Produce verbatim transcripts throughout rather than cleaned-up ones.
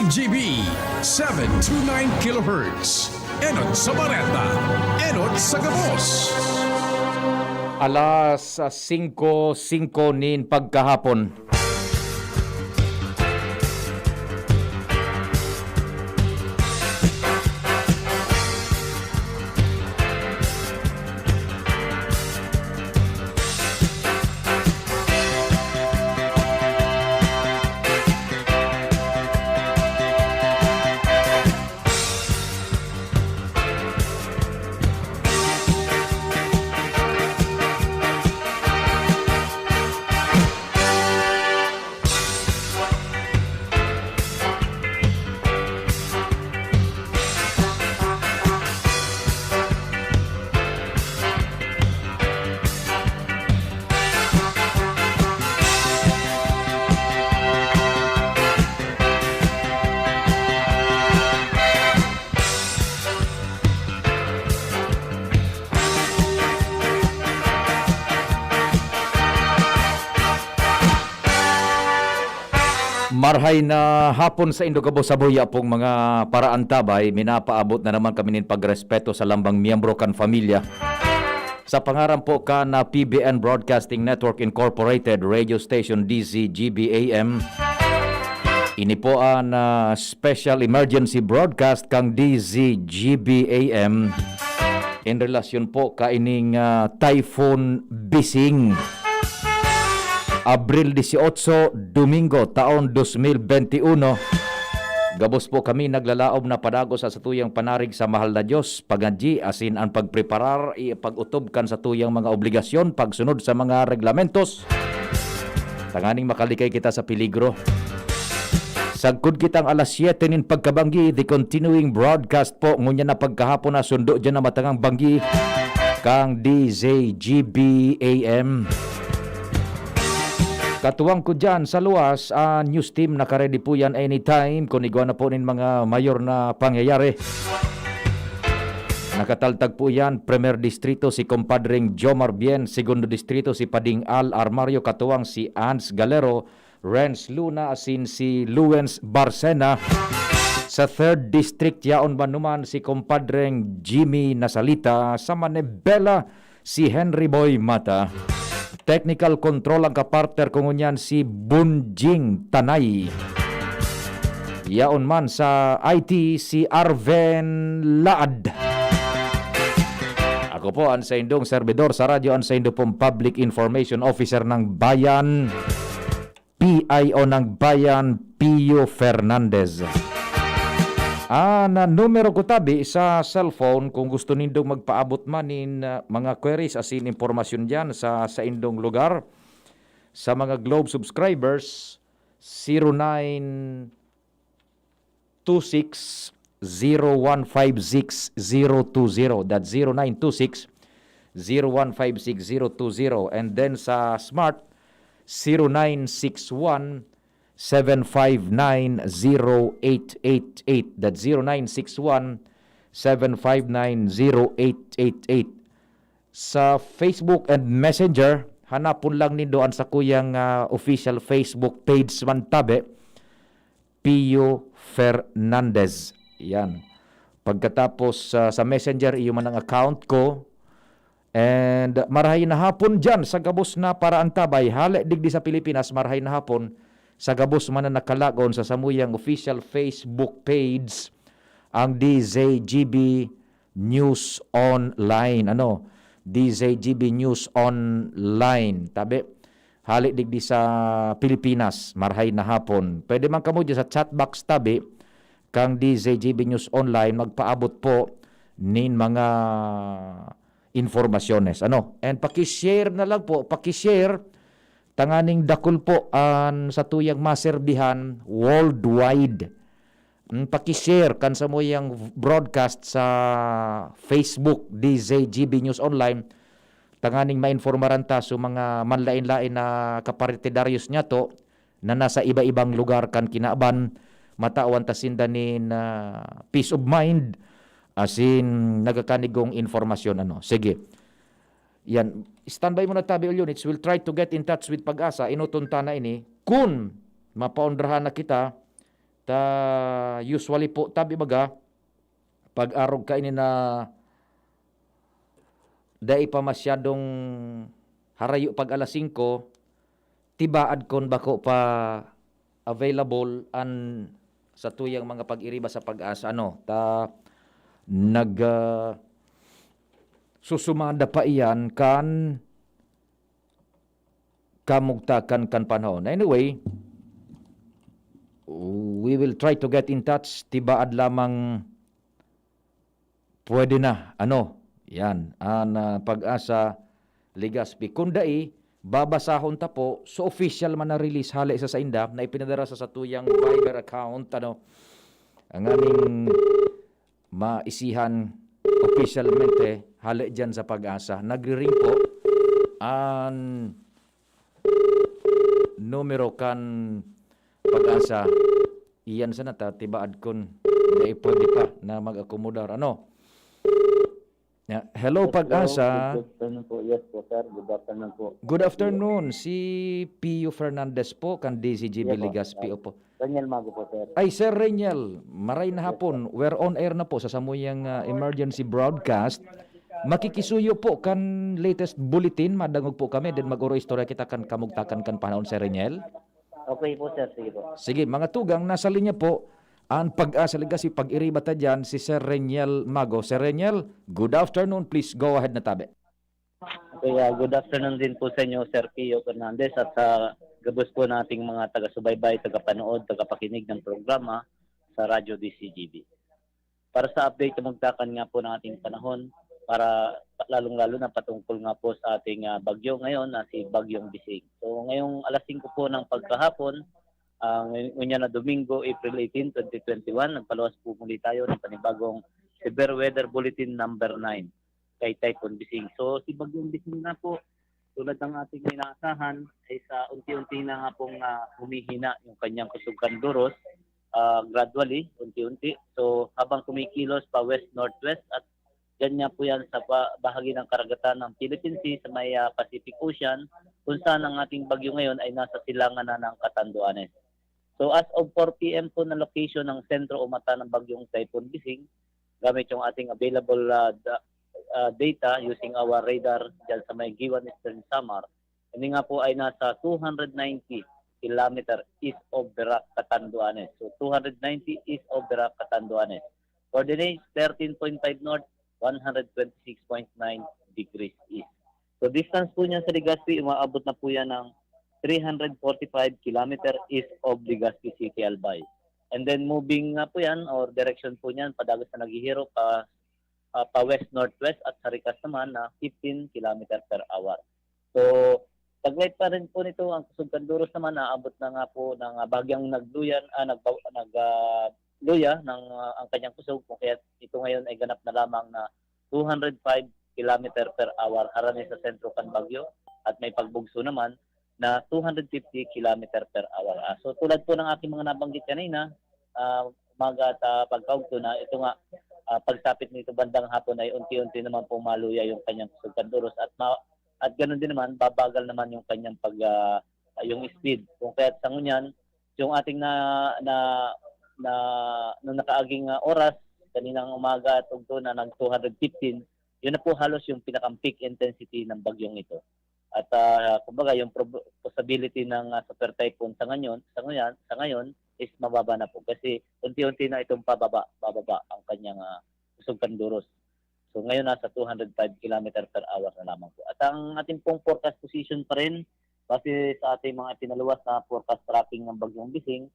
G B, seven two nine kilohertz. Enot sa bareta, enot sa gabos. Alas singko singko nin pagkahapon. Marhay na hapon saindo gabos sa buya pong mga paraantabay. Minapaabot na naman kami nin pagrespeto sa lambang miyembro kan pamilya. Sa pangaran po kan, ah, P B N Broadcasting Network Incorporated, Radio Station D Z G B A M. Ini po an, ah, special emergency broadcast kan D Z G B A M in relasyon po kaining, ah, Typhoon Bising. Abril dieciocho, Domingo, taon dos mil benti uno. Gabos po kami naglalaom na padagos sa satuyang panarig sa mahal na Diyos, pagadji, asin an pagpreparar, ipag-otob kan satuyang mga obligasyon, pagsunod sa mga reglamentos, tanganing makalikay kita sa peligro. Sagkod kitang alas siyete nin pagkabanggi, the continuing broadcast po, ngunyan na pagkahapon na sundo dyan na matangang banggi, kang D Z G B A M. Katuwang ko dyan sa luwas, ah, news team naka-ready po yan anytime kun igwa na po nin mga mayor na pangyayari. Nakataltag po yan, Primer Distrito si Compadreng Jomar Bien, Segundo Distrito si Pading Al Armario, katuwang si Ans Galero, Renz Luna, asin si Luens Barcena. Sa Third District, yaon man numan si Compadreng Jimmy Nasalita, sa Manibela, si Henry Boy Mata. Technical control ang kapartner ko ngunyan, si Bunjing Tanay. Yaon man sa I T, si Arven Laad. Ako po, ang saindong servidor sa radyo, ang saindo pong Public Information Officer ng Bayan, P I O ng Bayan, Pio Fernandez. Ah, na numero ko tabi sa cellphone kung gusto nindong magpaabot man nin, ah, mga queries asin impormasyon diyan sa saindong lugar. Sa mga Globe subscribers, zero nine two six zero one five six zero two zero. That's zero nine two six zero one five six zero two zero. And then sa Smart, zero nine six one seven five nine zero eight eight eight. That's zero nine six one seven five nine zero eight eight eight. Sa Facebook and Messenger, hanapon lang nindo an sakuyang, ah, official Facebook page man tabi, Pio Fernandez. Yan. Pagkatapos, ah, sa Messenger, iyo man ang account ko. And marahay na hapon diyan sa gabos na paraantabay. Hale digdi sa Pilipinas, marahay na hapon sa gabos man na nakalagon sa samuyang official Facebook page, ang D Z G B News Online. Ano? D Z G B News Online. Tabi, hale digdi sa Pilipinas, marahay na hapon. Pwede man kamo diyan sa chat box tabi, kang D Z G B News Online, magpaabot po nin mga informasyones. Ano? And paki-share na lang po, paki-share, tanganing dakul po an satuyang maserbihan worldwide. Mm, paki-share kan samuyang broadcast sa Facebook, D Z G B News Online, tanganing mainformaran ta so mga manlain-lain na kapartidaryos niyato na nasa iba-ibang lugar kan kinaban, matawan ta sinda nin, ah, peace of mind, asin nagakanigong informasyon, ano. Sige. Yan. Standby muna tabi, all units. We'll try to get in touch with Pag-asa. Enoton ta na ini. Kun mapaonrahan na kita, Ta usually po, tabi baga, pag arog kaini na dai pa masyadong harayo pag alas singko, tibaad kon bako pa available an satuyang mga pag-iriba sa PAGASA, ano, ta nag, ah, susumada pa iyan kan kamugtakan kan panahon. Anyway, we will try to get in touch. Tibaad lamang pwede na. Ano? Yan. An, ah, PAGASA Legazpi. Kung dai, babasahon ta po. So, official man na release hale sa sainda na ipinadara sa satuyang Viber account. Ano? Ang aming maisihan opisyalmente hale diyan sa PAGASA. Nagri-ring po an numero kan PAGASA. Iyan sana ta, tibaad kun dai pwede pa na mag-akomodar. Ano? Ya, hello, Yes, PAGASA. Hello. Good afternoon po. Yes po, sir. Good afternoon po. Good afternoon. Si Pio Fernandez po, kan D Z G B Yes po, Legazpi, sir. Opo. Reniel Mago po, sir. Ay, Sir Reniel, maray na Yes po. hapon. We're on air na po sa samuyang, ah, emergency broadcast. Makikisuyo po kan latest bulletin, madangog po kami, then mag-oro-istorya kita kan kamugtakan kan panahon, Sir Reniel. Okay po, sir. Sige po. Sige, mga tugang, nasa linya po an PAGASA Legazpi, pag-iriba ta diyan, si Sir Reniel Mago. Sir Reniel, good afternoon. Please go ahead na tabi. Okay, ah, good afternoon din po sa inyo, Sir Pio Fernandez, at sa gabos po nating mga taga-subaybay, tagapanood, tagapakinig ng programa sa Radyo D Z G B. Para sa update, kamugtakan nga po ng ating panahon, para lalong-lalo na patungkol nga po sa ating, ah, bagyo ngayon na si Bagyong Bising. So, ngayong alas singko po ng pagkahapon, ah, ngay-, ngunyan na Domingo, April eighteen, twenty twenty-one, nagpaluwas po muli tayo ng panibagong Severe Weather Bulletin number nine kay Typhoon Bising. So, si Bagyong Bising nga po, tulad ng ating inaasahan, ay sa unti-unti na nga pong, ah, humihina yung kanyang kusog kan duros, ah, gradually, unti-unti. So, habang kumikilos pa west-northwest at dyan nga po yan sa pa-, bahagi ng karagatan ng Philippine Sea sa may, ah, Pacific Ocean, kung saan ang ating bagyo ngayon ay nasa silangan na ng Catanduanes. So, as of four P M po na location ng sentro o mata ng bagyong Typhoon Bising, gamit yung ating available, ah, da-, ah, data using our radar dyan sa may Guiuan, Eastern Samar, ini nga po ay nasa two hundred ninety kilometer east of Verac, Catanduanes. So, two hundred ninety east of Verac, Catanduanes. Coordinates, thirteen point five north, one hundred twenty-six point nine degrees east. So, distance po niya sa Legazpi, umaabot na po yan ng three hundred forty-five kilometer east of Legazpi City, Albay. And then, moving nga po yan, or direction po niyan, padagat na naghihiro pa, ah, pa west-northwest at sa rikas naman na fifteen kilometer per hour. So, taglay pa rin po nito, ang kusog kan duros naman, naabot na nga po ng, ah, bahagyang nagluyan, ah, nagba-, nag, ah, luya ng, ah, ang kanyang kusog, kung kaya ito ngayon ay ganap na lamang na two hundred five kilometer per hour harani sa sentro kan bagyo, at may pagbugso naman na two hundred fifty kilometer per hour. Ah, so, tulad po ng aking mga nabanggit kanina, ah, umaga at, ah, pagkaugto na ito nga, ah, pagsapit nito bandang hapon ay unti-unti naman pong maluya yung kanyang kusog kan duros at ma-, at ganun din naman, babagal naman yung kanyang pag, ah, yung speed. Kung kaya't sa ngunyan, yung ating na, na, na, nung nakaaging, ah, oras, kaninang umaga at ugto na nag two hundred fifteen, yun na po halos yung pinakang peak intensity ng bagyong ito. At, ah, kumbaga, yung prob-, possibility ng, ah, super typhoon sa ngayon, sa ngayon, sa ngayon is mababa na po kasi unti-unti na itong pababa, bababa ang kanyang, ah, kusog kan duros. So, ngayon nasa two hundred five kilometer per hour na lamang po. At ang ating pong forecast position pa rin, base sa ating mga pinaluwas na forecast tracking ng Bagyong Bising,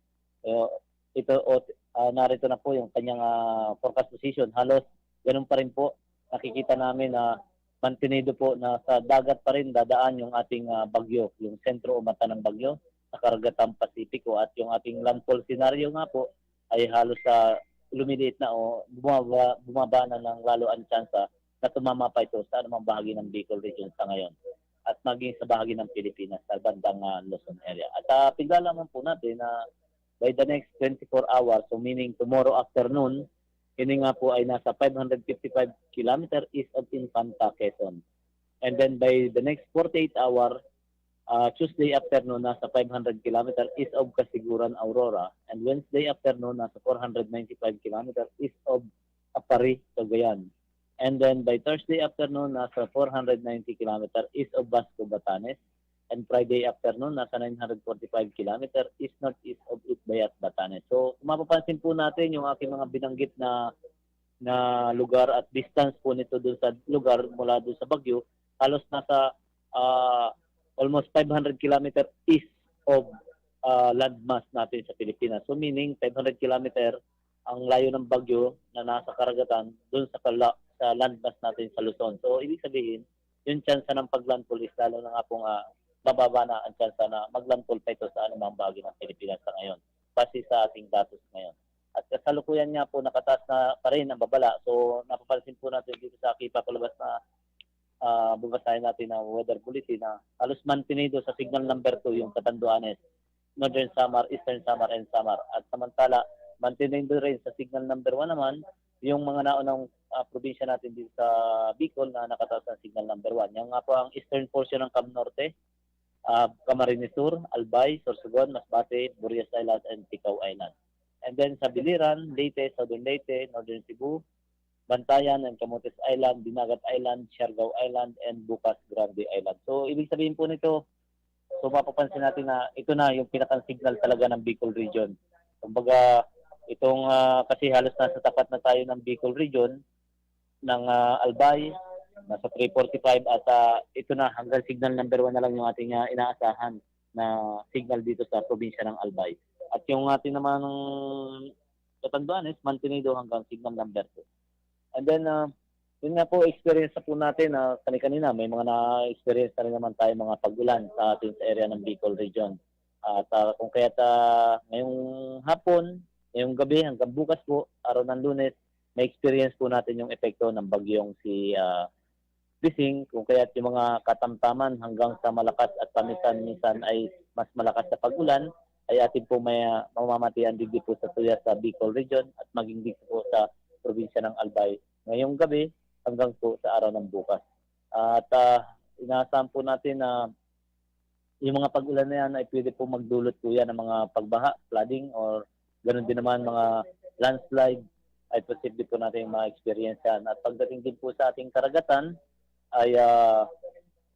eh, ito, o, ah, narito na po yung kanyang, ah, forecast position. Halos ganun pa rin po. Nakikita namin na mantenido po na sa dagat pa rin dadaan yung ating, ah, bagyo, yung sentro o mata ng bagyo sa Karagatan Pasipiko, at yung ating landfall scenario nga po ay halos sa lumiliit na o bumaba, bumaba na ng lalo ang tsansa na tumama pa ito sa anumang bahagi ng Bicol Region sa ngayon at maging sa bahagi ng Pilipinas sa bandang, ah, Luzon area. At, ah, piglalaman po natin na by the next twenty-four hours, so meaning tomorrow afternoon, ini nga po ay nasa five hundred fifty-five kilometer east of Infanta, Quezon. And then by the next forty-eight hour, Ah, Tuesday afternoon, nasa five hundred kilometer east of Casiguran, Aurora. And Wednesday afternoon, nasa four hundred ninety-five kilometer east of Aparri, Cagayan. And then by Thursday afternoon, nasa four hundred ninety kilometer east of Basco, Batanes. And Friday afternoon, nasa nine hundred forty-five kilometer east-northeast of Itbayat, Batanes. So, kung mapapansin po natin yung aking mga binanggit na na lugar at distance po nito dun sa lugar mula dun sa bagyo, halos nasa, ah, almost five hundred kilometer east of, ah, landmass natin sa Pilipinas. So, meaning five hundred kilometer ang layo ng bagyo na nasa karagatan dun sa kala-, sa landmass natin sa Luzon. So, ibig sabihin, yung tsansa ng pag-landfall is lalo na nga pong, ah, mababa na ang tsansa na mag-landfall pa ito sa anumang bahagi ng Pilipinas sa ngayon, base sa ating datos ngayon. At kasalukuyan nga po, nakataas na pa rin ang babala. So, napapansin po natin dito sa aking ipapalabas na, ah, babasahin natin na weather bulletin na halos mantenido sa signal number two yung Catanduanes, Northern Samar, Eastern Samar, and Samar. At samantala, mantenido rin sa signal number one naman yung mga naunang, ah, probinsya natin dito sa Bicol na nakataas ng signal number one. Yan nga po ang eastern portion ng Cam Norte, ah, Camarines Sur, Albay, Sorsogon, Masbate, Burias Island, and Ticao Island. And then sa Biliran, Leyte, Southern Leyte, Northern Cebu, Bantayan and Camotes Island, Dinagat Island, Siargao Island, and Bucas Grande Island. So, ibig sabihin po nito, so mapapansin natin na ito na yung pinakang signal talaga ng Bicol Region. Kumbaga, itong, ah, kasi halos nasa tapat na tayo ng Bicol Region, ng, ah, Albay, nasa three forty-five at, ah, ito na, hanggang signal number one na lang yung ating, ah, inaasahan na signal dito sa probinsya ng Albay. At yung ating naman Catanduanes, mantenido hanggang signal number two. And then, ah, yun nga po, experience na po natin na kani-kanina, may mga na-experience na rin naman tayo mga pag-ulan sa ating sa area ng Bicol Region. At, ah, kung kaya't, ah, ngayong hapon, ngayong gabi, hanggang bukas po, araw ng Lunes, ma-experience po natin yung epekto ng bagyong si, ah, Bising, kung kaya't yung mga katamtaman hanggang sa malakas at paminsan-minsan ay mas malakas na pag-ulan, ay atin po may, ah, mamamatian digdi po sa tuya sa Bicol Region at maging dito po sa probinsya ng Albay ngayong gabi hanggang po sa araw ng bukas. At, ah, inaasahan po natin na yung mga pag-ulan na yan ay pwede po magdulot po yan ng mga pagbaha, flooding, or ganun din naman mga landslide ay posible po natin ma-experience yan. At pagdating din po sa ating karagatan, ay, ah,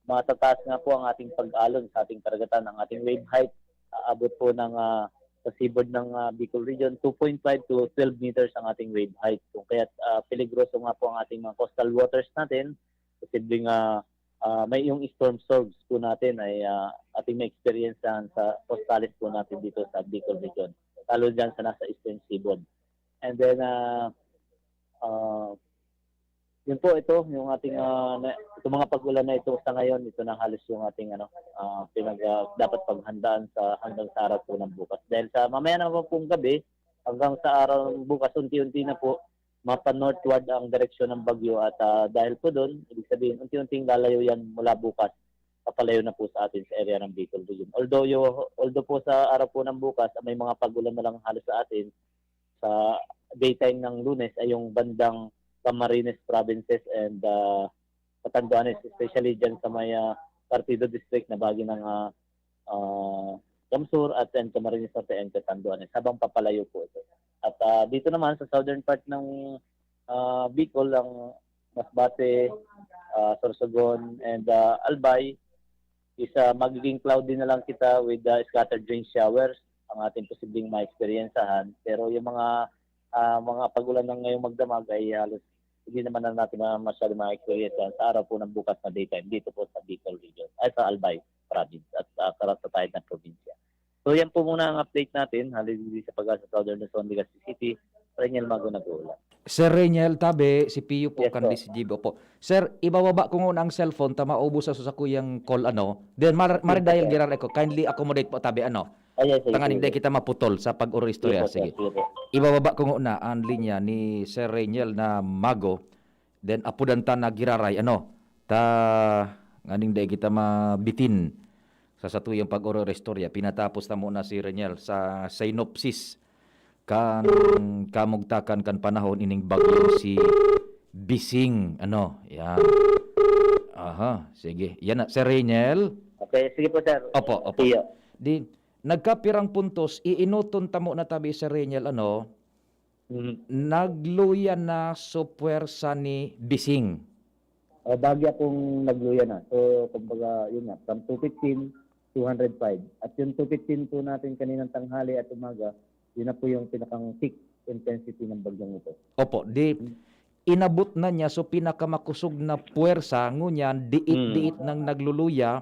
matataas nga po ang ating pag-alon sa ating karagatan. Ang ating wave height, aabot po ng, ah, sa seaboard ng, ah, Bicol Region, two point five to twelve meters ang ating wave height. Kung kaya't, ah, peligroso nga po ang ating mga coastal waters natin, posibleng, ah, ah, may yung storm surge po natin ay, ah, ating ma-experience sa, sa costales po natin dito sa Bicol Region, lalo dyan sa nasa eastern seaboard. And then, ah, ah, yun po ito, yung ating, ah, na, itong mga pag-ulan na ito sa ngayon, ito na halos yung ating, ano, ah, pinag, ah, dapat paghandaan sa hanggang sa araw po ng bukas. Dahil sa mamaya naman pong gabi, hanggang sa araw ng bukas, unti-unti na po, mapa-northward ang direksyon ng bagyo at, ah, dahil po dun, ibig sabihin, unti-unting lalayo yan mula bukas, papalayo na po sa atin sa area ng Bicol Region. Although, yo-, although po sa araw po ng bukas, may mga pag-ulan na lang halos sa atin, sa daytime ng Lunes ay yung bandang Camarines Provinces and, ah, Catanduanes, especially dyan sa may, ah, Partido District na bahagi ng, ah, ah, Camsur at then Camarines Norte and Catanduanes, habang papalayo po ito. At, ah, dito naman sa southern part ng, ah, Bicol, ang Masbate, ah, Sorsogon, and, ah, Albay, is, ah, magiging cloudy na lang kita with, ah, scattered rain showers ang ating posibleng maeksperiyensahan. Pero yung mga, ah, mga pag-ulan ng ngayong magdamag ay halos hindi naman na natin ma-, masyado ma-experience yan sa araw po ng bukas na daytime dito po sa Bicol Region, ay sa Albay Province at, ah, karat-, sa tayo ng probinsya. So yan po muna ang update natin, hali sa Pag-asa Southern Luzon, Legazpi City, Reniel Mago nag-uulat. Sir Reniel Tabe, si Pio po, Yes, kan po. D C G B, opo. Sir, ibababa ko nguna ang cellphone ta maubos sa sakuyang call, ano? Then, mar-, Yes, maridayan sir. Giraray ko. Kindly accommodate po, Tabe, ano? Ah, yes, sir. Tanganing Sige, di sir. Kita maputol sa pag-oro istorya. Sige, po, sir. Sige. Sige po. Ibababa ko nguna ang linya ni Sir Reniel na Mago. Then, apudan ta na Giraray, ano? Ta, nganing di kita mabitin sa satuyang pag-oro istorya. Pinatapos ta muna si Reniel sa synopsis kan kamugtakan kan panahon ining bagyong si Bising, ano? Yan. Aha, sige. Yan na, Sir Reniel. Okay, sige po, sir. Opo, opo. Iyo. Di, nagkapirang puntos, iinoton tamo na tabi, Sir Reniel, ano, Mhm. nagluya na so puwersa ni Bising. O, bahagya pong nagluya na. So, kumbaga, yun nga, from two fifteen, two hundred five. At yung two fifteen po natin kaninang tanghali at umaga, yun na po yung pinakang peak intensity ng bagyong ito. Opo, di, inabot na niya so pinakamakosog na puwersa, ngunyan, diit-diit nang nagluluya.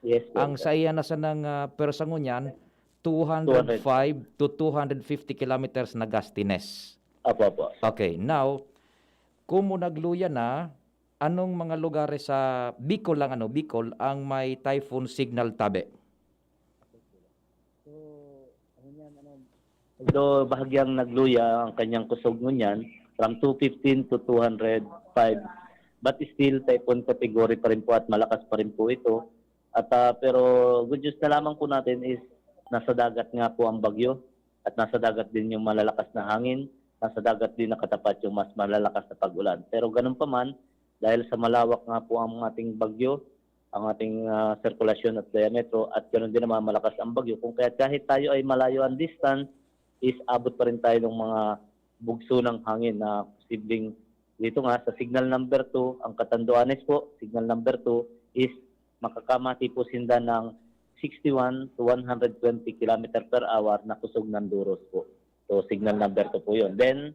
Yes po, Ang sir. sa iya na sanang, ah, puwersa ngunyan, two hundred five to two hundred fifty kilometers na gustiness. Opo, opo. Okay, now, kung mo nagluya na, anong mga lugares sa Bicol lang, ano, Bicol, ang may typhoon signal tabi? So, ano niyan, ano, although bahagyang nagluya ang kanyang kusog ngunyan, from two fifteen to two hundred five, but still typhoon category pa rin po at malakas pa rin po ito. At, ah, pero good news na lamang po natin is nasa dagat nga po ang bagyo at nasa dagat din yung malalakas na hangin, nasa dagat din nakatapat yung mas malalakas na pag-ulan. Pero ganun pa man, dahil sa malawak nga po ang ating bagyo, ang ating, ah, sirkulasyon at diametro, at ganun din naman malakas ang bagyo. Kung kaya kahit tayo ay malayo ang distance, is abot pa rin tayo ng mga bugso ng hangin na posibleng dito nga sa signal number two, ang Catanduanes po, signal number two is makakamati po sinda ng sixty-one to one hundred twenty kilometer per hour na kusog ng duros po. So, signal number two po yun. Then,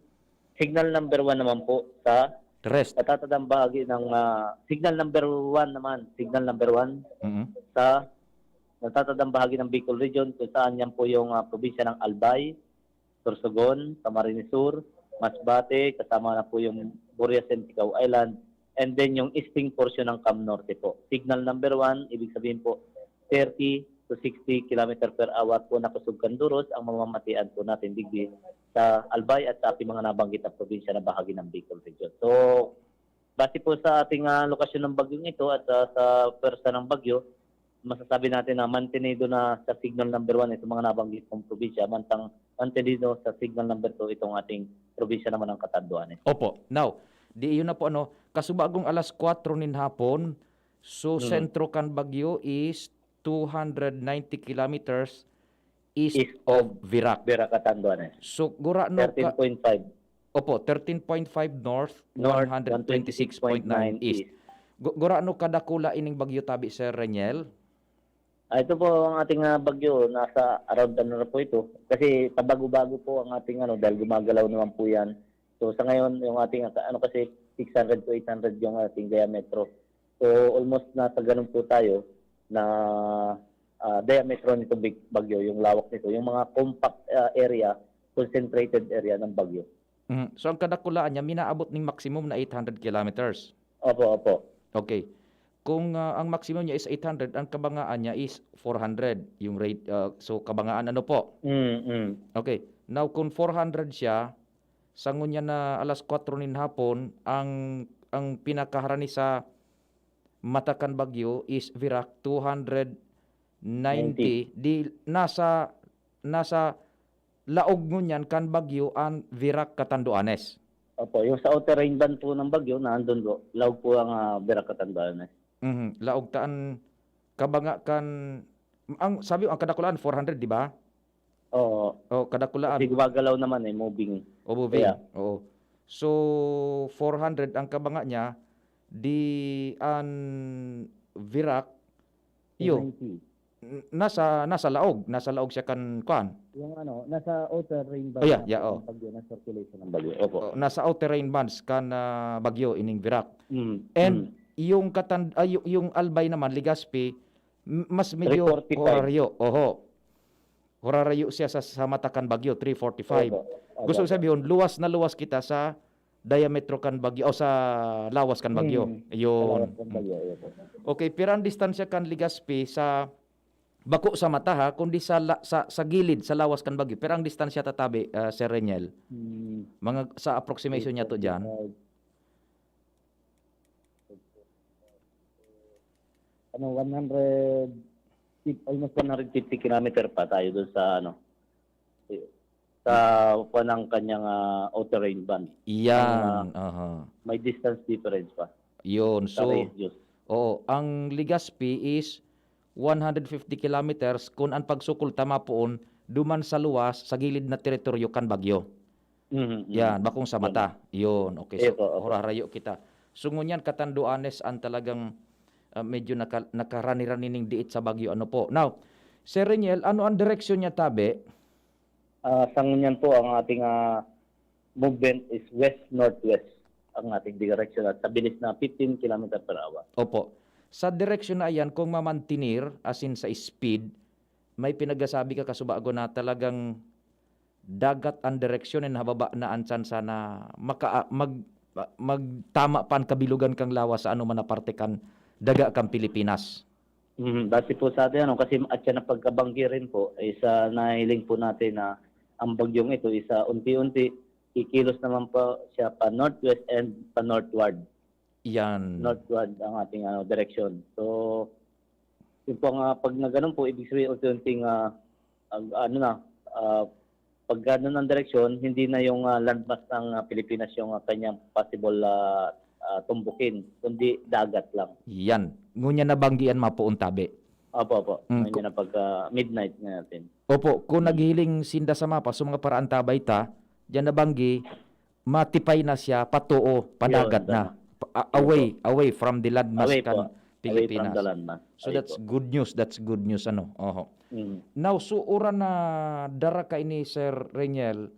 signal number one naman po sa The rest. natatandang bahagi ng, ah, signal number one naman, signal number one Mhm. sa natatandang bahagi ng Bicol Region, kung saan yan po yung, ah, probinsya ng Albay, Sorsogon, Camarines Sur, Masbate, kasama na po yung Burias and Tigao Island, and then yung eastern portion ng Cam Norte po. Signal number one, ibig sabihin po, thirty to sixty kilometer per hour po na kusog kan duros ang mamamatian po natin digdi sa Albay at sa ating mga nabanggit na probinsya na bahagi ng Bicol Region. So, base po sa ating, ah, lokasyon ng bagyong ito at, ah, sa pwersa ng bagyo, masasabi natin na mantenido na sa signal number one itong mga nabanggit kong probinsya, mantang mantenido sa signal number two itong ating probinsya naman ng Catanduanes. Opo. Now, di iyon na po, ano, kasubagong alas kwatro nin hapon, so Mm. sentro kan bagyo is two hundred ninety kilometers east East of Virac. Vera Catanduanes. So, gurano ka, thirteen point five. Opo, thirteen point five north, North, one hundred twenty-six point nine east. Gu- Gurano kadakula ining bagyo tabi, Sir Reniel? Ah, ito po ang ating, ah, bagyo, nasa around ano na po ito. Kasi pabago-bago po ang ating ano, dahil gumagalaw naman po yan. So sa ngayon, yung ating ano kasi six hundred to eight hundred yung ating diametro. So almost nasa ganun po tayo na, ah, diametro nitong big- bagyo, yung lawak nito, yung mga compact, ah, area, concentrated area ng bagyo. Mhm. So, ang kadakulaan niya, minaabot ning maximum na eight hundred kilometers. Opo, opo. Okay. Kung, ah, ang maximum niya is eight hundred, ang kabangaan niya is four hundred, yung rate, ah, so kabangaan ano po? Mm, mm. Okay. Now, kung four hundred siya, sa ngunyan na alas kwatro nin hapon, ang, ang pinakaharani sa mata kan bagyo is Virac, two hundred ninety. Di, nasa, nasa laog ngunyan kan bagyo ang Virac, Catanduanes. Opo, yung sa outer rain band po ng bagyo, nandun po. Laog po ang, ah, Vera Catanduanes. Mhm. Laog ta an kabanga kan, ang, sabi mo, ang kadakulaan four hundred, di ba? Oo. O, kadakulaan. Kasi gumagalaw naman eh, moving. O, moving. Kaya Oo. So, four hundred ang kabanga niya, di an Virac, yo, Ninety. n- nasa, nasa laog, nasa laog siya kan, kuan. Yung ano, nasa outer rain band Oh, yeah, na yeah, po oh. ng bagyo na circulation ng bagyo. Opo. Oh, nasa outer rain bands kan, ah, bagyo, ining Virac. Mm. And Mm. yung katan-, ay, yung, yung Albay naman, Legazpi, m- mas medyo Three forty-five. horaryo. Oho. Horaryo siya sa, sa mata kan bagyo, three forty-five. Opo. Opo. Gusto sabihin, luwas na luwas kita sa diametro kan bagyo o sa lawas kan bagyo. Hmm. Yun. Sa lawas kan bagyo, opo. Okay, pero ang distansya kan Legazpi sa bako sa mata ha, kundi sa la- sa, sa gilid, sa lawas kan bagyo. Pero ang distansya tatabi, ah, Sir Reniel, Hmm. mga sa approximation niya to diyan. Ano, one hundred, almost one hundred fifty kilometer pa tayo doon sa ano, sa kuwan ng kanyang, ah, outer rain band. Yan. Ah, Aha. May distance difference pa Yun. sa So, radius. Oo, ang Legazpi is one hundred fifty kilometers kun an pagsukol ta mapoon duman sa luwas sa gilid na teritoryo kan bagyo. Mhm, mhm. Yan, bakong sa Yun. mata. Yun, okay. Yes So, po, opo. huraharayo kita. So, ngunyan, Catanduanes ang talagang ah, medyo naka, nakarani-rani ning diit sa bagyo. Ano po? Now, Sir Reniel, ano ang direksyon niya tabi? Ah, sa ngunyan po, ang ating ah, movement is west-northwest ang ating direksyon at sa bilis na fifteen kilometer per hour. Opo. Sa direksyon na iyan, kung mamantinir, as in sa speed, may pinagasabi ka kasubago na talagang dagat ang direksyon and hababa na ang tsansa na maka, mag, magtama pa ang kabilugan kang lawas sa ano man na parte kan daga kan Pilipinas. Mhm, base po sa atin, ano, kasi at siya na pagkabanggi rin po, is ah, nahiling po natin na ang bagyong ito is ah, unti-unti kikilos naman po siya pa northwest and pa northward. Yan. Northward ang ating ano, direksyon. So, yung po nga, pag na ganun po, ibig sabihin unti-unting ah, ag- ano na, ah, pag ganun ang direksyon, hindi na yung ah, landmass ng ah, Pilipinas yung ah, kanyang possible ah, ah, tumbukin, kundi dagat lang. Yan. Ngunyan nabanggi an mapoon tabi. Opo, opo. Mm, Ngayon na pagka midnight na natin. Opo, kung Mm. naghihiling sinda sa mapa, sa mga paraan tabay ta, diyan nabanggi, matipay na siya, patuo, padagat Yun, na. tama. Pa- a- away, away from the landmass Away kan po. Away from Pilipinas. The landmass. So Away that's po. Good news, that's good news, ano. Oho. Mm. Now, so uran na dara kaini, Sir Reniel,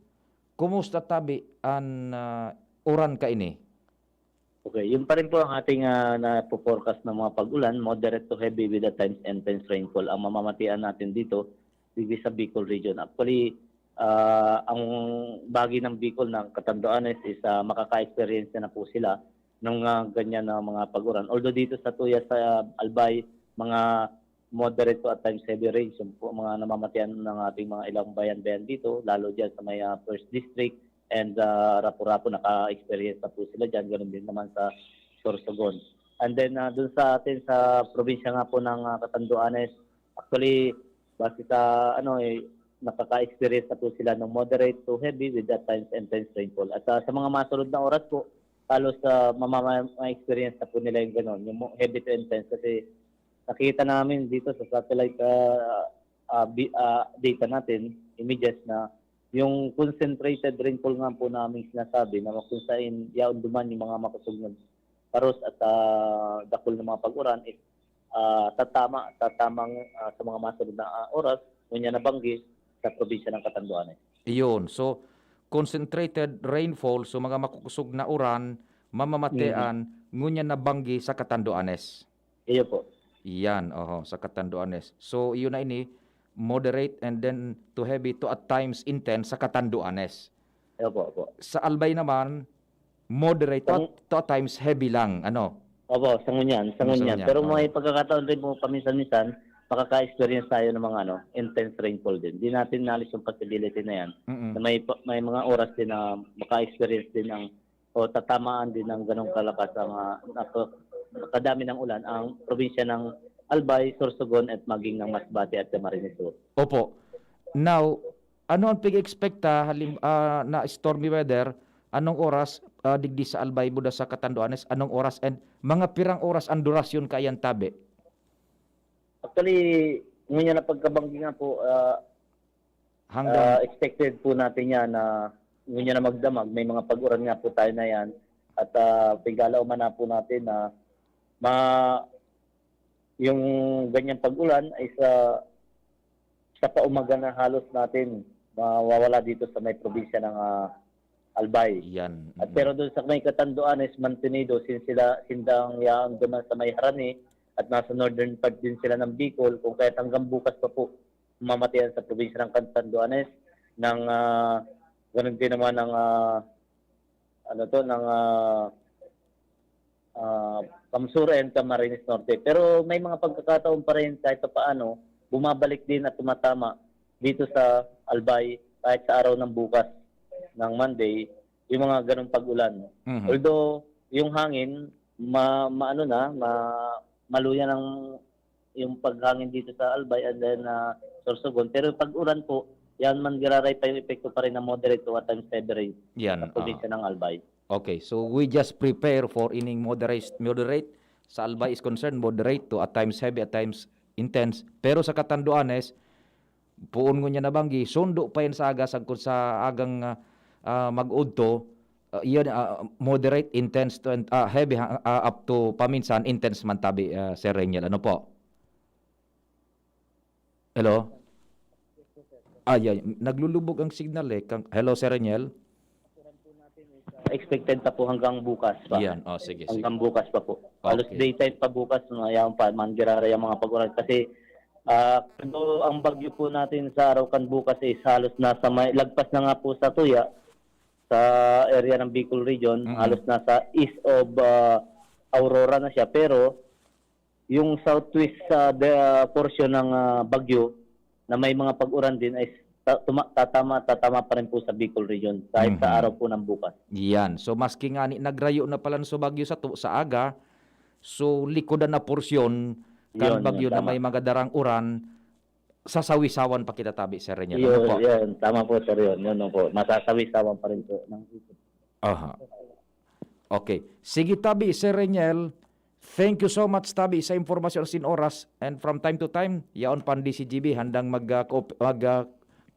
kumusta tabi an ah, uran kaini? Okay, yun pa rin po ang ating ah, napo-forecast ng mga pag-ulan, moderate to heavy with at times intense rainfall. Ang mamamatian natin dito, dito sa Bicol region. Actually, ah, ang bahagi ng Bicol ng Catanduanes is ah, makaka-experience na po sila ng ah, ganyan na mga pag-uran. Although dito sa Tuyas, sa Albay, mga moderate to at times heavy rains yung po mga namamatian ng ating mga ilang bayan-bayan dito, lalo dyan sa may ah, first district and ah, Rapu-Rapu, naka-experience na po sila dyan. Ganun din naman sa Sorsogon. And then ah, dun sa atin sa probinsya nga po ng ah, Catanduanes, actually, base sa ano eh, nakaka-experience na po sila ng moderate to heavy with at times intense rainfall. At ah, sa mga masunod na oras po, halos uh, mamama-experience na po nila yung ganun, yung mo- heavy to intense kasi nakita namin dito sa satellite ah, ah, bi- ah, data natin, images na yung concentrated rainfall nga po namin sinasabi na kung saan yaon duman yung mga makusog na paros at ah, dakul na mga pag-uran is ah, tatama, tatamang ah, sa mga masunod na ah, oras, ngunyan nabanggi sa probinsya ng Catanduanes. Iyon. So, concentrated rainfall, so mga makukusog na uran, mamamatean, ngunyan nabanggi sa Catanduanes. Iyo po. Iyan, oho, sa Catanduanes. So, iyon na ini, moderate and then to heavy to at times intense sa Catanduanes. Iyo po, po. Sa Albay naman, moderate to, Ang- to at times heavy lang, ano? Opo, sa ngunyan, sa Sa ngunyan. ngunyan, Pero oo. May pagkakataon rin po paminsan-minsan, makaka-experience tayo ng mga ano, intense rainfall din. Di natin naalis yung possibility na yan. Mm-mm. Na may pa- may mga oras din na maka-experience din ng o tatamaan din ng ganong kalakas ang ah, nako- kadami ng ulan ang probinsya ng Albay, Sorsogon at maging ng Masbate at Camarines Sur. Opo. Now, ano ang pig-expect ta halim, ah, na stormy weather? Anong oras ah, digdi sa Albay, buda sa Catanduanes? Anong oras and mga pirang oras ang durasyon kaiyan tabi? Actually, ngunyan na pagkabanggi nga po, ah, Hanggang ah, expected po natin yan na ngunyan na magdamag, may mga pag-uran nga po tayo na yan. At uh, pigala man na po natin na ma, yung ganyang pag-ulan ay sa, sa paumaga na halos natin mawawala dito sa may probinsya ng ah, Albay. Yan. At Mm. Pero doon sa may Catanduanes, mantenido, since sila, sindang yaon duman sa may Harani at nasa northern part din sila ng Bicol, kung kaya't hanggang bukas pa po, mamatian sa probinsya ng Catanduanes ng ah, ganun din naman ng ah, ano to, ng ah, ah, Kamsur and Camarines Norte. Pero may mga pagkakataon pa rin kahit pa paano, bumabalik din at tumatama dito sa Albay kahit sa araw ng bukas ng Monday, yung mga ganong pag-ulan. Mhm. Although, yung hangin, ma, maano na, ma, maluya ng yung paghangin dito sa Albay and then uh, Sorsogon. Pero pag ulan po, yan man giraray pa yung epekto pa rin ng moderate to at times heavy rain Yan. sa probinsya ng Albay. Okay, so we just prepare for ining moderate, moderate sa Albay is concerned, moderate to at times heavy, at times intense. Pero sa Catanduanes, poon ngunyan na banggi, sundo pa yan sa aga, sagkod sa agang, ah, ah, mag-udto, ah, iyan, ah, moderate, intense to, ah, heavy, ha-, ah, up to paminsan, intense man tabi, ah, Sir Reniel. Ano po? Hello? Ay, ay, naglulubog ang signal eh. Kang, hello, Sir Reniel? Expected pa po hanggang bukas pa. Yan, oh, sige, sige. Hanggang bukas pa po. Halos Okay. Daytime pa bukas, no, ayaw pa, manggirara yung mga pag-ulan. Kasi ah, pero ang bagyo po natin sa araw kan bukas is halos nasa may, lagpas na nga po sa Tuya, sa area ng Bicol Region, Mm-mm. halos nasa east of ah, Aurora na siya. Pero yung southwest sa the, portion ng ah, bagyo na may mga pag-uran din ay ta- tuma- tatama, tatama pa rin po sa Bicol Region kahit Mhm. sa araw po ng bukas. Yan. So, maski nga ni nagrayo na pala sa bagyo sa, tu- sa aga, so likodan na porsyon kan Yun, bagyo yun, na tama. may mga darang uran, sasawisawan pa kita tabi, Sir Reniel. Ano Yun, po? Yun, tama po, sir, yun. Yun, yun po. Masasawisawan pa rin po. Ng... Aha. Okay. Sige, tabi, Sir Reniel. Thank you so much, tabi, sa impormasyon sin oras. And from time to time, yaon pa ang D C G B, handang mag, ah, coop- mag, ah,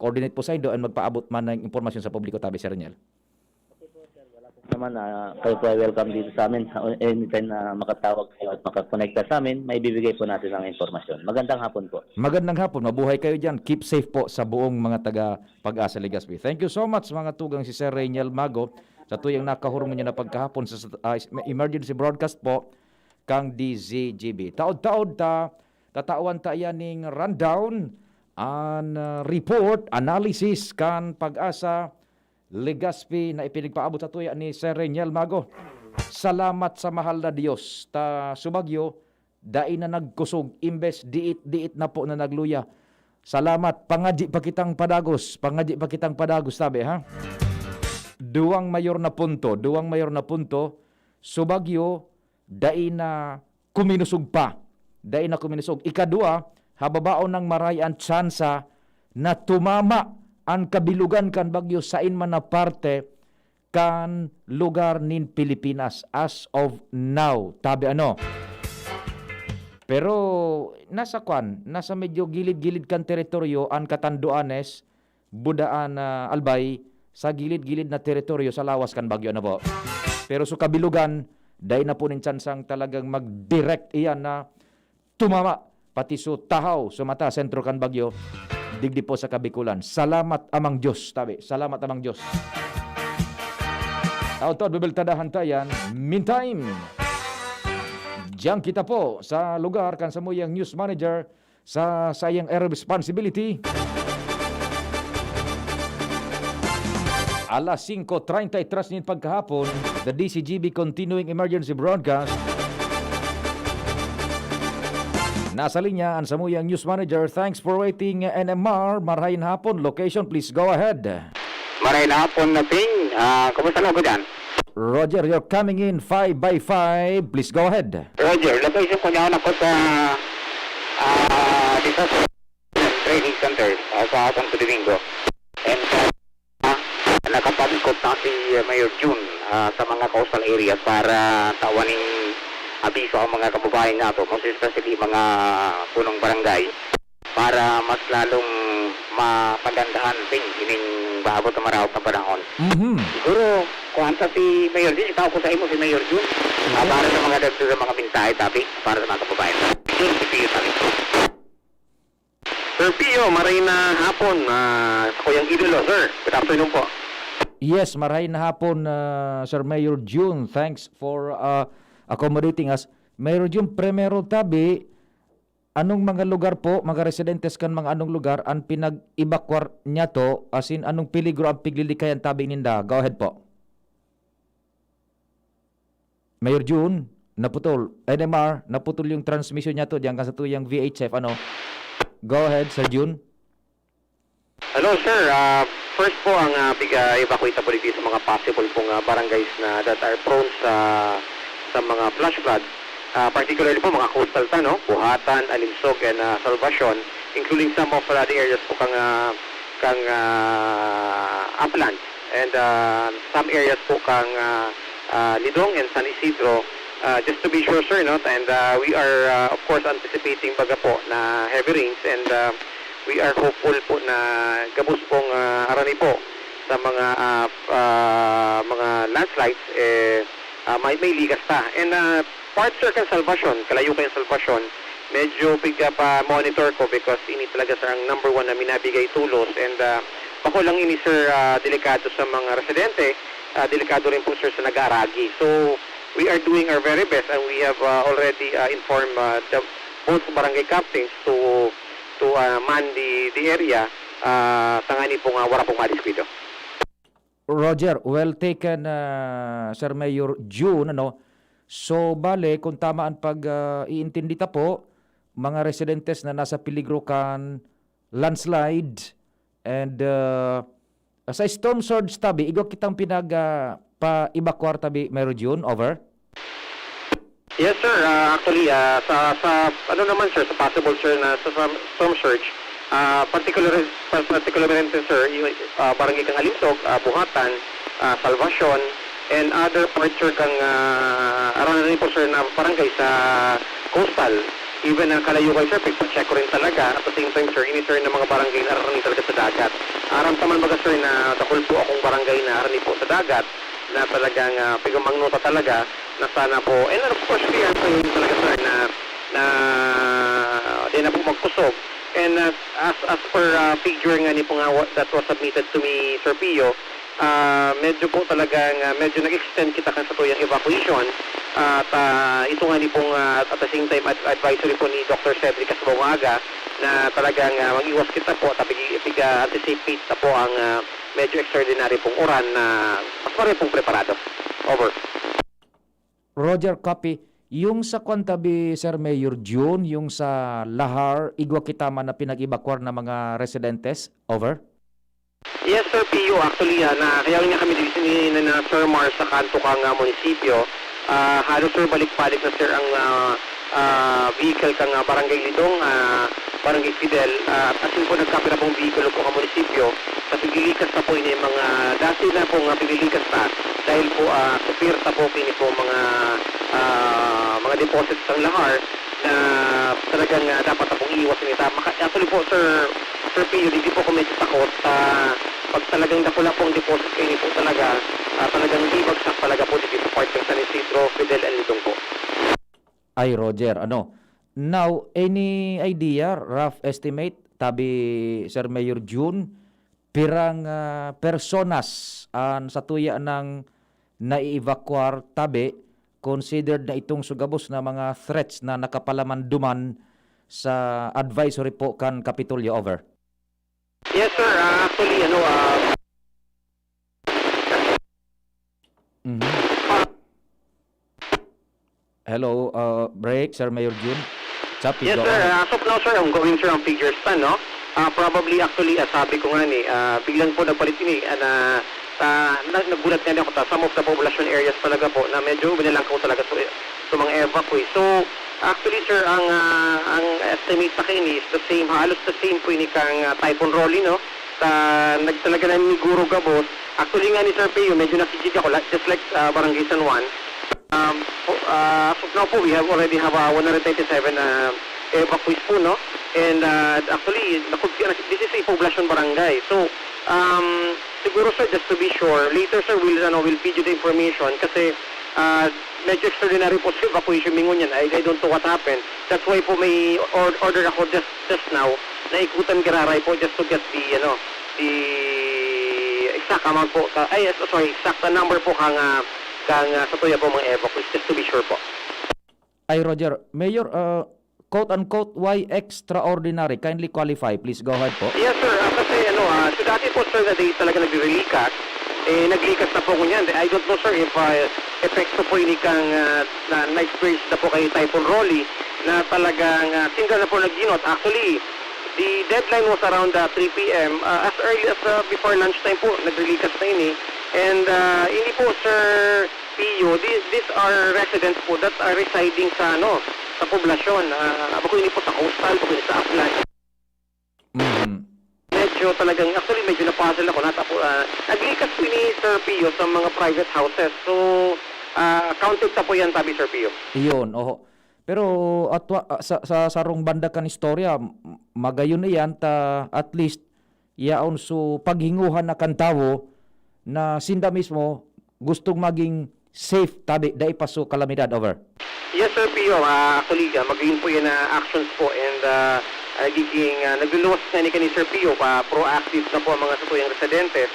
coordinate po sa indo and magpaabot man ng impormasyon sa publiko, tabi, Sir Reniel. Naman, ah, kayo po ay welcome dito sa amin. Anytime na makatawag kayo at makakonekta sa amin, may bibigay po natin ang impormasyon. Magandang hapon po. Magandang hapon, mabuhay kayo dyan. Keep safe po sa buong mga taga Pag-asa Legazpi. Thank you so much, mga tugang, si Sir Reniel Mago, sa tuyang nakahurong niya na pagkahapon sa, sa ah, emergency broadcast po kang D Z G B. Taod-taod ta, tatawan ta yan ning rundown, an ah, report, analysis kan Pag-asa Legazpi na ipinagpaabot sa tuya ni Sir Reniel Mago. Salamat sa mahal na Diyos. Ta subagyo, dai na nagkusog, imbes diit-diit na po na nagluya. Salamat. Pangadyi pa kitang padagos. Pangadyi pa kitang padagos, sabi, ha? Duwang mayor na punto. Duwang mayor na punto. Subagyo, dai na kuminusog pa. Dai na kuminusog. Ikadua, hababaon nang maray an tsansa na tumama an kabilugan kan bagyo sain man na parte kan lugar nin Pilipinas as of now. Tabi ano? Pero nasa kwan, nasa medyo gilid-gilid kan teritoryo an Catanduanes, Budaan, ah, Albay, sa gilid-gilid na teritoryo sa lawas kan bagyo, ano po? Pero sa kabilugan, dai na po nin tsansang talagang mag-direct iyan na tumama, pati sa Tahaw, sa mata, sentro kan bagyo, digdi po sa Kabikulan. Salamat, Amang Diyos, tabi. Salamat, Amang Diyos. Taon-taon, bibeltadahan tayan. Meantime, diyan kita po sa lugar kan samuyang news manager sa sayang area of responsibility. Alas singko treinta y tres nin pagkahapon, the D C G B continuing emergency broadcast. Nasa linya ang samuyang news manager. Thanks for waiting, N M R. Marahay na hapon. Location, please go ahead. Maray na hapon na Ping. Ah, kumusta na ako dyan? Roger, you're coming in five by five. Please go ahead. Roger, location ko niya ako sa ah, dito sa training center ah, sa Santo Domingo. And ah, nakapag-ikot na si ah, Mayor June ah, sa mga coastal areas para tawan ning abiso ang mga kababayan nato, most especially mga punong barangay, para mas lalong mapagandahan Ping ining maabot na maraot na panahon. Mhm. Siguro, kuwan sa si Mayor Jun, itaw ko sa imo si Mayor Jun. Ah, para sa mga dagdag sa mga mensahe, tabi, para sa mga kababayan. Jun, si Pio, tabi. Sir Pio, maray na hapon. Ah, sa kuyang idolo, sir. Good afternoon po. Yes, marahay na hapon, ah, Sir Mayor June. Thanks for ah, accommodating us. Mayor June, primero tabi, anong mga lugar po, mga residentes kan mga anong lugar, ang pinag-evacuar niya to? As in, anong peligro ang piglilikayan tabi ninda? Go ahead po. Mayor June, naputol. N M R, naputol yung transmission niya to. Diyan ka sa tuyang V H F, ano? Go ahead, Sir June. Hello, sir. Ah, first po, ang ah, pig-evacuate na po dito sa mga possible pong ah, barangays na that are prone sa sa mga flash flood. Ah, particularly po mga coastal town, no? Buhatan, Alimsog, and ah, Salvacion, including some of ah, the areas po kang ah, kang ah, Upland and ah, some areas po kang ah, ah, Lidong and San Isidro, Uh, just to be sure, sir, no? And uh, we are, uh, of course, anticipating baga po na heavy rains, and uh, we are hopeful po na gabos pong uh, arani po sa mga uh, uh, mga landslides, eh, uh, may, may likas ta. And uh, part, sir, kan Salvacion, kalayo kayong Salvacion, medyo piga pa monitor ko because ini talaga, sir, ang number one na minabigay tulos. And uh, bako lang ini, sir, uh, delikado sa mga residente, uh, delikado rin po, sir, sa nag-aaragi. So, we are doing our very best, and we have uh, already uh, informed uh, the, both barangay captains to to uh, man the, the area uh, tanganing pong uh, wala pong madiskuido. Roger, well taken, uh, Sir Mayor June, ano? So, bale, kung tama ang pag-iintindi ta po, mga residentes na nasa peligro kan landslide and uh, sa storm surge tabi, igwa kitang pinag uh, pa-evacuar tabi, Mayor June, over? Yes, sir. Ah, actually, ah, sa, sa, ano naman, sir, sa possible, sir, na sa, sa storm surge, ah, particular, pa- particularmente, sir, yung ah, barangay kang Alinsog, ah, Buhatan, ah, Salvacion, and other parts, sir, kang ah, around na rin po, sir, na barangay sa coastal. Even ang kalayo kayo, sir, pagpa-check ko rin talaga. At the same time, sir, ini, sir, ng mga barangay na arani talaga sa dagat. Aram ka man baga, sir, na dakul po akong barangay na arani po sa dagat na talagang uh, pigmangnuta talaga na sana po. And of course, we are praying talaga, sir, na na di na po magkusog. And uh, as as per uh, figure nga ni po nga wa- that was submitted to me, Sir Pio, ah, medyo po talagang ah, medyo nag-extend kita kan satuyang evacuation. At ah, ito nga ni pong ah, at the same time ad- advisory po ni Doctor Cedric Casbongaga na talagang ah, mag-iwas kita po at pig- pig-anticipate na po ang ah, medyo extraordinary pong uran na mas maray pong preparado. Over. Roger, copy. Yung sa kwan tabi, Sir Mayor June, yung sa Lahar, igwa kita man na pinag-evacuar na mga residentes? Over? Yes, Sir Pio. Actually, ah, na, kaya nga kami dito ni na, na Sir Mar sa kanto kang ah, munisipyo. Ah, halos, sir, balik-balik na, sir, ang ah, ah, vehicle kang ah, Barangay Lidong, ah, Barangay Fidel, ah, at asin po nagkapira pong vehicle po ang munisipyo. Kasi gilikas na po ini mga dati na po nga pinilikas na dahil po ah, supir na po kini po mga ah, mga deposits ng Lahar na talagang ah, dapat na pong iiwas nila. Maka- Actually po, Sir, Sir Pio, hindi po ako medyo takot. Ah, pag talagang dakula pong deposit kayo po talaga, ah, talagang di bagsak talaga po dito sa part ng San Isidro, Fidel and Lidong po. Ay, Roger, ano? Now, any idea, rough estimate, tabi Sir Mayor June, pirang ah, personas an satuya nang nai-evacuar tabi, considered na itong sugabos na mga threats na nakapalaman duman sa advisory po kan Kapitolyo? Over. Yes, sir. Ah, actually, ano, ah, Mhm. Hello, uh, break, Sir Mayor June. Chappy, yes, go sir. ahead. Ah, as of now, sir, ongoing, sir, ang figures pa, no? Ah, probably, actually, ah, sabi ko nga ni, ah, biglang po nagpalit ini, ah, na, ta, na, nagulat nga ako ta, some of the population areas talaga po na medyo binalangkaw talaga sa, sa mga evacuees. So, actually, sir, ang ah, ang estimate sa kaini is the same, halos the same po ini kang ah, Typhoon Rolly, no? Sa nagtalaga na ni Guro Gabos. Actually nga ni Sir Pio, medyo nakikita ko, like, just like sa Barangay San Juan. Um, po- ah, as of now po, we have already have uh, one hundred ninety-seven uh, evacuees po, no? And uh, actually, nakod- this is a poblasyon barangay. So, um, siguro, sir, just to be sure, later, sir, we'll, ano, we'll feed you the information kasi uh, medyo extraordinary po sa evacuation mingon yan. I, I don't know what happened. That's why po may or- order ako just, just now na ikutan Gararay po just to get the, ano, the exact amount po. Ka, ay, sorry, exact number po kang, uh, kang uh, sa tuya po mga evacuees, just to be sure po. Ay, Roger, Mayor, uh, quote-unquote, why extraordinary? Kindly qualify, please. Go ahead po. Yes, sir. Ah, kasi ano, ah, so dati po, sir, na di talaga nagrilikas, eh, naglikas na po ngunyan. I don't know, sir, if uh, epekto po ini kang uh, na, na-experience na po kay Typhoon Rolly na talagang uh, single na po nagginot. Actually, the deadline was around uh, three p.m. Uh, as early as uh, before lunchtime po, nagrilikas na ini. And uh, ini po, Sir Pio, these, these are residents po that are residing sa ano, sa poblasyon. Uh, bako ini po sa coastal, bako ini sa Aklan. Mhm. Medyo talagang, actually medyo napuzzle ako. Natapo, ah, naglikas po ni Sir Pio sa mga private houses. So, Ah, counted ta po yan, tabi, Sir Pio. Iyon, oho. Pero atwa-, ah, sa, sa sarong banda kan istorya, m-, magayon iyan ta at least yaon so paghinguhan na kan tawo na sinda mismo gustong maging safe tabi dai pa so kalamidad. Over. Yes, Sir Pio. Ah, actually, ah, magayon po yan na actions po and, ah, nagiging, ah, nagluluwas nga ni, kani Sir Pio, pa proactive na po ang mga satuyang residentes.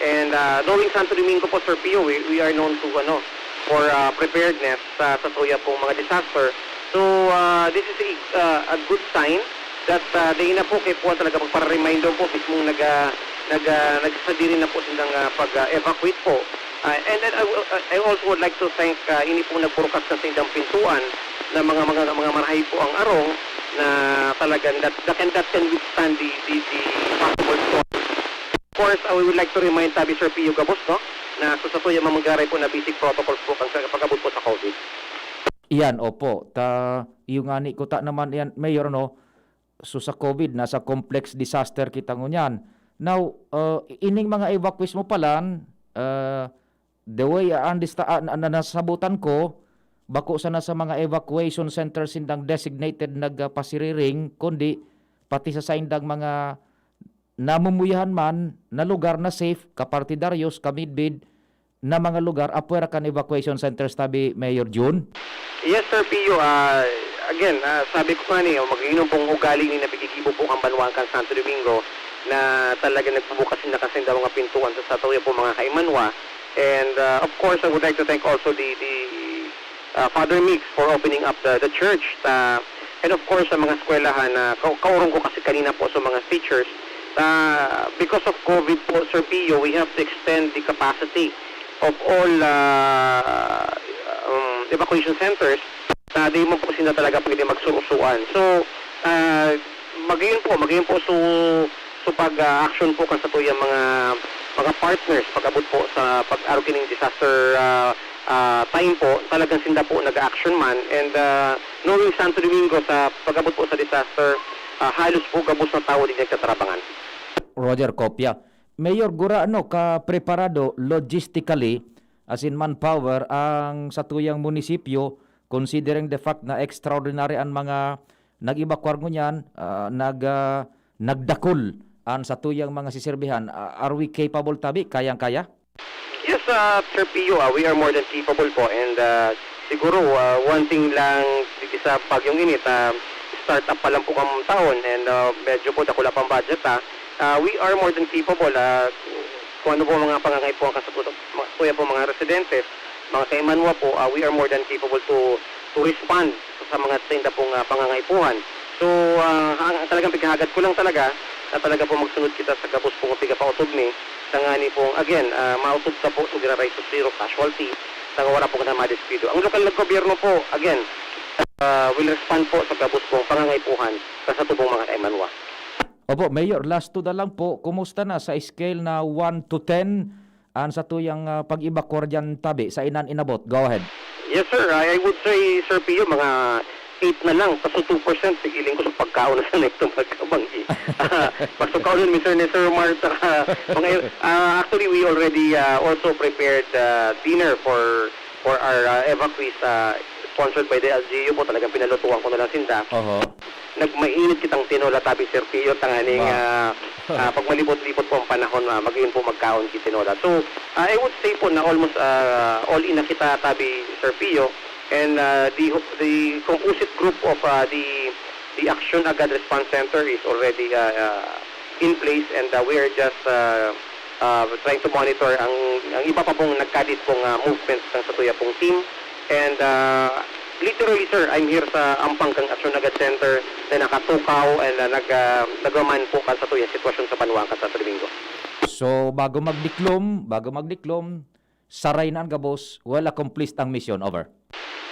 And, ah, knowing Santo Domingo po, Sir Pio, we, we are known to, ano, for, ah, preparedness sa, sa tuya pong mga disaster. So, ah, this is a, ah, a good sign that, ah, dai na po kay po talaga magpara-remind doon po mismong nag, ah, nag, ah, nagsasadiri na po silang, ah, pag, ah, evacuate po. Ah, and then I will, I also would like to thank, ah, ini pong nagburukas na sa indang pintuan na mga, mga, mga marahay po ang arong na talagang that, that can, that can withstand the, the, the possible storm. Of course, ah, we would like to remind tabi, Sir Pio, gabos, no, na sa satuya mamagaray po na basic protocols po kan sa pag-abot po sa COVID. Iyan, opo. Ta, iyo ngani kuta naman iyan, Mayor, no? So, sa COVID, nasa complex disaster kita ngunyan. Now, ah, ining mga evacuees mo palan, ah, the way, ah, understa-, ah, na, na, nasabutan ko, bako sana sa mga evacuation centers sindang designated nagpasiriring, kundi pati sa saindang mga namumuyahan man na lugar na safe, kapartidaryos, kamidbid na mga lugar apwera kan evacuation centers tabi, Mayor Jun? Yes, Sir Pio. Ah, again, ah, sabi ko nga niyo, mag-inom pong ugali ni napigigibo po kan banwaan kan Santo Domingo na talaga nagbubukas na kasi daw mga pintuan sa satuya po mga kaimanwa. And, ah, of course, I would like to thank also the, the, ah, Father Mix for opening up the, the church. Ah, and of course, sa mga eskwelahan na ka-, kaurong ko kasi kanina po sa mga teachers, ah, because of COVID po, Sir Pio, we have to extend the capacity of all, ah, um, evacuation centers na di man po sila talaga pwede magsurusuan. So, ah, magayon po, magayon po so, so pag, ah, action po kan satuyang mga, mga partners pag-abot po sa pag-arog kining disaster, ah, ah, time po, talagang sinda po nag-a-action man. And, ah, knowing Santo Domingo, sa pag-abot po sa disaster, ah, halos po gabos na tawo din nagtatarabangan. Roger Copia. Mayor, gurano ka preparado logistically, as in manpower, ang satuyang munisipyo, considering the fact na extraordinary an mga nag-evacuar ngunyan, ah, nag-, ah, nagdakul an satuyang mga siserbihan? Ah, are we capable tabi? Kayang-kaya? Yes, ah, Sir Pio, ah, we are more than capable po. And, ah, siguro, ah, one thing lang, sige, sa Bagyong Init, ah, start up pa lang po kang taon and, ah, medyo po dakula pang budget, ah. Ah, we are more than capable, ah, kung ano po mga pangangaipuhan kan sa tuya po mga residentes, mga kaimanwa po, ah, we are more than capable to, to respond sa mga sainda pong, ah, pangangaipuhan. So, ah, ang, ang talagang pighahagad ko lang talaga na talaga po magsunod kita sa gabos pong pigapaotob mi, tanganing pong, again, ah, maotob ta po so giraray sa zero casualty, saka wala po kita madespido. Ang lokal na gobyerno po, again, ah, will respond po sa gabos pong pangangaipuhan sa satubong mga kaimanwa. Opo, Mayor, last two na lang po. Kumusta na sa scale na one to ten an satuyang, ah, pag-evacuar diyan tabi sa inan inabot? Go ahead. Yes, sir. I, I would say, Sir Pio, mga eight na lang. Kaso two percent, pigiling ko sa pagkaon na sana ito magkabanggi. Ah, pagsukaon ni Sir, ni Sir Mark, saka mga, ah, actually, we already, ah, also prepared, ah, dinner for, for our, ah, evacuees, ah, sponsored by the L G U po. Talagang pinalutuan ko na lang sinda. Oho. Nagmainit kitang tinola, tabi, Sir Pio, tanganing, Ba? ah, ah, pag malibot-libot po ang panahon, ah, mag-iyon po magkaon ki tinola. So, ah, I would say po na almost, ah, all in na kita, tabi, Sir Pio. And, ah, the, the composite group of, ah, the, the Action Agad Response Center is already, ah, ah, in place, and, ah, we are just, ah, ah, trying to monitor ang, ang iba pa pong nagkadit pong, ah, movements ng satuya pong team. And, ah, literally, sir, I'm here sa ampang kang Action Agad Center na nakatukaw and, ah, nag, ah, nagmaman po kan satuyang sitwasyon sa banwaan kan Santo Domingo. So, bago magdiklom, bago magdiklom, saray na an gabos, well accomplished ang misyon. Over.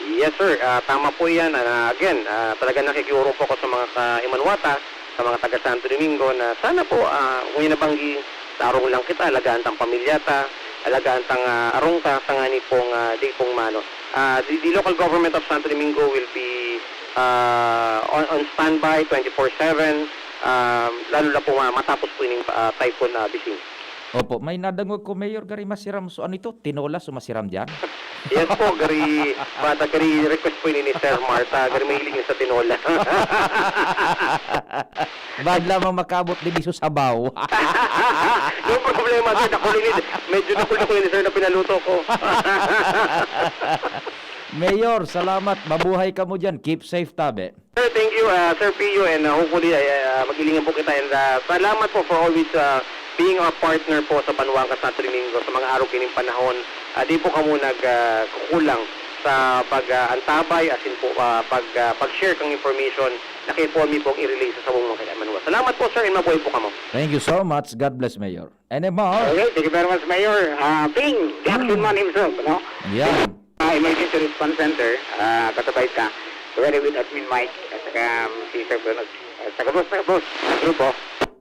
Yes, sir. Ah, tama po yan. Ah, again, ah, talaga nakikiurong po ako sa mga kaimanwa ta, sa mga taga Santo Domingo, na sana po, ah, kung yung nabanggi, sa arong lang kita, alagaan tang pamilya ta, alagaan tang, ah, arong ta, tanganing pong, ah, di pong mano. Ah, the, the local government of Santo Domingo will be, ah, on, on standby twenty-four seven, ah, lalo na po ma-, matapos po ining, ah, Typhoon, ah, Bising. Opo, may nadangog ko, Mayor, gari masiram. So, ano ito? Tinola, so masiram diyan? Yes po, gari, bata gari request po ini ni Sir Martha, gari mahilig sa tinola. Bad lamang makabot din iso sabaw. No problema, sir. Nakulinid. Medyo nakul-, nakulinid, sir, na pinaluto ko. Mayor, salamat. Mabuhay ka mo dyan. Keep safe, tabi. Sir, thank you, uh, Sir Pio, and uh, hopefully uh, uh, magilingan po kita. And uh, salamat po for always uh, being our partner po sa Banwang Santo Domingo sa mga araw kining panahon. Uh, di po kamo nag uh, kukulang sa pag-antabay, asin po uh, pag uh, pag-share kang information na kay po mi pong i-relay sa sabong mga kailangan. Salamat po, sir, and mabuhay po kamo. Thank you so much. God bless, Mayor. N M R. Okay, thank you very much, Mayor. Uh, Ping, the action man himself, no? Yan. Ah, Emergency Response Center, ah, katabayan ka. Together with Admin Mike, at saka um, si Sir Bruno, at saka boss, saka boss, sa grupo.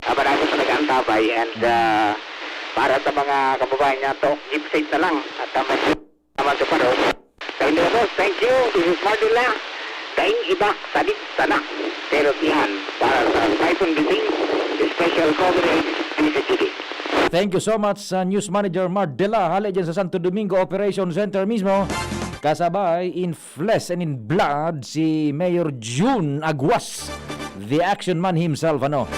Ah, marami sa nag-aantabay and ah, para sa mga kababayan niya to, keep safe na lang. At uh, mas naman sa paro. Sa inyo, boss, thank you. This is Mardula. Daing iba, sadik sana. Pero diyan, para sa Typhoon Bising, special coverage, D C T V. Thank you so much sa News Manager Mardela, hali dyan sa Santo Domingo Operation Center mismo. Kasabay in flesh and in blood si Mayor June Aguas, the action man himself, ano.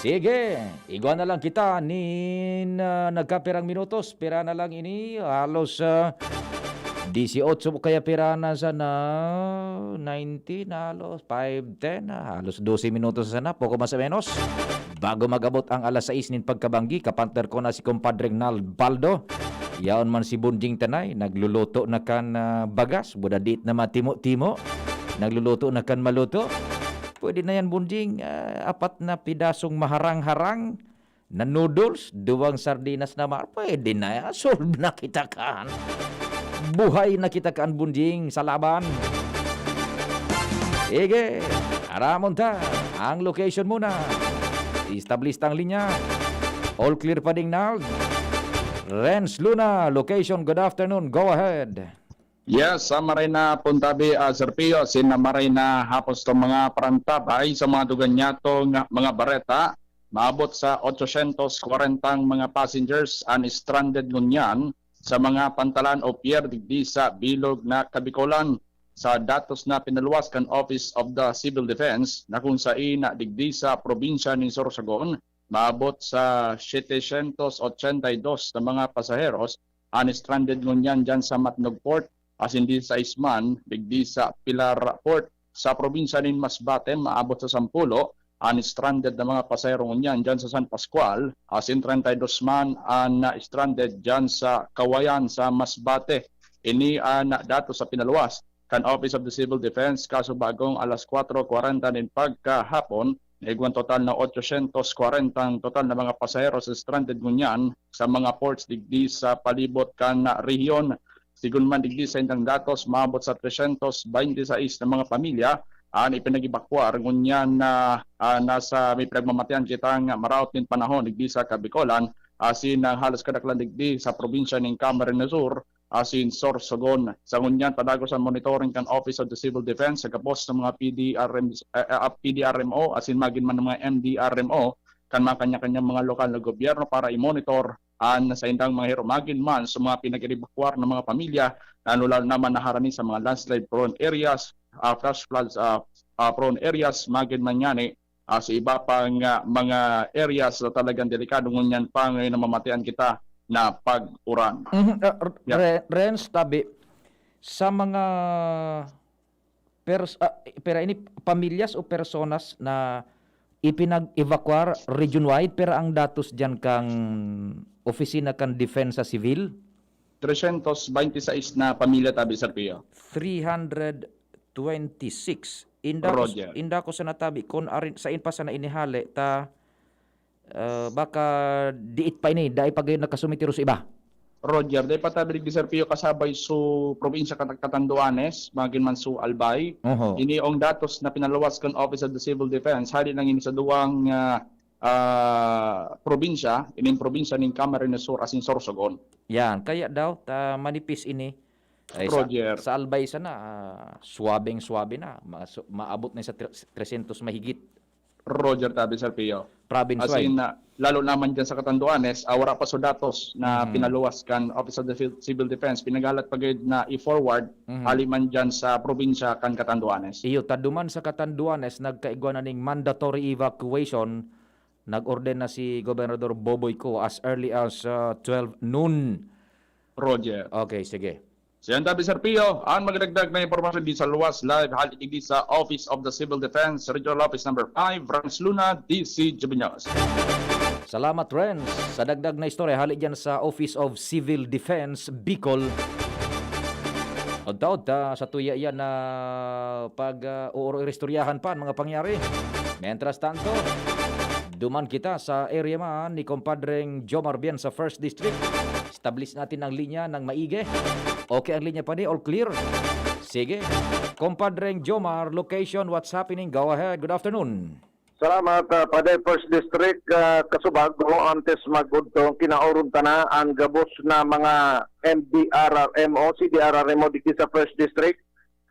Sige, igwa na lang kita nin ah, nagkapirang minutos, pira na lang ini, halos ah, disiotso o kaya pira na sana, nineteen, halos five ten, ah, halos dose minutos na sana, poko mas o menos. Bago mag-abot ang alas sais nin pagkabanggi, kapartner ko na si Compadre Regnald Baldo. Yaon man si Bonjing Tanay, nagluluto na kan ah, bagas, buda diit na matimo-timo. Nagluluto na kan maluto. Pwede na yan, Bonjing. Ah, apat na pidasong maharang-harang na noodles, duwang sardinas na mar-, pwede na yan. Solve na kita kan. Buhay na kita kan, Bonjing, sa laban. Sige, aramon ta. Ang location muna. Establish ta ang linya. All clear pa ding Nald. Renz Luna, location, good afternoon. Go ahead. Yes, sa maray na puntabi, uh, Sir Pio, sin na maray na hapon sa mga parantabay sa mga dugan niyato nga mga bareta, maabot sa otsosyentos kwarenta ang mga passengers an stranded ngunyan sa mga pantalan o pier digdi sa bilog na Kabikolan. Sa datos na pinaluwas kan Office of the Civil Defense na kung sain na digdi sa probinsya nin Sorsogon, maabot sa setecientos ochenta y dos na mga pasaheros an stranded ngunyan dyan sa Matnog Port, asin disais man digdi sa Pilar Port. Sa probinsya nin Masbate, maabot sa sampulo an stranded na mga pasahero ngunyan dyan sa San Pascual, asin treinta y dos man an na-stranded dyan sa Kawayan sa Masbate. Ini an datos sa pinaluwas kan Office of the Civil Defense, kaso bagong alas kwatro kwarenta nin pagkahapon, naigwang total na otsosyentos kwarenta ang total na mga pasahero sa stranded ngunyan sa mga ports digdi sa palibot kan rehiyon. Sigon man digdi sa indang datos, maabot sa tresyentos baynte sais na mga pamilya an ipinag-ebakwar ngunyan na ah, nasa may pinagmamatean kita nga maraot nin panahon digdi sa Kabikolan, asin ang halos kadaklan digdi sa probinsya nin Camarines Sur, asin Sorsogon. Sa ngunyan, padagos an monitoring kan Office of the Civil Defense sa gabos sa mga P D R M, eh, ah, P D R M O asin magin man mga M D R M O kan mga kanya-kanyang mga lokal na gobyerno para i-monitor an saindang mga herumagin man sa mga pinag-ebakwar na mga pamilya, lalo-lalo naman naharani sa mga landslide prone areas, ah, flash floods ah, ah, prone areas, magin man ngani ah, sa iba pang ah, mga areas na talagang delikado ngunyan pa ngayon na mamatian kita na pag-uran. Mhm, ah, r- Yeah. Re- Renz, tabi, sa mga pers- ah, pera ini, pamilyas o personas na ipinag-evacuar region-wide, pera ang datos diyan kang opisina kan Depensa Civil? Tresyentos baynte sais na pamilya tabi, Sir Pio. Three hundred twenty-six. Inda ko, Roger. Inda ko sa natabi, kun arin, sa inpasa na inihali, ta ah, baka diit pa ini, dai pa gayon nakasumitiros iba. Roger, dai pa tabi digdi, Sir Pio, kasabay su probinsya kan Catanduanes, magin man su Albay. Oho. Ini ang datos na pinaluwas kan Office of the Civil Defense, hali lang ini sa duwang ah, ah, probinsya, ining probinsya nin Camarines Sur asin Sorsogon. Yan, kaya daw, ta manipis ini. Ay, sa, Roger. Sa Albay sana, ah, swabeng-swabe na. Ma- su- maabot na sa tre- tresyentos mahigit. Roger Tabi, Sir Pio. Province-wide. As in, ah, lalo naman dyan sa Catanduanes, ah, wala pa sa datos na Mhm. pinaluwas kan Office of the Civil, Civil Defense. Pinaghalat pa gayud na i-forward, Mhm. hali man dyan sa probinsya kan Catanduanes. Iyo, ta duman sa Catanduanes, nagkaigwa na ning mandatory evacuation. Nag-order na si Gobernador Boboy Co as early as, ah, twelve noon. Roger. Okay, sige. Siyan tabi, Sir Pio, ang magdagdag na impormasyon di sa luwas, live hali digdi sa Office of the Civil Defense, Regional Office Number five, Renz Luna, D C Jubinos. Salamat, Renz. Sa dagdag na istorya, hali dyan sa Office of Civil Defense, Bicol. Udto-udto, sa tuya yan na pag, ah, uuro-, iristoryahan pa ang mga pangyari. Mientras tanto, duman kita sa area man ni Compadreng Jomar Bien sa First District. Establish natin ang linya ng maigi. Okay ang linya pa ni, all clear? Sige. Compadreng Jomar, location, what's happening? Go ahead. Good afternoon. Salamat, ah, Pade. First District, ah, Casubago, antes mag-udto, kinaoron ta na ang gabos na mga M D R R M o C D R R M o digdi sa First District.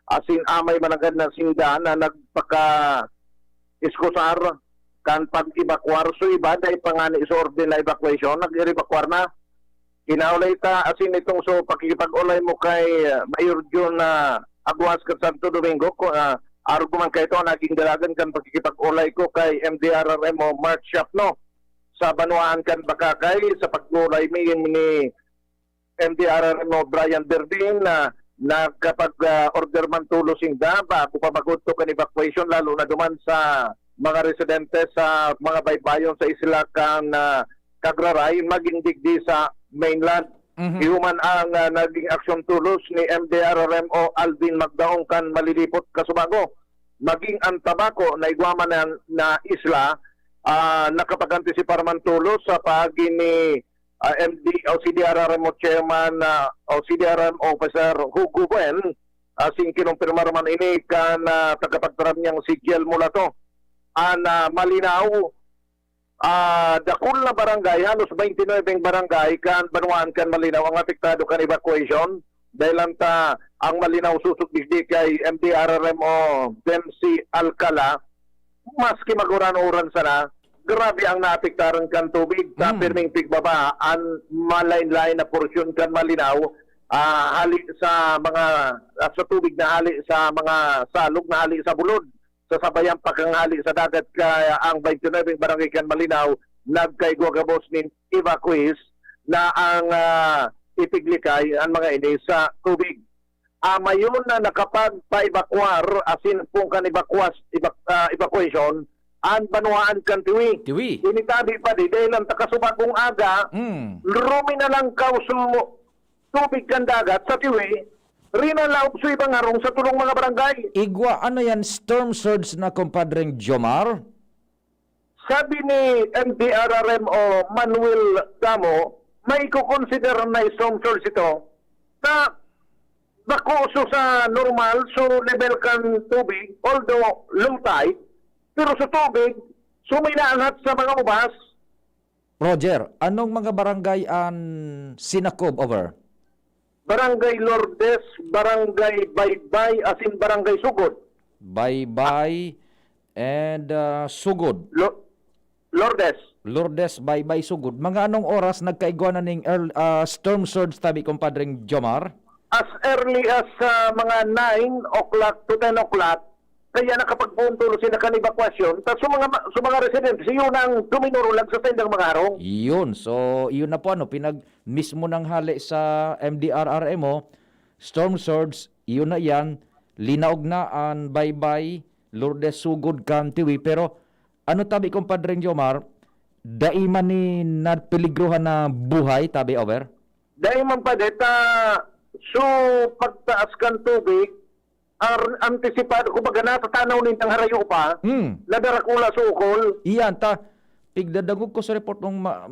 Asin amay managad na sinda na nagpaka-iskusar kan pag-evacuar. So, iba, dai pa ngani sa orden na evacuation, nag-evacuar na. Kinaulay ta, asin itong so pakikipag-ulay mo kay, ah, Mayor Jun na Aguas kan Santo Domingo, ko, ah, arog man kaito, naging dalagan kan pakikipag-ulay ko kay M D R R M o Mark Shapno sa banwaan kan Bacacay, sa pag-ulay mi ni M D R R M o Brian Berdin na nagkapag, ah, order man tulos sinda bago pa mag-udto kan evacuation, lalo na duman sa mga residente sa mga baybayon sa isla kan, ah, Cagraray, magin digdi sa mainland. Mhm. Iyo man ang, ah, naging aksyon tulos ni M D R R M o Alvin Magdaong kan Malilipot, Casubago. Maging ang Tabaco na igwa man na, na isla, ah, nakapag-antisipar man tulos sa paagi ni, ah, M D o C D R R M o Chairman, ah, o C D R R M Officer Hugo Buen, asin kinumpirmar man ini kan, ah, tagapagtaram niyang si Jel Mulato. An, ah, Malinao, ah, dakul na barangay, halos twenty-nine barangay kan banwaan kan Malinao ang apektado kan evacuation. Dahil lang ta ang Malinao susog digdi kay M D R R M o Dempsey Alcala, maski mag-uran-uran sana, grabe ang naapektaran kan tubig. Sa Hmm. pirming pigbaba, ang malain-lain na porsyon kan Malinao, ah, hali sa mga, ah, sa tubig na hali sa mga salog na hali sa bulod. Sa sabayang pakanghali sa dagat, kaya ang twenty-nine barangay kan Malinao nagkaigwa gabos nin evacuees na ang, ah, ipiglikay ang mga ini sa tubig. Ah, mayon na nakapagpa-evacuar, asin pong kan evacuas-, evac-, ah, evacuation, ang banwaan kan Tiwi. Tiwi. Initabi pa di, dahil ang takasubagong aga, Mm. rumi na lang kauso tubig kan dagat sa Tiwi, rinalaog sa ibang harong sa tulong mga barangay. Igwa, ano yan, storm surge na, Compadreng Jomar? Sabi ni M D R R M o Manuel Damo, may kukonsider na storm surge ito na bako so sa normal, so level kan tubig, although low tide, pero sa tubig, so may naanhat sa mga ubas. Roger, anong mga barangay an sinakob, over? Barangay Lourdes, Barangay Baybay, asin Barangay Sugod. Baybay and, ah, Sugod. Lo-, Lourdes. Lourdes, Baybay, Sugod. Mga anong oras nagkaigwa na ning earl-, ah, storm surge tabi, Compadreng Jomar? As early as, ah, mga nine o'clock to ten o'clock, kaya nakapagpuntulo sila kan evakuasyon. Ta sa mga ma-, sa mga residente, yun ang duminurulag sa saindang mga harong. Yun. So, yun na po, ano, pinag-, mismo nang hali sa M D R R M o, storm surge, yun na yan. Linaog na an Baybay, Lourdes, Sugod kan Tiwi. Pero, ano tabi, Compadreng Jomar, dai man ni napeligrohan na buhay, tabi, over? Dai man pa, deta, so, pagtaas kan tubig, ar-, antisipado, kumbaga, natatanaw nindang harayo pa, Hmm. na darakula sa ukol. Iyan, ta, pigdadangog ko sa report ng ma-,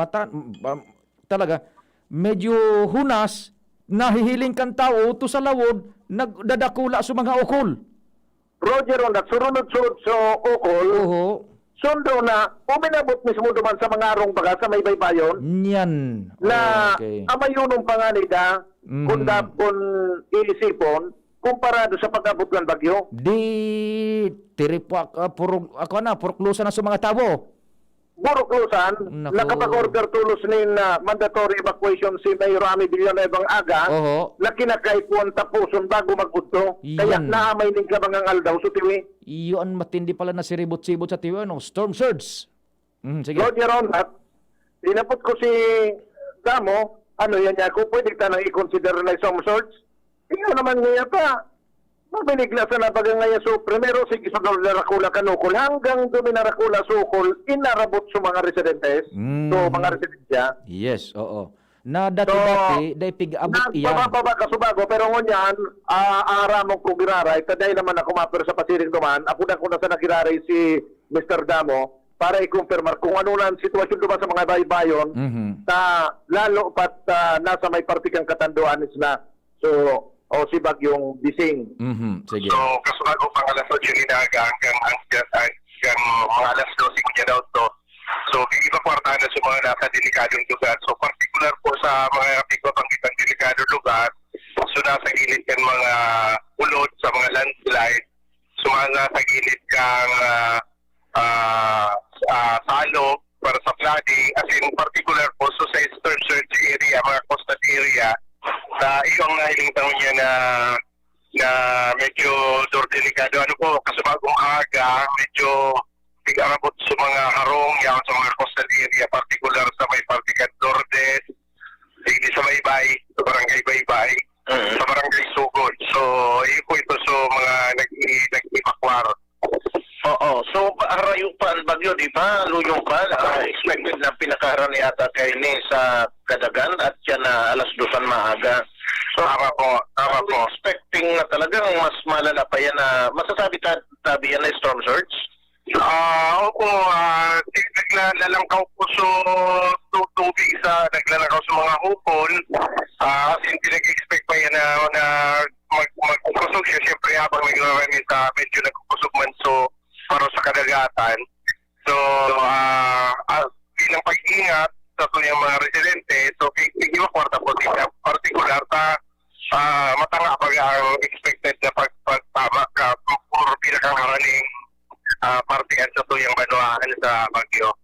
mata-, ma-, talaga, medyo hunas, nahihiling kan tao, to sa lawod, nagdadakula sa mga ukol. Roger, on that, surunod-surod sa ukol, Oho. sundo na, uminabot mismo duman sa mga arong baga sa may baybayon Niyan. na Okay. amayunon pa nga nida, Mm. kung dap-, kung iisipon, Komparado sa pag-abot kan bagyo. Di, tiripo ak-, ah, purog-, ako na, puruklusan na sa mga tawo. Buruklusan, Naku. nakapag-order tulos nin, ah, mandatory evacuation si Mayor Rami Villanueva ang aga, Oho. na kinakaipuhan tapuson bago mag-udto. Kaya Yan. naamay nin kabangang aldaw, so tiwi. Iyo an matindi pala na siribot-sibot sa tiwi, ano? Storm surge. Mm, sige. Lord, Your Honor, inapot ko si Damo, ano yan niya ako, pwede tanang i-consider na storm surge? Iyo naman niya pa. Mabinigla sa nabaga ngaya. So, primero, sige, sa Dol Rakula Kanukol, hanggang Dumi na Rakula Sukol, inarabot sa mga residentes. Mm. So, mga residensya. Yes, oo. Na dati-dati, So, dai pig-abot iyan. nagbababa ka subago, pero ngunyan, ah, aaramon ko giraray, ta dai naman ako mapir sa pasiring duman, apudan ko na sa nagiraray si Mister Damo para i-confirmar kung ano na ang sitwasyon duman sa mga baybayon, Mhm. ta lalo pat, ah, nasa may parte kang Catanduanes na. So, o si Bagyong Bising. Mhm, sige. So, kasubago pang alas otso nin aga hanggang, hanggang, hanggang mga alas dose ngunyan na udto. So, gigibakwartahan na sa mga nasa delikadong lugar. So, partikular po sa mga pigbabanggitang delikadong lugar, so, nasa gilid kan mga ulod, sa mga landslide, so, mga nasa gilid kang, ah, ah, ah, salog para sa flooding, as in particular po, so, sa storm surge area, mga coastal area, na iyong nahiling taon niya na, na medyo dor-, delikado. Ano po, kasubagong aga, medyo tig-arabot sa mga harong, yan sa mga coastal area, particular sa may parte kan Lourdes, hindi sa Baybay, sa barangay Baybay, Mm. sa barangay Sugod. So, yun po ito, so, mga nag-i-, nag-evacuar. Oo. So, harayo pa ang bagyo, di ba? Luyo pa. Ah, expected na pinakaharan yata kaini sa Cadagan at yan na alas dos an maaga. So, Tama po, tama are we po. expecting na talagang mas malala pa yan na masasabi ta-, tabi yan na storm surge? Ah, opo, ah, ti-, naglalalangkaw po so tu-, tubig sa, naglalangkaw sa mga hukol. Ah, as in, pinag-expect pa yan na, na mag-, magkukusog siya, siyempre, habang nagrarami sa medyo nagkukusog man so, paro sa kadagatan. So, ah, ah, bilang pag-ingat sa tuyang mga residente, so, ki-, ki-, kwarta po siya, partikular sa, ah, matanga pa ang expected na pag-, pagtama ka or pinakangaraning, ah, parte sa tuyang banwaan sa Baguio.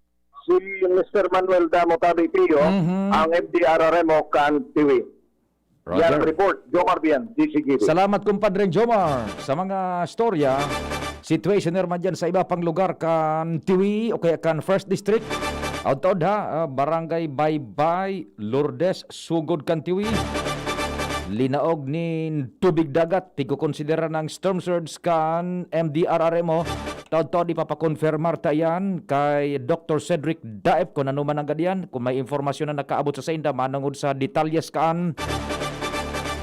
Si Mister Manuel Damo Tabi Pio, Mhm. ang M D R R M o kan Tiwi. Roger. Yan ang report. Jomar Bian, D Z G B. Salamat, Kumpadreng Jomar, sa mga storya. Situationer man dyan sa iba pang lugar kan Tiwi o kaya kan First District. Taod-taod ha, ah, Barangay Baybay, Lourdes, Sugod kan Tiwi. Linaog nin tubig dagat, tigkokonsidera ng storm surge kan M D R R M o. Taod-taod ipapakonfirmar ta iyan kay Doktor Cedric Daep kun ano man ang gadiyan. Kun may impormasyon na nakaabot sa sainda manongod sa detalyes kaan.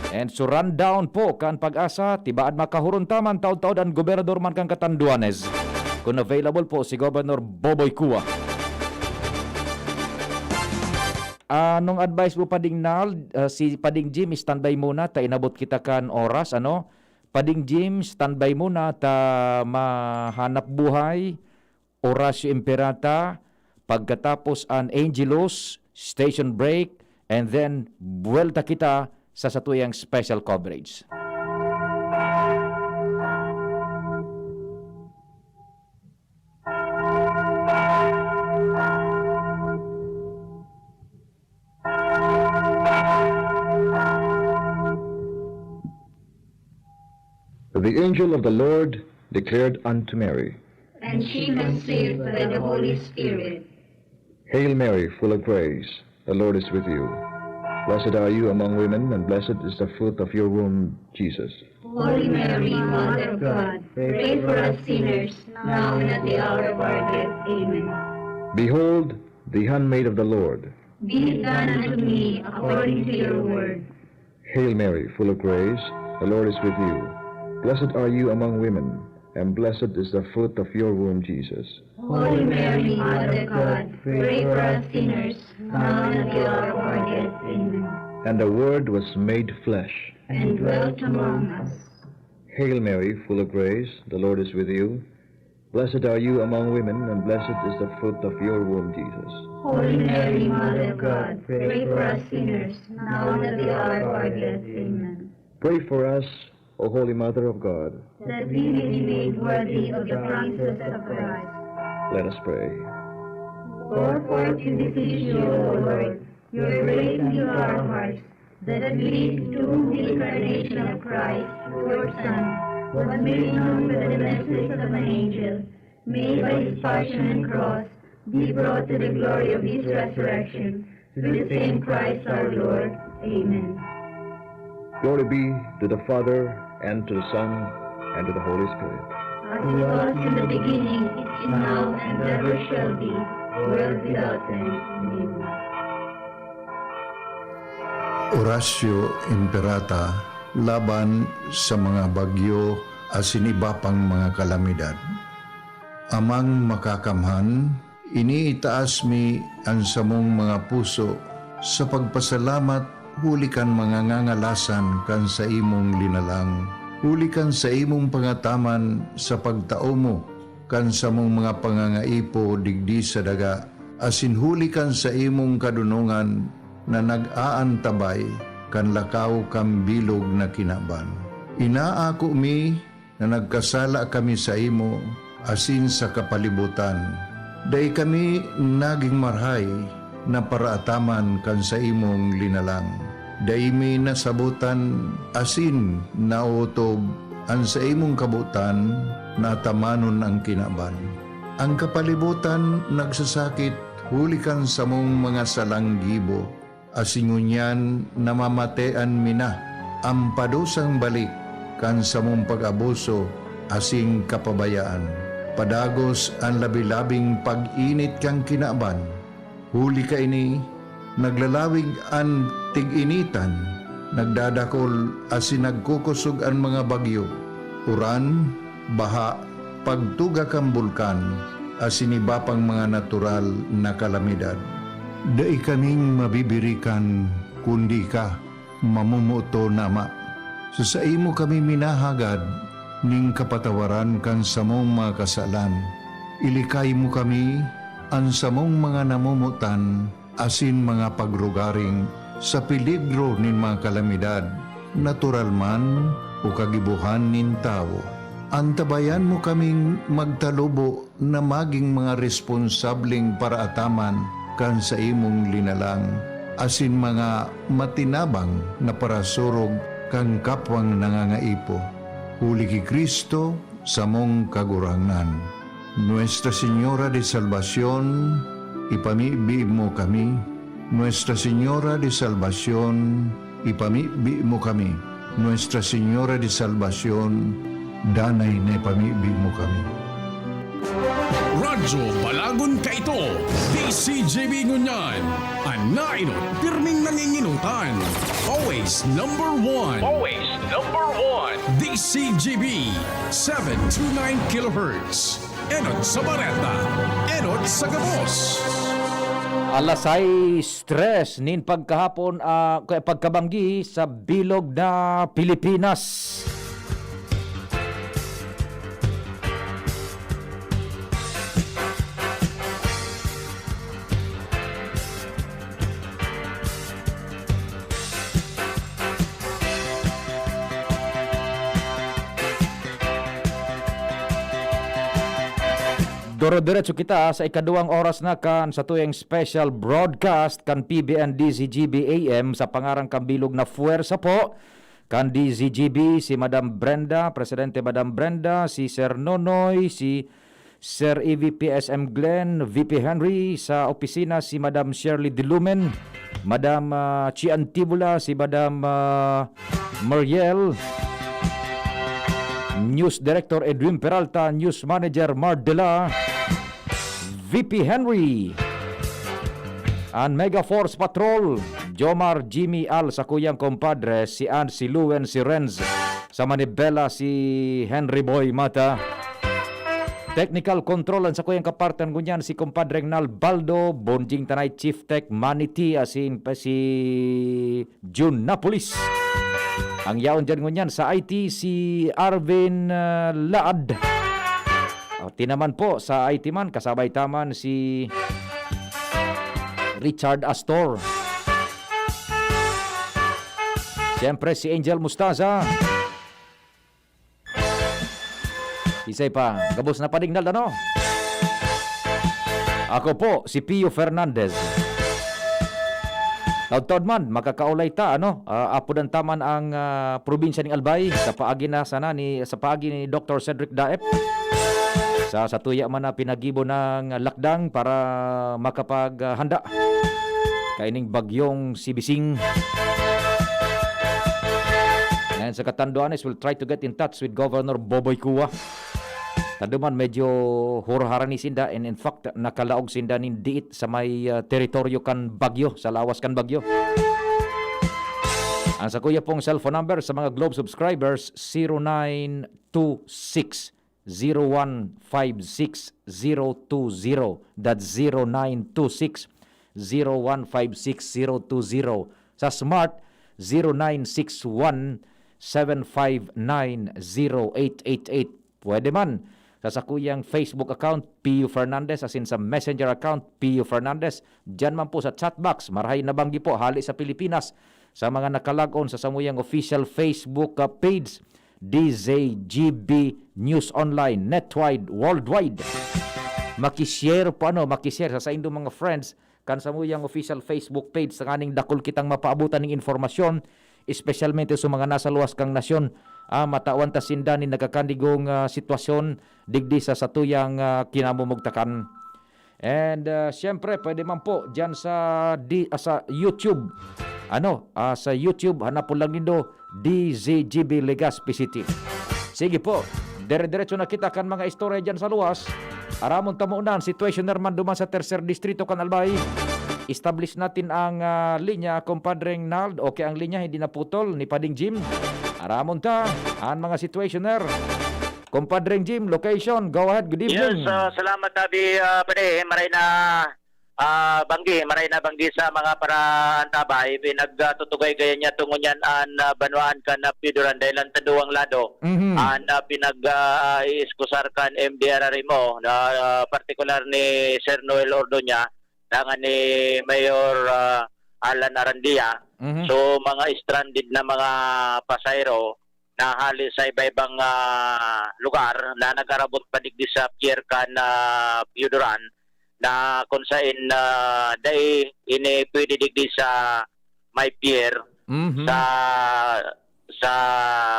And so rundown po kan Pag-asa, tibaad makahuron ta man taod-taod an gobernador man kan Catanduanes. Kun available po si Governor Boboy Cua. Anong advice mo, Pading Nal? Ah, si Pading Jim, standby muna, ta inabot kita kan oras, ano? Pading Jim, standby muna, ta mahanap buhay, Oratio Imperata, pagkatapos an Angelus, station break, and then buwelta kita sa satuyang special coverage. The angel of the Lord declared unto Mary, And she conceived by the Holy Spirit. Hail Mary, full of grace, the Lord is with you. Blessed are you among women, and blessed is the fruit of your womb, Jesus. Holy Mary, Mother of God, pray for us sinners, now and at the hour of our death. Amen. Behold, the handmaid of the Lord. Be it done unto me according to your word. Hail Mary, full of grace, the Lord is with you. Blessed are you among women, and blessed is the fruit of your womb, Jesus. Holy Mary, Mother of God, pray for us sinners, now and at the hour of our death. Amen. And the Word was made flesh. And dwelt among us. Hail Mary, full of grace, the Lord is with you. Blessed are you among women, and blessed is the fruit of your womb, Jesus. Holy Mary, Mother of God, pray for us sinners, now and at the hour of our death. Amen. Pray for us O Holy Mother of God, that we may be made worthy of the promises of Christ. Let us pray. Pour forth, we beseech you, O Lord, your grace into our hearts, that we, to whom the incarnation of Christ, your Son, was made known by the message of an angel, may by his passion and cross be brought to the glory of his resurrection. Through the same Christ our Lord. Amen. Glory be to the Father, and to the Son, and to the Holy Spirit. As it was in the beginning, is now, and ever shall be, world without end. Amen. Oratio Imperata laban sa mga bagyo asin iba pang mga kalamidad. Amang Makakamhan, iniitaas mi an samong mga puso sa pagpasalamat huli kan mga ngangalasan kan saimong linalang, huli kan saimong pangataman sa pagtao mo kan samong mga pangangaipo digdi sa daga, asin huli kan saimong kadonongan na nag-aantabay kan lakaw kan bilog na kinaban. Inaako mi na nagkasala kami saimo asin sa kapalibotan. Dai kami nagin marahay na paraataman kan saimong linalang. Dai mi nasabotan asin naotob an saimong kabotan na atamanon an kinaban. An kapalibotan nagsasakit huli kan samong mga salang gibo, asin ngunyan namamatean mi na an padusang balik kan samong pag-abuso asin kapabayaan. Padagos an labi-labing pag-init kan kinaban. Huli kaini, naglalawig an tig-initan, nagdadakol asin nagkukosog an mga bagyo, uran, baha, pagtuga kan bulkan, asin iba pang mga natural na kalamidad. Dai kaming mabibirikan, kundi ika, mamomoton na Ama. Sa saimo kami minahagad nin kapatawaran kan samong mga kasalan. Ilikay mo kami, an samong mga namomotan, asin mga pagrugaring sa peligro nin mga kalamidad, natural man o kagibohan nin tawo. Antabayan mo kaming magtalubo na magin mga responsableng paraataman kan saimong linalang, asin mga matinabang na parasurog kan kapwang nangangaipo. Huli ki Cristo, samong Kagurangnan. Nuestra Señora de Salvacion, ipamibi mo kami. Nuestra Señora de Salvacion, ipamibi mo kami. Nuestra Señora de Salvacion, danay na ipamibi mo kami. Radyo Balagon kaito, D C G B ngunyan, an naenot, pirming nanginginotan. Always number one. Always number one. D C G B, seven two nine kilohertz. Enot sa bareta, enot sa gabos. Alas sais tres nin pagkahapon, ah, kaya pagkabanggi sa bilog na Pilipinas. Doro-diretso kita sa ikaduwang oras na kan satuyang special broadcast kan P B N D Z G B A M sa pangaran kan bilog na Fuerza po kan D Z G B, si Madam Brenda, Presidente Madam Brenda, si Sir Nonoy, si Sir E V P S M Glenn, V P Henry, sa opisina si Madam Shirley Dilumen, Madam, ah, Chi Antibula, si Madam, ah, Mariel, News Director Edwin Peralta, News Manager Mardela, V P Henry, an Mega Force Patrol, Jomar, Jimmy, Al, sakuyang kompadre, si Ann, si Luen, si Renz, sa Manibela, si Henry Boy Mata. Technical Control, an sakuyang kapartan ngunyan, si Compadre Nalbaldo, Bonjing Tanay, Chief Tech, Manny T, asin pa si Jun Napolis. Ang yaon dyan ngunyan sa I T, si Arvin, ah, Laad. Pati naman po sa I T man, kasabay taman si Richard Astor. Siyempre, si Angel Mustaza. Isay pa, gabos na padignal, ano? Ako po, si Pio Fernandez. Taud-taud man, makakaulay ta, ano? Ah, apodan ta man ang, ah, probinsya ning Albay sa paagi na sana ni, sa paagi ni Doktor Cedric Daep. Sa satuya man na pinagibo ng lakdang para makapaghanda kaining bagyong si Bising. And sa Catanduanes, we'll try to get in touch with Governor Boboy Cua. Tando man, medyo hurharani sinda, and in fact, nakalaog sinda nin diit sa may, ah, teritoryo kan bagyo, sa lawas kan bagyo. Ang sakuya pong cellphone number sa mga Globe subscribers, zero nine two six, zero one five six, zero two zero. That's zero nine two six, zero one five six, zero two zero. Sa Smart, zero nine six one, seven five nine, zero eight eight eight. Pwede man sa sakuyang Facebook account, Pio Fernandez, asin sa Messenger account, Pio Fernandez. Diyan man po sa chat box, marahay na banggi po, hali sa Pilipinas, sa mga nakalag-on sa samuyang official Facebook, ah, page, D Z G B News Online, netwide, worldwide. Makishare po, ano, makishare sa saindong mga friends kan samuyang official Facebook page, tanganing dakul kitang mapaabotan ning impormasyon, espesyalmente sa mga nasa luwas kang nasyon. Ah, matawan ta sinda nin nagkakanigong, ah, sitwasyon digdi sa satuyang, ah, kinamumugtakan. And, ah, siyempre, pwede man po dyan sa di-, ah, sa YouTube. Ano, ah, sa YouTube, hanapon lang nindo D Z G B Legazpi City. Sige po, dire-diretso na kita kan mga istorya dyan sa luwas. Aramon ta muna an situationer man duman sa Tercer Distrito kan Albay. Establish natin ang, ah, linya, Compadreng Nald. Okay ang linya, hindi naputol ni Pading Jim. Aramon ta an mga situationer. Compadreng Jim, location. Go ahead, good evening. Yes, ah, salamat, Abi, ah, pare. Maray na, ah, banggi, maray na banggi sa mga paraantabay. Pinagtutugay gaya niya tungo niyan an, ah, banwaan kan, ah, Pio Duran dahil ang taduwang lado. Mhm. An, ah, pinag, ah, iiskusar kan M D R R M O, na, ah, partikular ni Sir Noel Ordoña, dangan ni Mayor, ah, Alan Arandia. Mhm. So, mga stranded na mga pasahero, na hali sa iba-ibang, ah, lugar na nag-arabot pa digdi sa pier kan, ah, Pio Duran, na kung sain, ah, dai ini pwede digdi sa may pier, Mhm. sa, sa,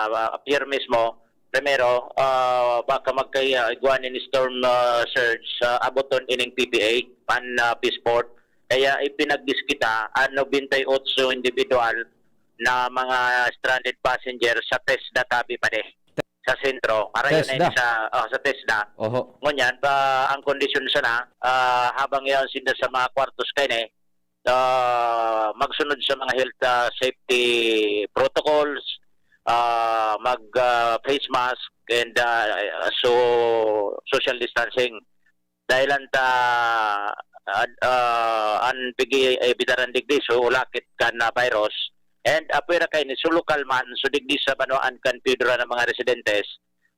ah, pier mismo. Primero, ah, baka magkaya igwa nin storm, ah, surge sa aboton ining P P A, pan, ah, Peaceport. Kaya ipinagdiskita ang nobenta y otso individual na mga stranded passenger sa TESDA tabi pa di, sa sentro. Marayo na ini TESDA. Sa, oh, sa TESDA. Oho. Ngunyan, pa, ang kondisyon sana, ah, habang yaon sinda sa mga kwartos kaini, ah, magsunod sa mga health, ah, safety protocols, ah, mag, ah, face mask, and, ah, so, social distancing. Dahil an ta, ad-, ah, an pig-iibitaran digdi, so, ulakit kan, ah, virus. And, ah, pwera kaini, so, lokal man, so, digdi sa banwaan kan Pio Duran an mga residentes,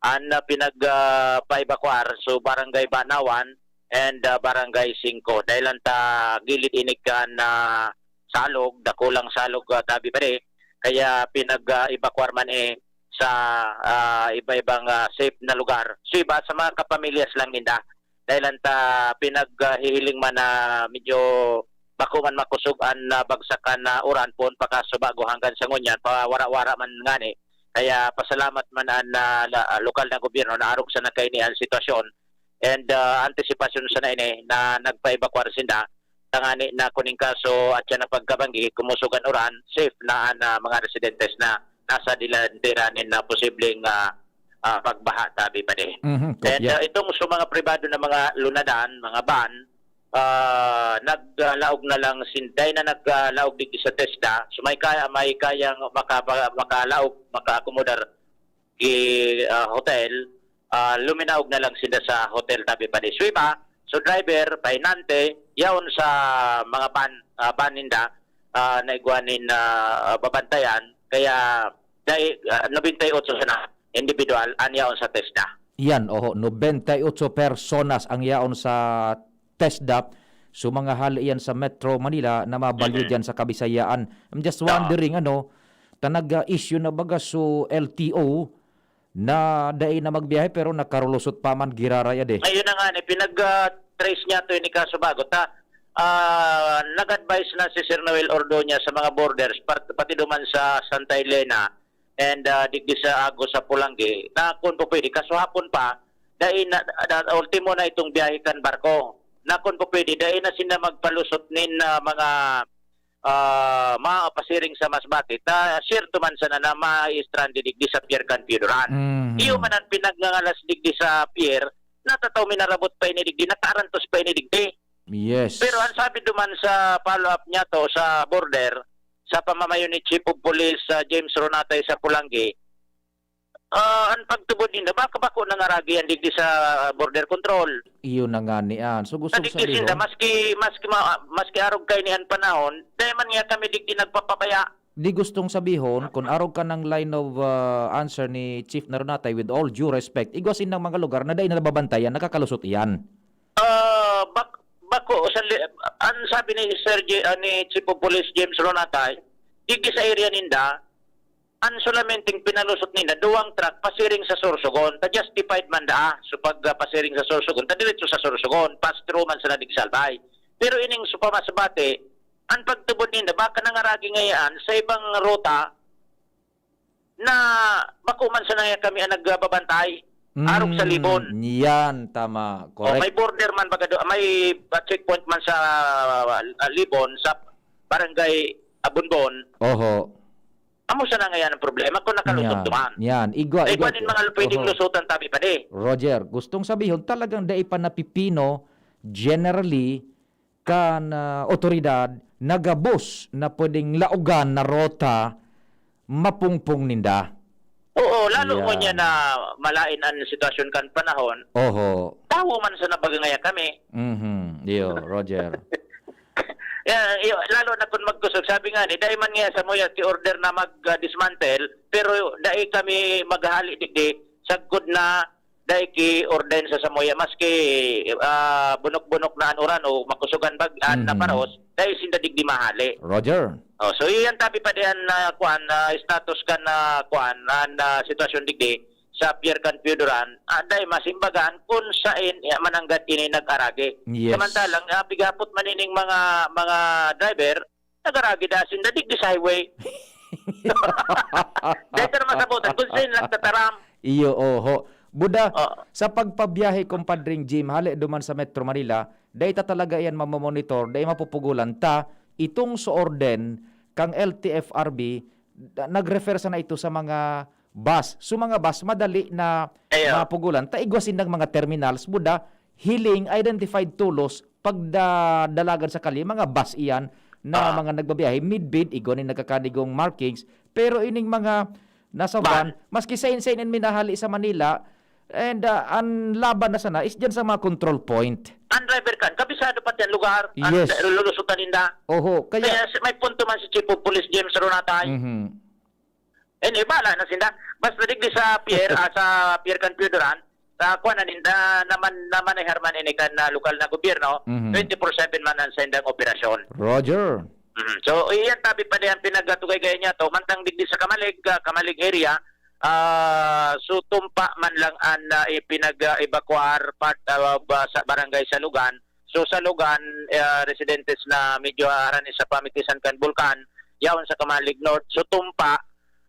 an, ah, pinag, ah, paebakuar, so, Barangay Banawan and, ah, Barangay Singko. Dahil an ta gilid ini kan, ah, salog, dakulang salog, ah, tabi pa di, kaya pinag, ah, ebakuar man, eh, sa, ah, iba-ibang, ah, safe na lugar. So, iba sa mga kapamilyas lang ninda. Dahil an ta pinaghihiling man na medyo bako man makosog an, ah, bagsakan na uran poon pa kasubago hanggang sa ngunyan, pawara-wara man ngani. Kaya pasalamat man an, ah, la-, ah, lokal na gobyerno na arog sana kaini an sitwasyon. And, ah, antisipasyon sana ini na nagpaebakuar sinda. Tangani na kuning kaso at siya na pagkabanggi, kumusog an uran, safe na an, ah, mga residentes na nasa delantera nin, ah, posibleng, ah, ah, pagbaha, tabi pa di. Mhm, And, kopya. ah, itong sa mga pribado na mga lunadan, mga van, ah, naglaog na lang sin-, dai na naglaog digdi sa TESDA. So, may kaya, may kayang makaba-, makalaog, makaakomodar ki, ah, hotel, ah, luminaog na lang sinda sa hotel tabi pa di. So, iba, so, driver, pahinante, yaon sa mga van, ah, van ninda, ah, na igwa nin, ah, babantayan. Kaya, dai, ah, nobenta y otso sana individual an yaon sa TESDA. Yan, oho, nobenta y otso personas ang yaon sa TESDA. So, mga hali yan sa Metro Manila na mabalyo Mhm. dyan sa Kabisayaan. I'm just Oo. wondering, ano, ta nag-issue na baga so L T O, na dai na magbiyahe pero nakalulusot pa man giraray adi. Ayun na nga ni, pinag, ah, trace niya to ini kaso bago ta, ah, nag-advise na si Sir Noel Ordoña sa mga borders, part-, pati duman sa Santa Elena and, ah, digdi sa Agos sa Polangui, na kung po pwede, kasuhapon pa, dai na, na, ultimo na itong biyahe kan barko. Na kung po pwede, dai na sila magpalusot nin, ah, mga ah, mapasiring sa Masbate, ta siyerto man sana na ma-stranded digdi sa Pier Can Piedra. Mhm. Iyo man ang pinagngangalas digdi sa pier, natataw minarabot pa ini digdi, nakaarantos pa ini digdi. Yes. Pero ang sabi duman sa follow-up niya to sa border, sa pamamayo ni Chief of Police, ah, James Ronatay sa Polangui, ah, ang pagtubod ninda, baka bako nangaragi yan digdi sa border control. Iyo na nga ni an. So, Na gustong digdi sinda, sabihon, maski, maski ma-, maski arog kaini an panahon, dai man niya kami digdi nagpapabaya. Di gustong sabihon, kun arog ka ng line of, ah, answer ni Chief Narunatay, with all due respect, igwa sindang mga lugar na dai na nababantayan, nakakalusot iyan. Ah, bak-, bako, sa li-, ang sabi ni Sir J-, ah, ni Chief of Police James Ronatay, digdi sa area ninda, ang solamenteng pinalusot ninda, duwang truck pasiring sa Sorsogon, ta justified man daa. So, pag, ah, pasiring sa Sorsogon, ta diretso sa Sorsogon, pass through man sa Nadig Salbay. Pero ining sa Pamasbate, ang pagtubod ninda, baka nangaragi ngayaan sa ibang ruta na bako man sana kami ang nagbabantay, arog sa Libon. Mm, yan, tama. O, correct. May border man baga do-, may, ah, checkpoint man sa, ah, Libon, sa barangay Abunbon. Oho. Amo sana ngayan ang problema kung nakalusot Yan, duman. Yan. Igwa, Ay, igwa, igwa nin mga pwedeng oho. Lusutan tabi pa di. Roger, gustong sabihon, talagang dai pa napipino, generally, kan, ah, otoridad na gabos na pwedeng laogan na rota mapungpong ninda. Oo, lalo Yan. Ngunyan na malain an sitwasyon kan panahon, Oho. Tawo man sa nabagangaya kami. Mhm. Iyo, Roger. Yan, iyo, lalo na kung magkusog. Sabi nga ni, dai man nga sa muya ti order na mag, ah, dismantle, pero dai kami maghali digdi, sagkod na dai ki-ordain sa samuya, maski, ah, bunok-bunok na an uran o makusog an bag-, an Mhm. naparos, dai sinda digdi mahali. Roger. Oh, so, iyan tabi pa diyan na, kuan, na status kan, ah, kuan, an, ah, sitwasyon digdi sa Pier Can Piuduran, ah, dai masimbagan kun sain, eh, mananggad ini nag-aragi. Yes. Samantalang, ah, pigapot man ining mga, mga driver, nagaragi daa sinda digdi sa highway. Dai ta na masabotan kung sino nagtataram. Iyo, oho. Buda, Oo. sa pagpabiyahe, Compadre Jim, hale duman sa Metro Manila, dai ta talaga iyan mamomonitor, dai mapupugulan ta. Itong sa orden kang L T F R B, da-, nag-refer sana ito sa mga bus. So, mga bus, madali na Ayo. mapugulan. Ta igwa sindang mga terminals, buda, hiling, identified tolos, pagda-, dalagan sa kalye, mga bus iyan na Ah. mga nagbabiyahe, midbid, igwa nin nagkakanigong markings, pero ining mga nasa Van. van, maski sain-sain in minahali sa Manila, and, ah, an laban na sana is dyan sa mga control point. An driver kan, kabisado pati an lugar, an Yes. lulusutan ninda. Oho, kaya Kaya si, may punto man si Chief of Police James Ronatay. Mhm. Anyway, bahala na sinda. Basta digdi sa pier, ah, sa Pier Can Piuduran, sa kuwan na ninda, naman, namanehar man ini kan, ah, lokal na gobyerno, Mhm. twenty-four seven man ang sendang operasyon. Roger. Mhm. So, iyan tabi pa diyan pinagtugay-gay niya to, mantang digdi sa Camalig, ah, Camalig area, ah, so tumpa man lang an, ah, ipinag, ah, evacuar part, ah, ba, sa barangay Salugan. So, Salugan, ah, residentes na medyo harani sa pamitisan kan bulkan, yaon sa Camalig North. So, tumpa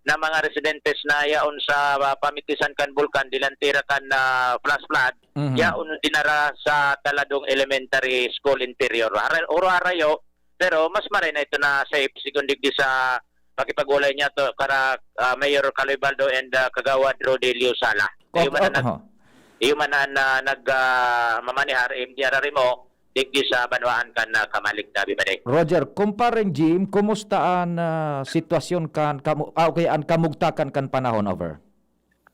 na mga residentes na yaon sa, ah, pamitisan kan bulkan, delantera kan, ah, flash flood, Mhm. yaon dinara sa Taladong Elementary School Interior. Hara-, huro harayo, pero mas maray na ito na safe, sigon digdi sa pakipag-ulay niya to, kara, ah, Mayor Caloy Baldo and, ah, Kagawad Rodelio Sala. Iyo man ang nag-, Oho. iyo man ang, ah, nag, ah, mamanehar, M D R Remo, digdi sa banwaan kan, ah, Camalig, tabi pa di. Roger, Kumpareng Jim, kumusta an, ah, sitwasyon kan kamu-, ah, okay, an kamugtakan kan panahon, over?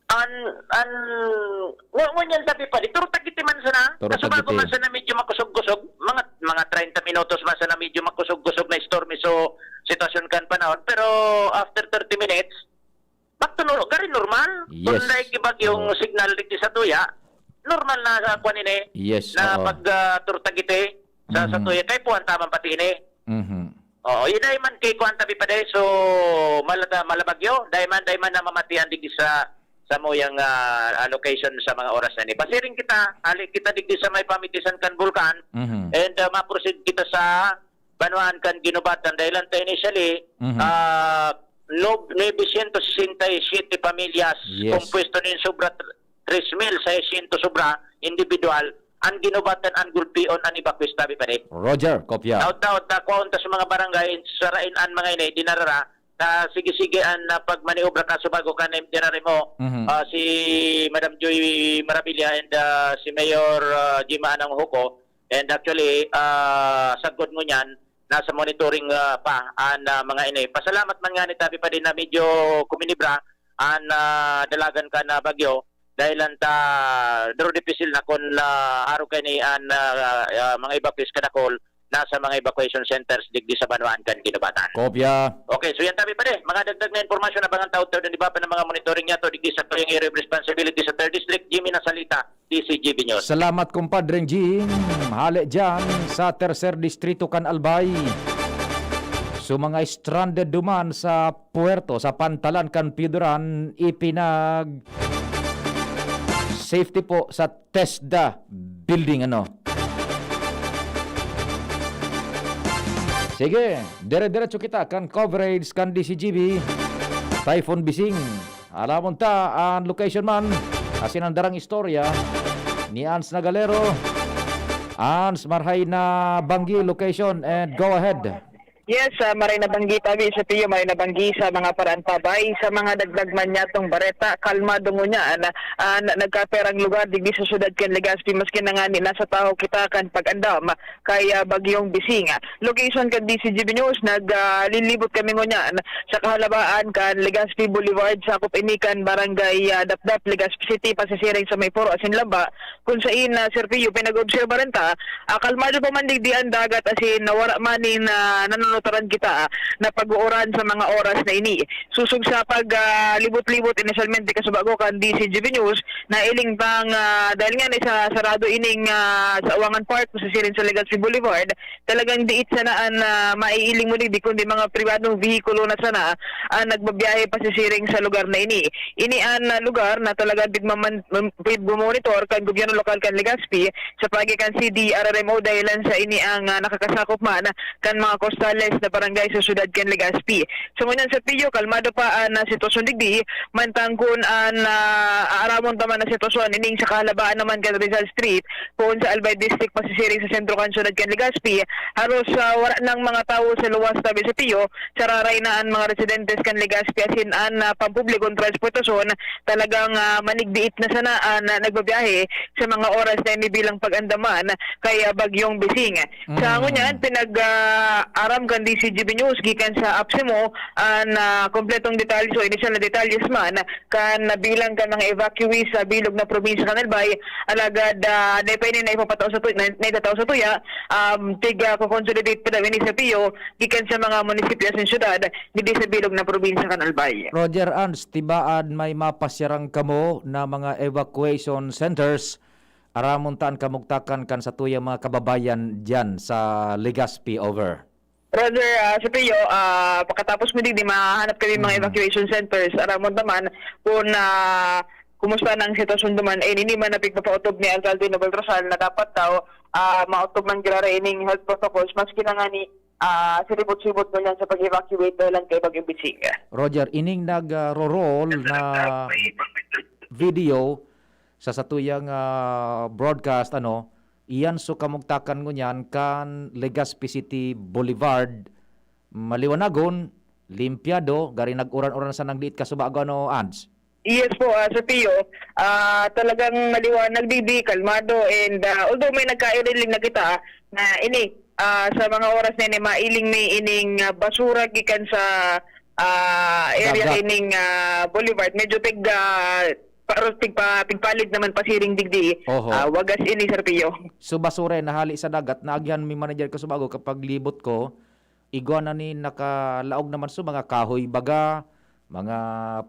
An, an, ngu-, ngunyan tabi pa di, turtagiti man sana. Turtagiti. Kasubago man sana medyo makusog-kusog, mga, mga treinta minutos man sana medyo makusog-kusog na stormy, so, sitwasyon kan panahon. Pero after thirty minutes, back to nor-, gari normal. Yes. Kung naikibag yung Oo. signal digdi sa tuya, normal na sa kwan ini, Yes, na oo. pag, ah, turtagiti sa, sa Mhm. tuya. Kay puwan taman pati ini. Mhm. Oo, yun ay man kay kuwan tabi pa dahil. So, malata, malabagyo. Dahil man, dahil man na mamatian digdi sa, samuyang, ah, ah, location sa mga oras na ini. Pasiring kita, hali kita digdi sa may pamitisan kan Bulkan, Mhm. and, ah, ma-proceed kita sa banwaan kan Guinobatan. Dahilan ta initially, Mhm. ah, no-, nuebe siyento sesenta y siyete pamilyas, Yes. kompuesto nin sobra tr-, tres mil seiscientos sobra, individual, an Guinobatan, an Gulpion, an evacuees tabi pa di. Roger, kopya. Daot-daot ta, kuhaon ta sa mga barangay, sarain an mga ini, dinarara, ta sige-sige an, ah, pagmaniobra kaso bago ka na dinara mo, Mhm. ah, si Madam Joy Marabilia and, ah, si Mayor, ah, Jima Anang Huco. And actually, ah, sagkod ngunyan, nasa monitoring, ah, pa an, ah, mga ini. Pasalamat man ngani tabi pa di na medyo kuminibra an, ah, dalagan kan, ah, bagyo. Dahilan ta, duro dipisil na kun, ah, arog kaini an, ah, ah, mga evacuees kadakol nasa mga evacuation centers digdi sa banwaan kan Guinobatan. Kopya. Okay, so yan tabi pa di. Mga dagdag na impormasyon, abangan ta, utod an iba pa na mga monitoring yato digdi sa tuyang area of responsibility sa third District, Jimmy Nasalita, D C G B News. Salamat, Compadre Jing. Hale dyan sa Tercer Distrito kan Albay. So, mga stranded duman sa puerto, sa pantalan kan Pioduran, ipinag-safety po sa TESDA building, ano. Sige, dire-diretso kita kan coverage kan D C G B, Typhoon Bising. Alamon ta an location man, asin an darang istorya ni Ans Nagalero. Ans, marhay na banggi, location, and go ahead. Yes, ah, maray na banggi tabi sa Pio, maray na banggi sa mga paraan pabay, sa mga dagdag man niyatong bareta, kalmado ngunyan, ah, na, nagkaperang lugar digdi sa syudad kan Legazpi, maski na ngani nasa tahaw kita kan pag-andam kay, ah, Bagyong Bising. Location kan D C G B News, nag, ah, lilibot kami ngunyan sa kahalabaan kan Legazpi Boulevard, sakop ini kan Barangay, ah, Dapdap, Legazpi City, pasisiring sa may Puro asin Lamba, kun sain, ah, Sir Pio, pinag-obserbaran ta, ah, kalmado pa man digdi an dagat asin wara man nin, ah, nanunutaran kita, ah, na pag-uuran sa mga oras na ini. Sosog sa pag, ah, libot-libot inisyalmente kasubago kan D C G B News, nailing tang, ah, dahil nga na sa sarado ining, ah, sa Uwangan Park, pasisiring sa Legazpi Boulevard, talagang diit sana an, ah, maiiling mo digdi, kundi mga pribadong vehikulo na sana ang nagbabiyahe pasisiring sa lugar na ini. Ini an, ah, lugar na talagang pigmaman-, pigmomonitor kan gobyerno lokal kan Legazpi sa paagi kan C D R R M O, dahilan sa ini ang, ah, nakakasakop man kan mga kostales na barangay sa syudad kan Legazpi. So ngunyan, Sir Pio, kalmado pa an, ah, sitwasyon digdi, mantang kun an, ah, aaramon ta man na sitwasyon ining sa kahalabaan naman kan Rizal Street, poon sa Albay District, pasisiring sa sentro kan syudad kan Legazpi, haros, ah, wara nang mga tawo sa luwas tabi, Sir Pio, sararay na an mga residentes kan Legazpi asin an, ah, pampublikong transportasyon talagang, ah, manigbiit na sana an, ah, nagbabiyahe sa mga oras na ini bilang pag-andaman kay, ah, Bagyong Bising. Sa Mm. ngunyan, pinag, ah, aram kan D C G B News gikan sa APSEMO an, ah, kompletong detalye o inisyal na detalye man kan bilang kan mga evacuees sa bilog na probinsya kan Albay. Alagad, ah, dai pa ini na ipapatao sa tu-, na, na itatao sa tuya, um, tig, ah, ko-consolidate pa daw ini, Sir Pio, gikan sa mga munisipyo sa syudad, digdi sa bilog na probinsya kan Albay. Roger Ans, tibaan may mapasyarang kamo na mga evacuation centers, aramon ta an kamugtakan kan satuyang mga kababayan diyan sa Legazpi. Over. Roger, ah, Sir Pio, ah, pakatapos mo digdi, mahanap kami mga Mhm. evacuation centers. Aramon ta man kung, ah, kumusta na ang sitwasyon duman. Eh, ini man na pigpapautob ni Alcalde Nobel Rosal na dapat daw, ah, maotob man giraray ining health protocols, maski na ngani, ah, siribot-sibot man yan sa pag-evacuate dahilan kay Bagyong Bising. Roger, ining nag, ah, ro-roll na video sa satuyang, ah, broadcast, ano, iyan so kamugtakan ngunyan kan Legazpi City Boulevard, maliwanagon, limpyado, gari nag-uran-uran sa nang diit kasubago, ano, Ans? Yes po, ah, Sir Pio. Ah, talagang maliwanag digdi, kalmado, and, ah, although may nagkailing na kita, ah, na ini, ah, sa mga oras na ini, mailing mi ining, ah, basura gikan sa, ah, area Dagat. ining, ah, boulevard. Medyo pig, ah, pa-, pigpa-, pigpalid naman pasiring digdi. Oho. Ah, wagas ini, Sir Pio. So, basura yan, nahali sa dagat, naagihan mi manager ko sa bago, kapag libot ko, igwa na ni nakalaog naman sa mga kahoy baga, mga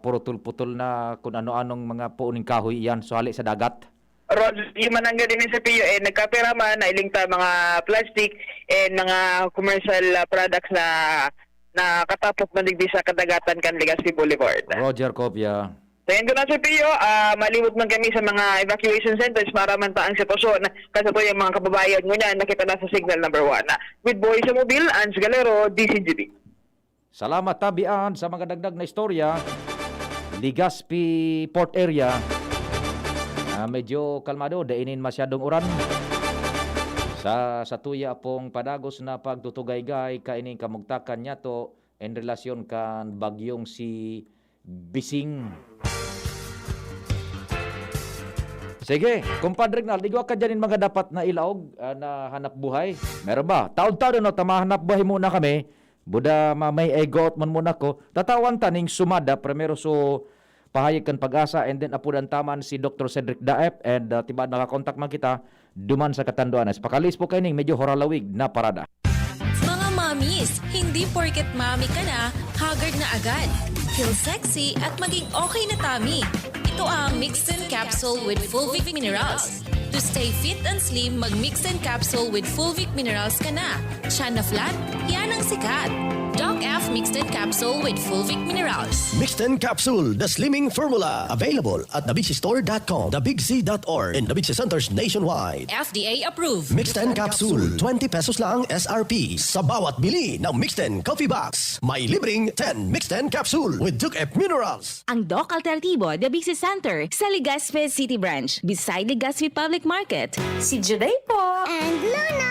purutol-putol na kung ano-anong mga puon ning kahoy iyan, so hali sa dagat. Rod, yung manangga din sa P U A, nagkapera man, nailing ta mga plastic and mga commercial, ah, products na nakatapok man digdi sa kadagatan kan Legazpi Boulevard. Roger Copia. Ayan ko na, Sir Pio, ah, malibot man kami sa mga evacuation centers para man ta ang sitwasyon kan satuyang mga kababayan ngunyan na kita na sa signal number one. With Boy sa Mobil, Ans Galero, D C G B. Salamat, Tabi Ann, sa mga dagdag na istorya. Legazpi Port Area. Ah, medyo kalmado, dai nin masyadong uran. Sa, sa tuya pong padagos na pagtutugaygay, kaining kamugtakan niya to, en relasyon kan bagyong si Bising. Sige, Kumpadre Gnal, igwa ka dyan yung mga dapat na ilaog, ah, na hanap buhay. Meron ba? Taon-taon, ano, ta mahanap buhay muna kami. Buda, mamay, ay goot man muna ko. Tatawan ta ning sumada, primero so pahayag kan Pag-asa, and then apudan taman si Doktor Cedric Daep, and, ah, tibaad nakakontak man kita, duman sa Catanduanes. Pakaliis po kaining medyo horalawig na parada. Mga mommies, hindi porket mommy ka na, haggard na agad. Feel sexy at maging okay na tummy. Ito ang Mixed in Capsule with Fulvic Minerals. To stay fit and slim, mag Mixed in Capsule with Fulvic Minerals ka na. Tiyan na flat? Yan ang sikat. Doc F Mixed in Capsule with Fulvic Minerals. Mixed in Capsule, the slimming formula. Available at the big c store dot com, the big c dot org, and the Big C Centers nationwide. F D A approved. Mixed in Capsule, twenty pesos lang S R P. Sa bawat bili ng Mixed in Coffee Box, may libreng ten Mixed in Capsule with Doc F Minerals. Ang Doc Alternativo, the Big C Center, sa Legazpi City Branch, beside Legazpi Public Market. Si Juday po. And Luna.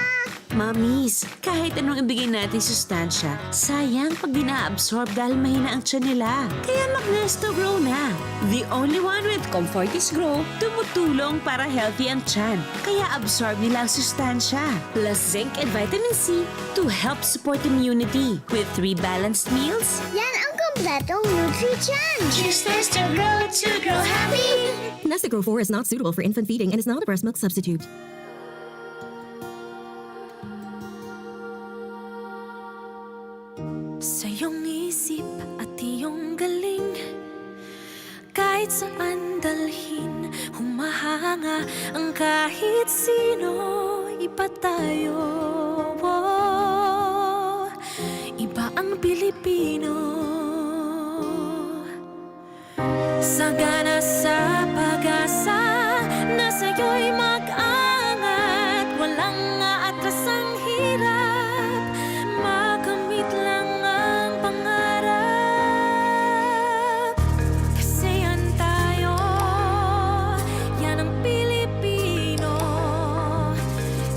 Mamis, kahit anong ibigay natin sustansya, sayang pag di na-absorb dahil mahina ang tiyan nila. Kaya mag-Nesto Grow na. The only one with Comfortis Grow, tumutulong para healthy ang tiyan. Kaya absorb nila ang sustansya. Plus zinc and vitamin C to help support immunity. With three balanced meals, yan ang kompletong nutri-tiyan. Cheers Nesto Grow to grow happy. Nesto Grow four is not suitable for infant feeding and is not a breast milk substitute. Sa iyong isip at iyong galing, kahit saan dalhin, humahanga ang kahit sino. Iba tayo, oh, iba ang Pilipino. Sagana sa pag-asa na sa'yo'y mag-aangat, walang aatrasang hirap, makamit lang ang pangarap. Kasi yan tayo, yan ang Pilipino,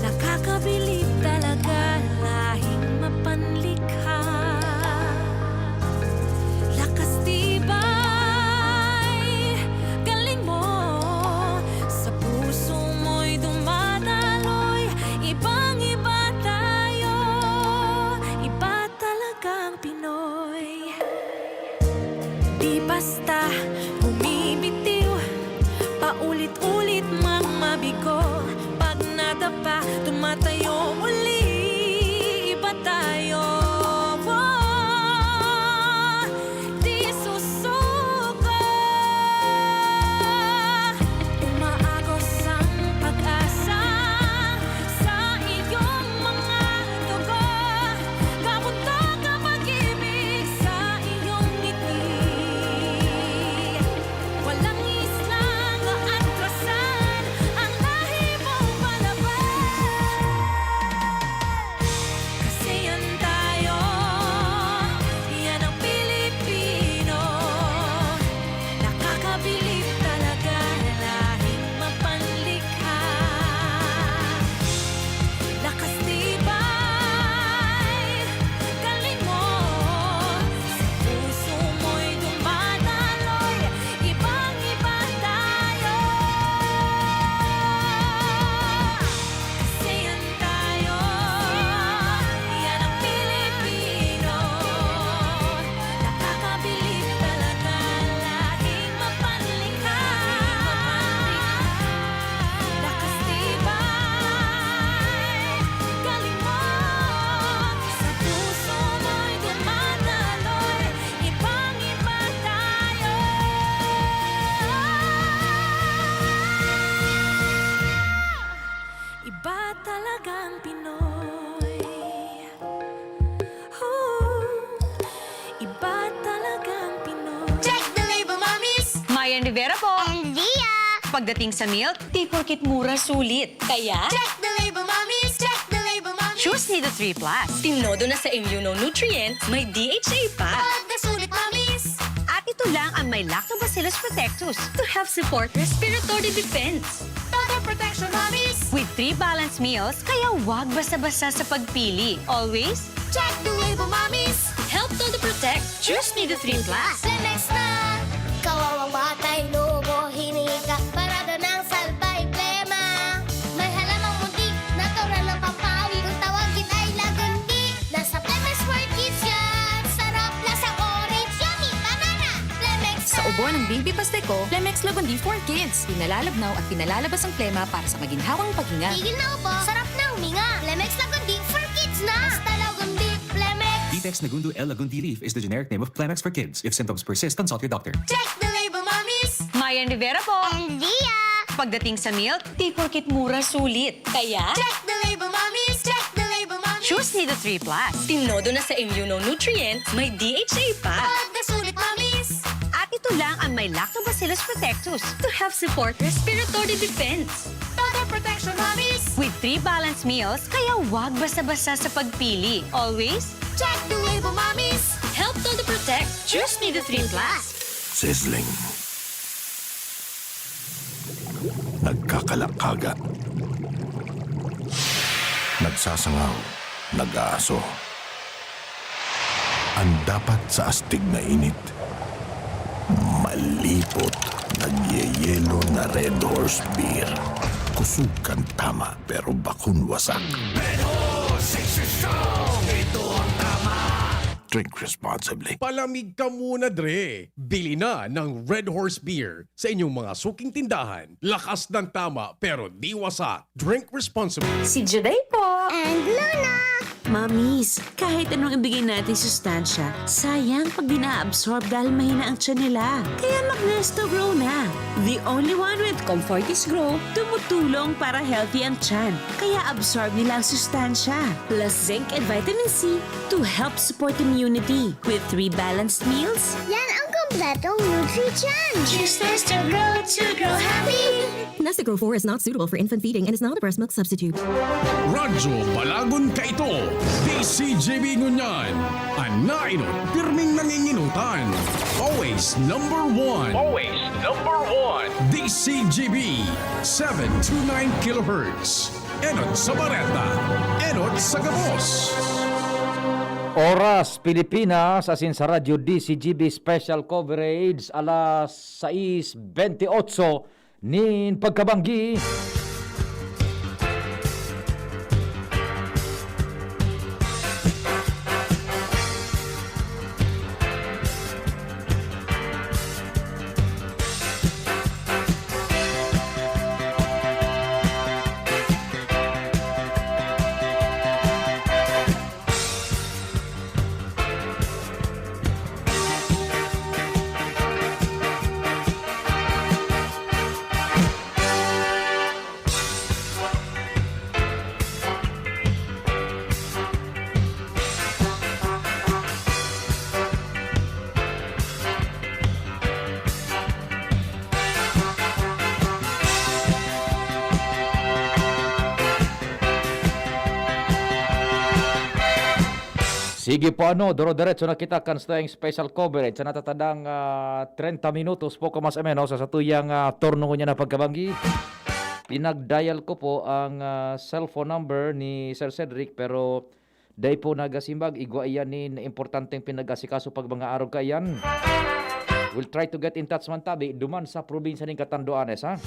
nakakabilib talaga, lahing mapanlikha. Lakas tibay, galing mo, sa puso mo'y dumadaloy. Ibang-iba tayo, iba talagang Pinoy. Di basta bumibitiw, paulit-ulit mang mabigo. Pag nadapa, tumatayo muli. Iba tayo, oh, di susuko. Umaagos ang pag-asa sa iyong mga dugo. Kabuntok ang pag-ibig sa iyong ngiti. Walang islang aatrasan ang lahi mong palaban. Pagdating sa milk, di porket mura, sulit. Kaya, check the label, mommies! Check the label, mommies! Choose Nido three plus. Tinodo na sa immunonutrient, may D H A pa. Pagkasulit, mommies! At ito lang ang may Lactobacillus protectus to help support respiratory defense. Total protection, mommies! With three balanced meals, kaya wag basta-basta sa pagpili. Always, check the label, mommies! Help Todo Protect. Choose Nido three plus. Lemex na! Kawawang batay, lumo, hininga, parada ng salbay, plema. May halamang munti, natural na pampawi. Kung tawagin ay lagundi, nasa Lemex for Kids yan. Sarap, lasang orange, yummy, banana. Lemex Sa na! Ubo ng Baby Pasteco, Lemex Lagundi for Kids. Pinalalabnaw at pinalalabas ang plema para sa maginhawang paghinga. Tigil na ubo, sarap na huminga. Lemex Lagundi for Kids na! Basta Lagundi, Lemex! Vitex Nagundo L Lagundi Leaf is the generic name of Plemex for Kids. If symptoms persist, consult your doctor. Check the label, mommies! Mayan Rivera po. And Lia! Pagdating sa milk, di porket mura, sulit. Kaya, check the label, mommies! Check the label, mommies! Choose Nido three plus. Tinodo na sa immunonutrient, may D H A pa. Pagkasulit, mommies! At ito lang ang may Lactobacillus protectus to help support respiratory defense. Total protection, mommies! With three balanced meals, kaya wag basta-basta sa pagpili. Always, check the label, mommies! Help Todo Protect. Choose Nido three plus. Sizzling. Nagkakalakaga. Nagsasangaw. Nag-aaso. Ang dapat sa astig na init, malipot, nagyeyelo na Red Horse Beer. Kusog kan tama, pero bakun wasak. Red Horse, six strong. Ito ang tama. Drink responsibly. Palamig ka muna, Dre. Bili na ng Red Horse Beer sa inyong mga suking tindahan. Lakas ng tama, pero di wasak. Drink responsibly. Si Juday po. And Luna. Mamis, kahit anong ibigay natin sustansya, sayang pag di na-absorb dahil mahina ang tiyan nila. Kaya mag-Nesto Grow na. The only one with Comfortis Grow, tumutulong para healthy ang tiyan. Kaya absorb nila ang sustansya, plus zinc and vitamin C to help support immunity. With three balanced meals, yan ang kompletong Nutri-Tiyan. Cheers Nesto Grow to grow happy! Nesto Grow four is not suitable for infant feeding and is not a breast milk substitute. Radyo Balagon kaito, D C G B ngunyan. An nainot, pirming nanginginutan. Always number one. Always number one. D C G B, seven two nine kilohertz. Enot sa bareta, enot sa gabos. Oras, Pilipinas, asin sa Radyo D C G B Special Coverage, alas sais bentiocho nin pagkabanggi. Sige po, ano, duro-diretso na kita kan satuyang special coverage sa natatadang, ah, treinta minutos, poco mas o menos, sa satuyang, ah, turno ngunyan na pagkabanggi. Pinag-dial ko po ang, ah, cellphone number ni Sir Cedric, pero dai po nagasimbag. Igwa iyan nin importanteng pinag-asikaso pag mga arog kaiyan. We'll try to get in touch man tabi, duman sa probinsya nin Catanduanes, ha?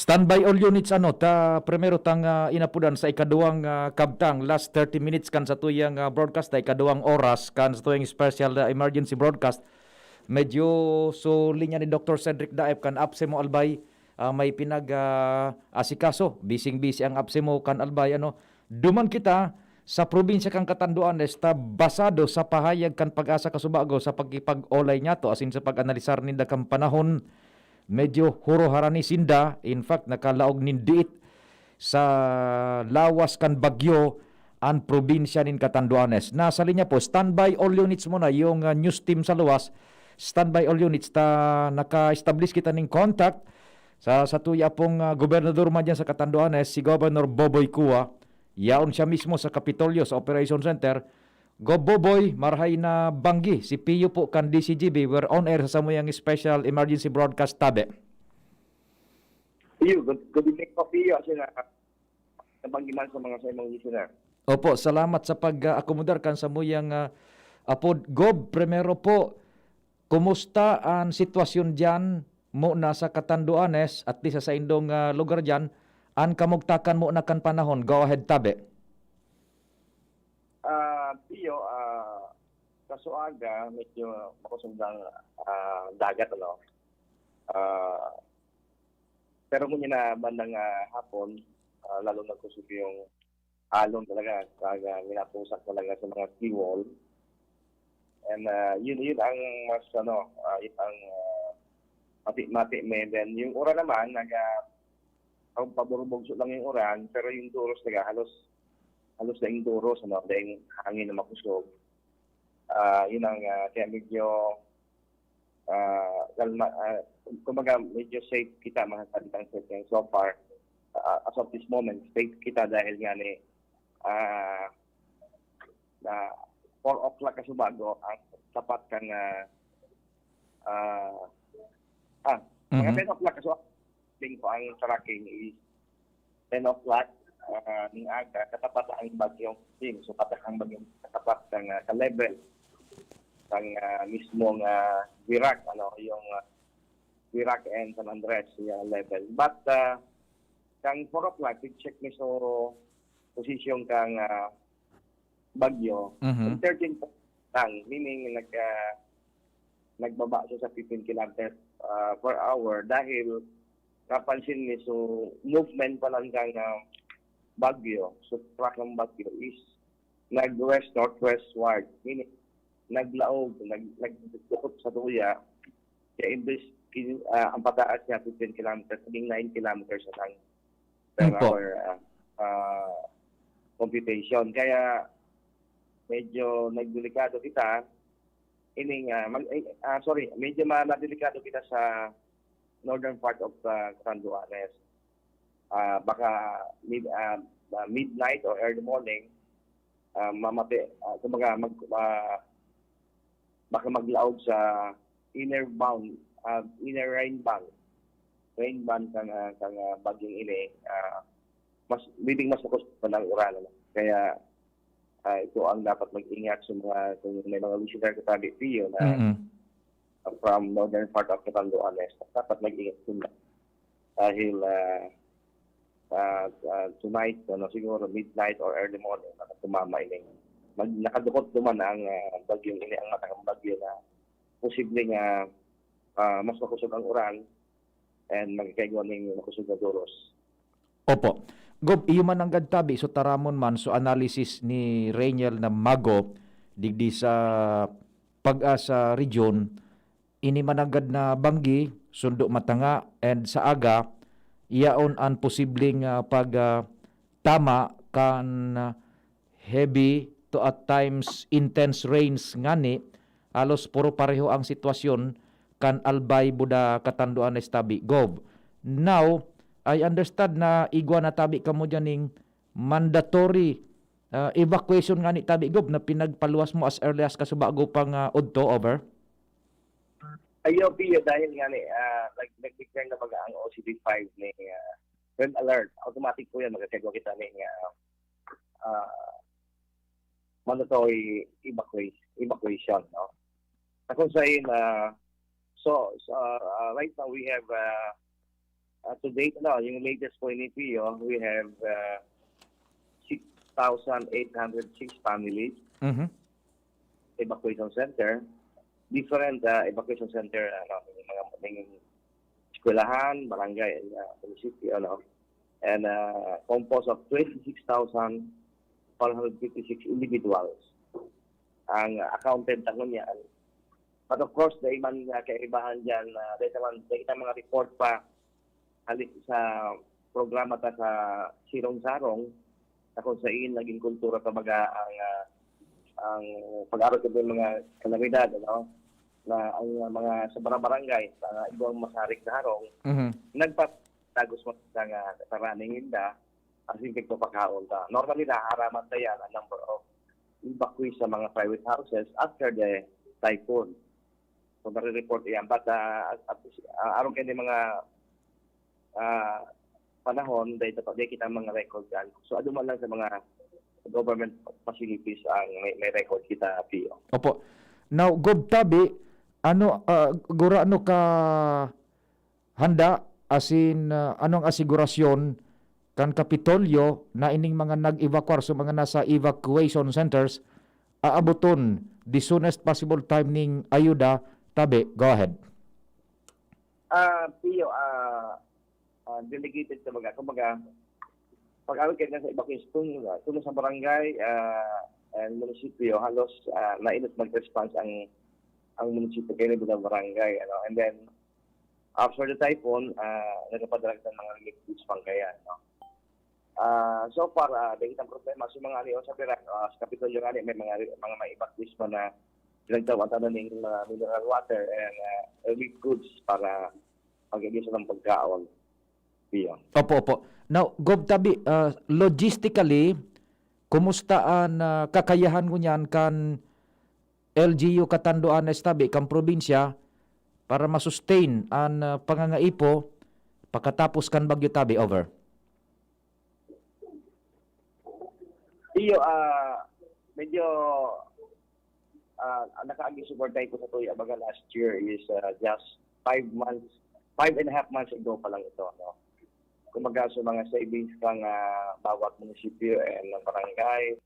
Standby all units, ano, ta, primero tang, ah, inapudan sa ikaduwang, ah, kabtang, last thirty minutes kan satuyang, ah, broadcast, ta ikaduwang oras kan satuyang special, ah, emergency broadcast. Medyo so linya ni Doktor Cedric Daep kan APSEMO Albay, ah, may pinag, ah, asikaso. Bising-busy ang APSEMO kan Albay, ano. Duman kita sa probinsya kan Catanduanes ta basado sa pahayag kan Pag-asa Kasubago sa pagkipag-olay niyato asin sa pag-analisar ninda kan panahon, medyo huroharani sinda. In fact, nakalaog nin diit sa lawas kan bagyo an probinsya nin Catanduanes. Nasa linya po, standby all units muna yung, ah, news team sa luwas. Standby all units ta naka-establish kita ning contact sa, sa tuya pong, ah, gobernador man dyan sa Catanduanes, si Governor Boboy Cua. Yaon siya mismo sa Kapitolyo, sa Operation Center. Gob Boboy, marahay na banggi si Pio po kan D C G B. We're on air sa samuyang special emergency broadcast tabi. Iyo, good, good evening po, Pio. Kasi na, nabanggi man sa mga, sa imong listener. Opo, salamat sa pag-akomodar kan samuyang, ah, apod. Gob, primero po, kumusta an sitwasyon diyan muna sa Catanduanes, at least sa saindong, ah, lugar diyan, an kamugtakan muna kan panahon? Go ahead, tabi. Ah, Pio, ah, sa Suaga, medyo makusog ang, ah, dagat, ano? Ah, pero ngunyan na bandang, ah, hapon, ah, lalo nagkusog yung alon talaga, talaga minapusak talaga sa mga seawall. And, ah, yun, yun ang mas, ano, ah, yun ang, ah, mati-mati me. Then, yung uran naman, naga, pag-, paburubugso lang yung uran, pero yung duros talaga, halos, halos na yung duros, ano, dahil hangin na makusog. Ah, yun ang, ah, kaya medyo, ah, kalma, ah, kumbaga, medyo safe kita, masasabi tang safe yan so far. Ah, as of this moment, safe kita dahil nga ni, ah, na four o'clock kasubago ang tapat kan, ah, ah, ah, mga Mhm. ten o'clock kasubago, tingin ko ang tracking is ten o'clock, ah, ning aga, katapat ang bagyong King. So, katapat ang bagyong, katapat ang, ah, ka-level ng, ah, mismong, ah, Virac, ano, yung, ah, Virac and San Andres, yung level. But, ah, kang four o'clock, check ni so position kang, ah, bagyo, Mhm. thirteen lang, meaning nag, ah, nagbaba siya sa fifteen kilometers, ah, per hour dahil napansin ni so movement pa lang kang, ah, bagyo, so track ng bagyo is nag-west-northwestward, meaning naglaog, nag-, nagdukot sa tuya, kaya imbes kin-, ah, ang pataas niya fifteen kilometers, naging nine kilometers na lang per Opo. hour, ah, ah, computation. Kaya medyo nagdelikado kita. Ining, ah, mag-, eh, ah, sorry, medyo ma-, madelikado kita sa northern part of, ah, Catanduanes. Ah, baka mid-, ah, ah, midnight or early morning, ah, mamati-, ah, kumbaga, mag-, ah, baka maglaog sa inner bound, ah, inner rain bank. Rain bank kang, ah, kang, ah, bagyong ini, ah, mas, pwedeng mas makusog pa ng uran, ano. Kaya, ah, ito ang dapat mag-ingat sa mga, kung may mga listener ka tabi, Pio, na Mm. from northern part of Catanduanes, dapat mag-ingat sila. Dahil, ah, ah, ah, tonight, ano, siguro midnight or early morning, baka tumama ini. Mag-, nakadukot duman ang, ah, bagyong ini, ang matang bagyo na posibleng, ah, ah, mas makusog ang uran and magkakaigwa ning makusog na duros. Opo. Gob, iyo man nanggad tabi, so taramon man, so analysis ni Rainiel na mago, digdi sa Pag-asa Region, ini man nanggad na banggi, sundo matanga, and sa aga, yaon an posibleng, ah, pag, ah, tama kan, ah, heavy to at times intense rains ngani, halos puro pareho ang sitwasyon kan Albay, Buda, Catanduanes tabi, Gob. Now, I understand na igwa na tabi kamo diyan ning mandatory, ah, evacuation ngani tabi, Gob, na pinagpaluwas mo as early as kasubago pang, ah, udto, over? Ayo, Pio, dahil nga ni, ah, nag-, nag-declare na baga ang O C D five ni, ah, red alert. Automatic po yan, magkakagawa kita ni, ah, ah, mandatory evacua-, evacuation, no? Na kung sa in, ah, so, so, ah, right now we have, ah, Uh, to date, ano, yung latest po ni Pio, we have uh, six thousand eight hundred six families Mhm. evacuation center. Different uh, evacuation center, ano, yung mga yung eskwelahan, barangay, uh, munisipyo, ano. And uh, composed of twenty-six thousand four hundred fifty-six individuals ang accounted na ngunyan. But of course, dahil man uh, kaibahan dyan, uh, dahil naman, dahil na mga report pa, halik sa programa ta sa Sirong-Sarong, na kung sain naging kultura, kumbaga, ang, ah, ang pag-arog kan mga kalamidad, ano, na ang mga sa barang-barangay, sa ibang masarig na harong, Mhm. nagpatagos mo sa nga sa running ninda, as in, pagpapakaon ta. Normally, naaraman ta yan, ang number of evacuees sa mga private houses after the typhoon. So, nare-report iyan. But, ah, at, at, ah, aron kini mga, ah, panahon, dahil dapat di kita mga record yan. So, adu man lang sa mga government facilities ang may, may record kita, Pio. Opo. Now, Gov Tabi, ano, ah, gurano ka handa, asin, ah, anong asigurasyon kan Kapitolyo na ining mga nag-evacuar sa mga nasa evacuation centers, aaboton the soonest possible time ning ayuda? Tabi, go ahead. Ah, Pio, ah, ah, delegated, kumbaga, kumbaga, pag-awit kayo sa evacuation, ah, kung sa barangay, ah, and munisipyo, halos, ah, nainot mag-response ang, ang munisipyo kayo bilang barangay, ano, and then, after the typhoon, ah, nagpapadala kita ng mga relief goods pang kaya, no? Ah, so far, ah, dahil ang problema, sa mga ano, sa Piran, ah, sa Kapitolyo nga, may mga, mga may evacuees pa na pinagtawag tayo ng mga mineral water and, ah, relief goods para pag-ibig sa pagkaon. Pio. Opo, opo. Now, Gov Tabi, ah, logistically, kumusta an, ah, kakayahan ngunyan kan L G U Catanduanes, Tabi, kan probinsya, para ma-sustain an, ah, pangangaipo pakatapos kan Bagyo Tabi? Over. Iyo, ah, medyo, ah, ang nakaagi support ko sa tuya, baga last year is, ah, just five months, five and a half months ago pa lang ito, no? Kumbaga, sa mga savings kang, ah, bawat munisipyo and ng barangay,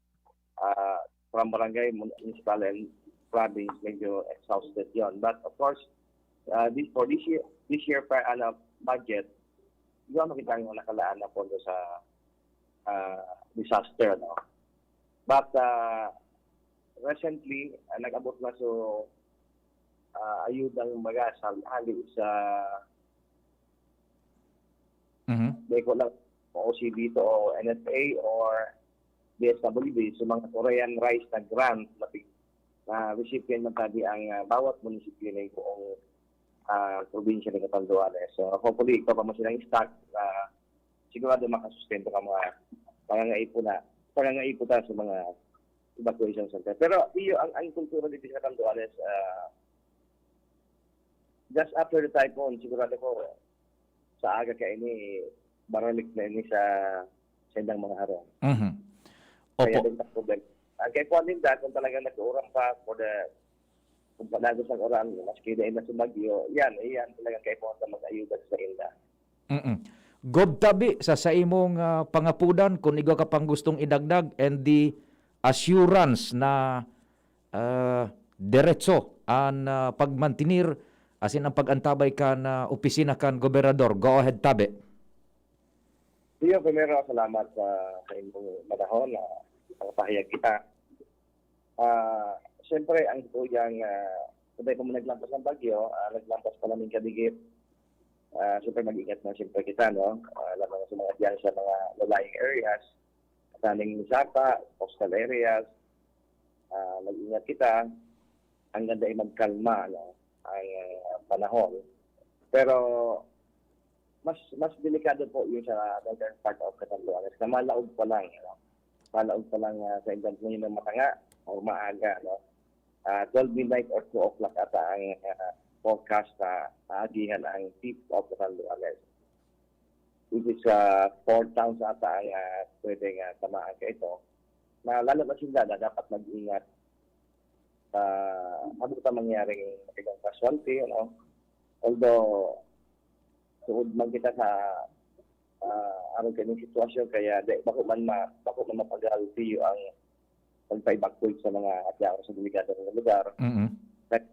ah, from barangay, mun-, municipal and province, medyo exhausted yon. But of course, ah, this, for this year, this year pa, ano, budget, di ba makita ang nakalaan na pondo sa, ah, disaster, no? But, ah, recently, ah, nag-abot na so, ah, ayudang magasal hali sa Mhm. Di ko lang, O C D to, o N F A, or D S W D, so mga Korean rice na grant, na pi-, na recipient man tabi ang, ah, bawat munisipyo na buong, ah, probinsya ng Catanduanes. So, hopefully, ikaw pa man silang stock na sigurado makasustento ka mga pangangaipo na, pangangaipo ta sa mga evacuation center. Pero, iyo, ang, ang kultura dito sa Catanduanes, ah, just after the typhoon, sigurado ko, sa aga kaini, baralik na ini sa, sa indang mga harong. Mhm. Kaya Opo. din ang problema. Ang kaipuhan ninda, kung talagang nag-uuran pa, for the, kung palagos ang uran, maski na ina sa bagyo, yan, yan talagang kaipuhan sa mag-ayuda sa inda. Mm-mm. Gov Tabi, sa saimong, ah, pangapudan, kung igwa ka pang gustong idagdag, and the assurance na, ah, diretso an, ah, pagmantenir asin ang pag-antabay kan, ah, opisina kan gobernador. Go ahead, Tabi. Iyo, primero, salamat sa, sa inyong panahon na nakapahayag kita. Ah, siyempre, ang tuyang, ah, sabay pa man naglampas ang bagyo, ah, naglampas pa namin kadikit. Ah, siyempre, mag-ingat na siyempre kita, no? Ah, alam mo, sa mga diyan sa mga low-lying areas, sa aming sapa, coastal areas, ah, mag-ingat kita hanggang dahil magkalma, no, ang, ah, panahon. Pero mas, mas delikado po yung sa northern part of Catanduanes na malaog pa lang, no? Malaog pa lang, ah, sa edad ngayon ng matanga o maaga, no? Ah, twelve midnight or two o'clock ata ang, ah, forecast sa aagihan ang tip of Catanduanes. Which is, ah, four towns ata ang, ah, pwedeng, ah, tamaan ka ito. Na lalo na sila na dapat mag-ingat. Ah, ano pa mangyaring ilang casualty, ano? Although, Suod man kita sa, ah, arog kaning sitwasyon, kaya di, bako man ma-, bako man mapagal, Pio, ang pagpa-evacuate sa mga adlaw sa delikado nga lugar. Mm. Sa-,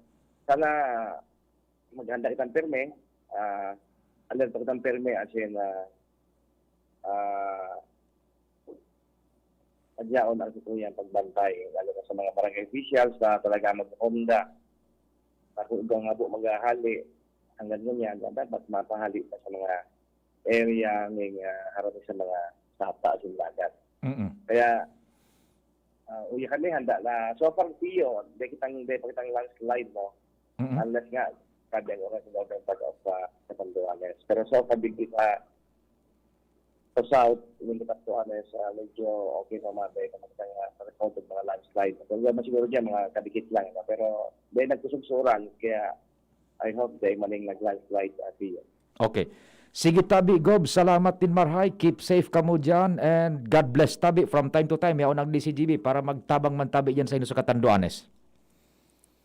sana maghanda kitang pirmi, ah, alerto kitang pirmi, as in, ah, ah, adyaon ang tutuyang pagbantay, lalo na sa mga barangay officials na talaga magronda. Ako, ikaw nga po maghahali, hanggang ngunyan, dapat mapahali pa sa mga area ning, ah, harani sa mga sapa, sa dagat. Mm. Kaya, ah, uya kami, handa na. So far, Pio, di kitang, di pa kitang landslide, no? Mm. Unless nga, sabi ang oras ng Northern part of, ah, Catanduanes. Pero so far, digdi sa, sa south, yung Catanduanes, ah, medyo okay pa, mabay pa kitang, ah, record ng mga landslide. Pero wala siguro dyan, mga kadikit lang, no? Pero, di nagkusog sa uran, kaya I hope di maning nag-landslide, ah, Pio. Okay. Sige tabi, Gob. Salamat din, marhay. Keep safe kamo dyan. And God bless tabi. From time to time, yaon ang D C G B para magtabang man tabi dyan sa inyo sa Catanduanes.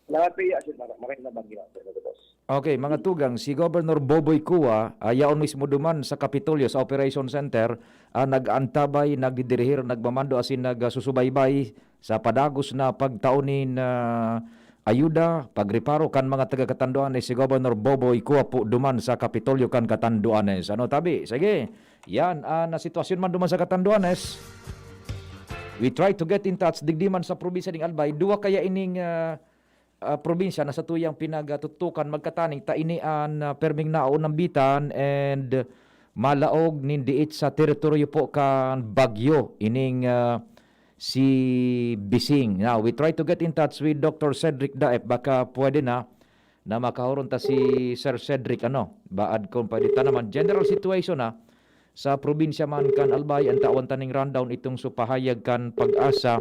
Salamat, Pio. As in, mar-, maray na banggi na, Pio, boss. Okay, mga tugang, si Governor Boboy Cua, ah, yaon mismo duman sa Kapitolyo, sa Operation Center, ah, nag-aantabay, nagdidirihir, nagmamando, asin nagsusubaybay sa padagos na pagtao nin, ah, ayuda, pagreparo kan mga taga Catanduanes, si Governor Boboy Cua po duman sa Kapitolyo kan Catanduanes. Ano, tabi? Sige. Yan, ah, na sitwasyon man duman sa Catanduanes. We try to get in touch. Digdi man sa probinsya ning Albay, duwa kaya ining, ah, ah, probinsya na satuyang pinagatutukan magkataning ta ini an, ah, perming naon nambitan and malaog nin diit sa teritoryo po kan Bagyo, ining, ah, si Bising. Now, we try to get in touch with Doctor Cedric Daep. Baka pwede na, na makahuron ta si Sir Cedric, ano, baad kung pwede ta naman. General situation, ah, sa probinsya man kan Albay, an tawan taning rundown itong supahayag kan Pag-asa,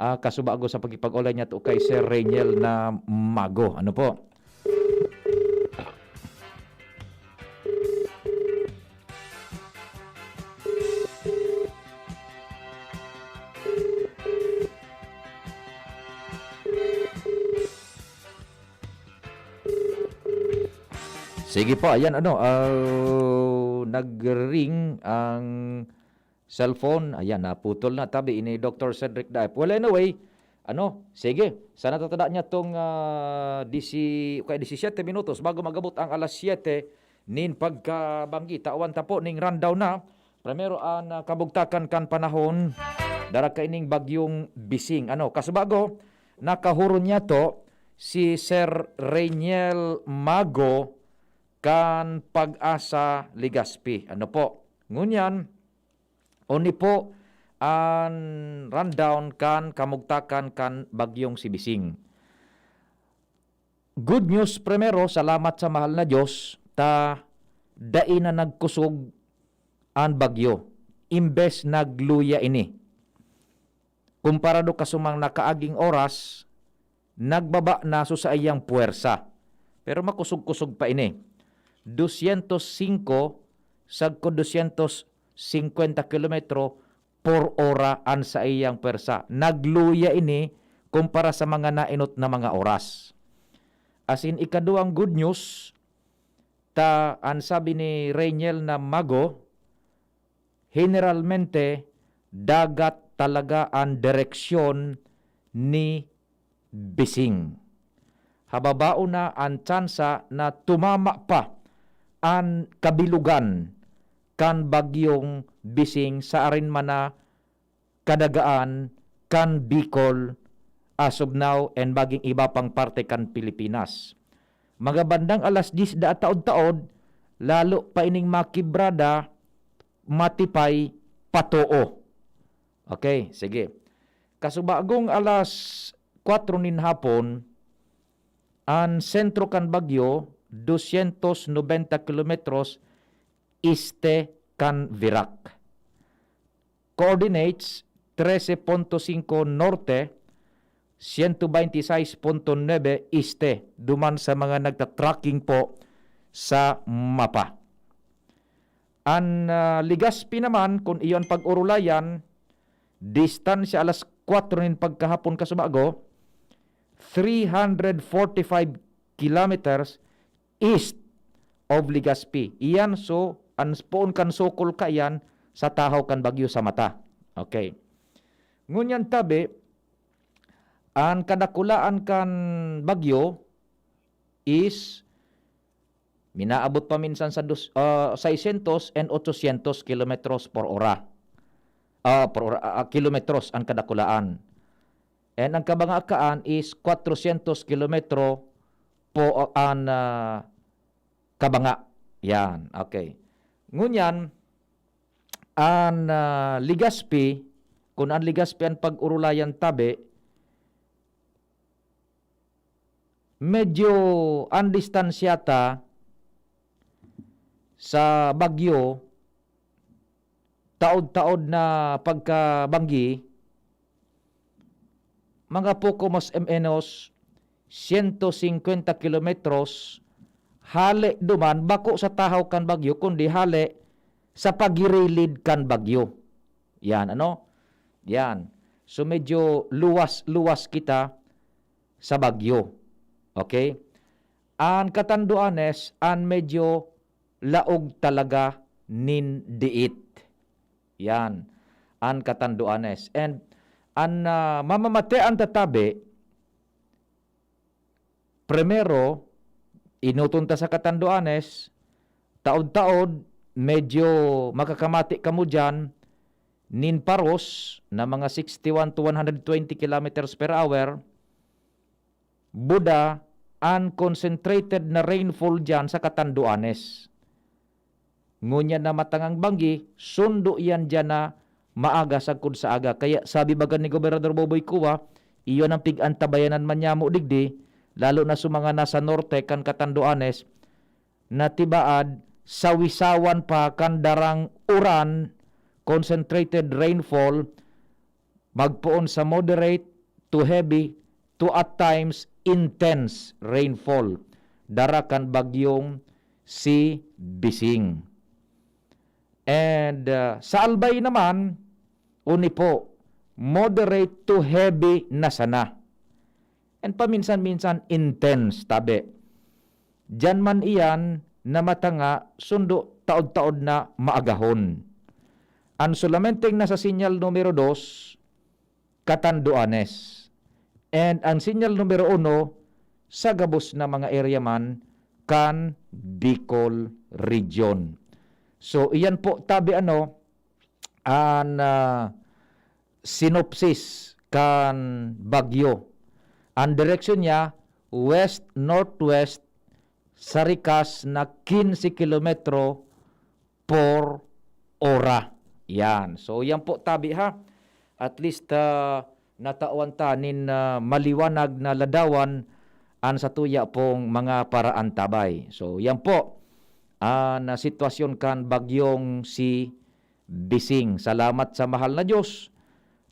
ah, kasubago sa pagkipag-olay niya to kay Sir Reniel na Mago. Ano po? Sige po, ayan, ano, ah, nag-ring ang cellphone. Ayan, naputol na, tabi, ini Doctor Cedric Daep. Well, anyway, ano, sige, sana tatada niya tong, ah, disi-, kaya disisiyete minutos bago magabot ang alas siyete nin pagkabanggi. Tawan ta po ning rundown na. Primero, ang, ah, kabugtakan kan panahon, dara kaining bagyong Bising. Ano, kasubago, nakahuron niya to si Sir Reniel Mago kan Pag-asa Legazpi. Ano po? Ngunyan, oni po an rundown kan kamugtakan kan bagyong si Bising. Good news primero, salamat sa mahal na Diyos, ta dai na nagkusog an bagyo, imbes nagluya ini. Kumparado kasumang nakaaging oras, nagbaba na so saiyang puwersa. Pero makusog-kusog pa ini. Dosyentos singko sagkod dosyentos singkwenta kilometro por ora an saiyang pwersa. Nagluya ini kumpara sa mga nainot na mga oras. As in, ikaduwang good news, ta an sabi ni Reniel na Mago, generalmente, dagat talaga an direksyon ni Bising. Hababaon na an tsansa na tumama pa an kabilugan kan bagyong Bising sa arin man na kadagaan kan Bicol as of now and maging iba pang parte kan Pilipinas. Mga bandang alas diyes da taod-taod, lalo pa ining makibrada, matipay, patoo. Okay, sige. Kasubagong alas kwatro nin hapon, an sentro kan bagyo, dosyentos nobenta kilometros este kan Virac. Coordinates, trese punto singko norte, siyento bente sais punto nuebe este, duman sa mga nagta-tracking po sa mapa. An, ah, Legazpi naman, kun iyo an pag-orolayan, distansya alas kwatro nin pagkahapon kasubago, three hundred forty-five kilometers east of Legazpi. Iyan, so, an poon kan sokol kaiyan sa tahaw kan bagyo sa mata. Okay. Ngunyan tabi, an kadakulaan kan bagyo is minaabot pa minsan sa dos-, ah, seiscientos and ochocientos kilometros por ora. Ah, por ora, ah, kilometros an kadakulaan. And ang kabanga kaan is kwatrocientos kilometro po an, ah, kabanga. Yan, okay. Ngunyan, an, ah, Legazpi, kun an Legazpi an pag-orolayan tabi, medyo an distansya ta sa bagyo, taod-taod na pagkabanggi, mga poko mas menos siyento singkwenta kilometros, hale duman, bako sa tahaw kan bagyo, kundi hale sa pagirilid kan bagyo. Yan, ano? Yan. So, medyo luwas-luwas kita sa bagyo. Okay? An Catanduanes, an medyo laog talaga nin diit. Yan. An Catanduanes. And an, ah, mamamatean ta tabi, primero, enoton ta sa Catanduanes, taod-taod, medyo makakamati kamo diyan nin paros na mga sixty-one to one hundred twenty kilometers per hour, buda an concentrated na rainfall diyan sa Catanduanes. Ngunyan na matangang banggi, sundo iyan diyan na maaga sagkod sa aga. Kaya sabi baga ni Gobernador Boboy Cua, iyo nang pig-antabayanan man nyamo digdi, lalo na sa mga nasa norte kan Catanduanes, na tibaad, sawisawan pa kan darang uran, concentrated rainfall, magpoon sa moderate to heavy to at times intense rainfall, dara kan bagyong si Bising. And, ah, sa Albay naman, uni po, moderate to heavy na sana. And paminsan-minsan intense, tabi. Diyan man iyan na matanga, sundo taod-taod na maagahon. An solamenteng nasa sinyal numero dos, Catanduanes. And ang sinyal numero uno, sa gabos na mga area man kan Bicol Region. So, iyan po, tabi ano, an, ah, synopsis kan bagyo. Ang direksyon niya, west-northwest sa rikas na quince kilometro por ora. Yan. So, yan po, tabi ha. At least, ah, natawan ta nin, ah, maliwanag na ladawan an satuya pong mga paraantabay. So, yan po an, ah, sitwasyon kan bagyong si Bising. Salamat sa mahal na Diyos.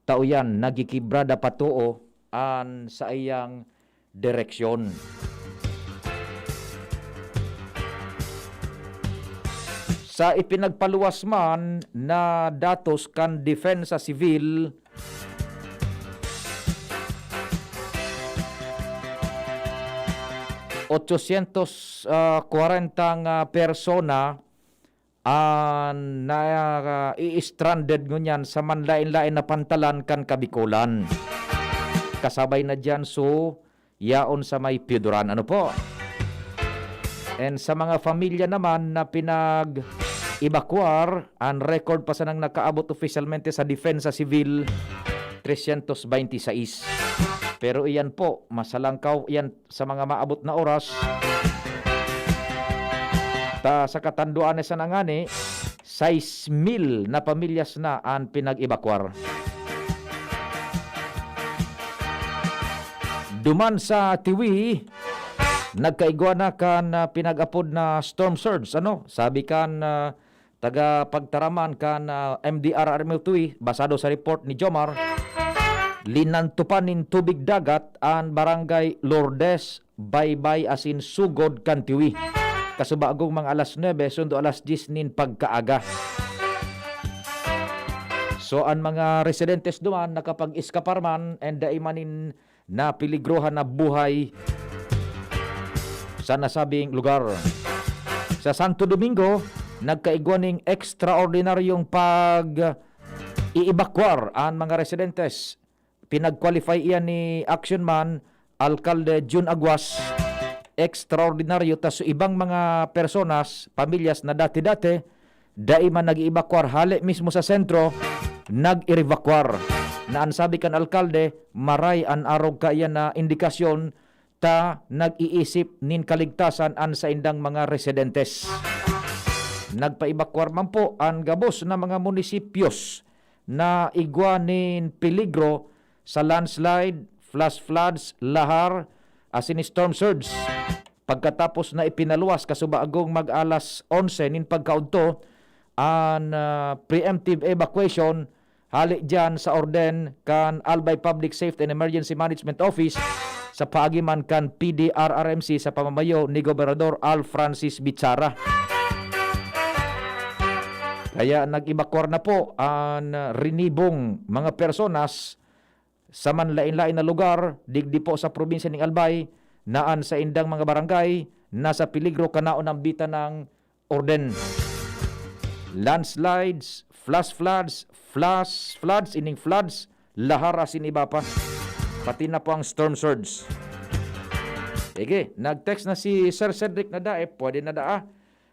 Tao yan, nagkikibrada pa too an saiyang direksyon. Sa ipinagpaluwas man na datos kan Depensa Civil, ochocientos kwarenta nga persona an na, ah, i-stranded ngunyan sa manlaen-laen na pantalan kan Kabikolan. Kasabay na diyan, so, yaon sa may Pioduran. Ano po? And sa mga pamilya naman na pinag-ebakwar, ang record pa sanang nakaabot opisyalmente sa Depensa Civil, trescientos veintiseis. Pero iyan po, masalangkaw iyan sa mga maabot na oras. Ta sa Catanduanes na ngani, sais mil na pamilyas na an pinag-ebakwar. Duman sa Tiwi, nagkaigwa na kan, ah, pinag-apod na storm surge. Ano? Sabi kan, ah, taga pagtaraman kan, ah, M D R R M Tiwi, basado sa report ni Jomar, linantupan nin tubig dagat an Barangay Lourdes, Baybay asin Sugod kan Tiwi. Kasubagong mga alas nuebe sundo alas dyes nin pagkaaga. So, an mga residentes duman nakapag-eskapar man and dai man nin napeligrohan na buhay sa nasabing lugar. Sa Santo Domingo, nagkaigwa ning ekstraordinaryong pag-iibakwar an mga residentes. Pinag-qualify iyan ni Action Man, Alkalde Jun Aguas. Ekstraordinaryo ta su ibang mga personas, pamilyas na dati-dati, dai man nag-iibakwar hale mismo sa sentro, nag-irevakwar. Na an sabi kan alkalde, maray an arog kaiyan na indikasyon ta nag-iisip nin kaligtasan an saindang mga residentes. Nagpaibakwar man po an gabos na mga munisipyos na igwa nin peligro sa landslide, flash floods, lahar, asin storm surge. Pagkatapos na ipinaluwas kasubagong mag-alas onse nin pagkaudto an, ah, preemptive evacuation hale diyan sa orden kan Albay Public Safety and Emergency Management Office sa paagi man kan P D R R M C sa pamamayo ni Gobernador Al Francis Bichara. Kaya nag-evacuar na po an rinibong mga personas sa manlain-lain na lugar digdi po sa probinsya ning Albay, na an saindang mga barangay nasa peligro kan naunambitan ng orden. Landslides, flash floods, flash floods, ining floods, lahar asin iba pa. Pati na po ang storm surge. Sige, nag-text na si Sir Cedric na dae, pwede na daa.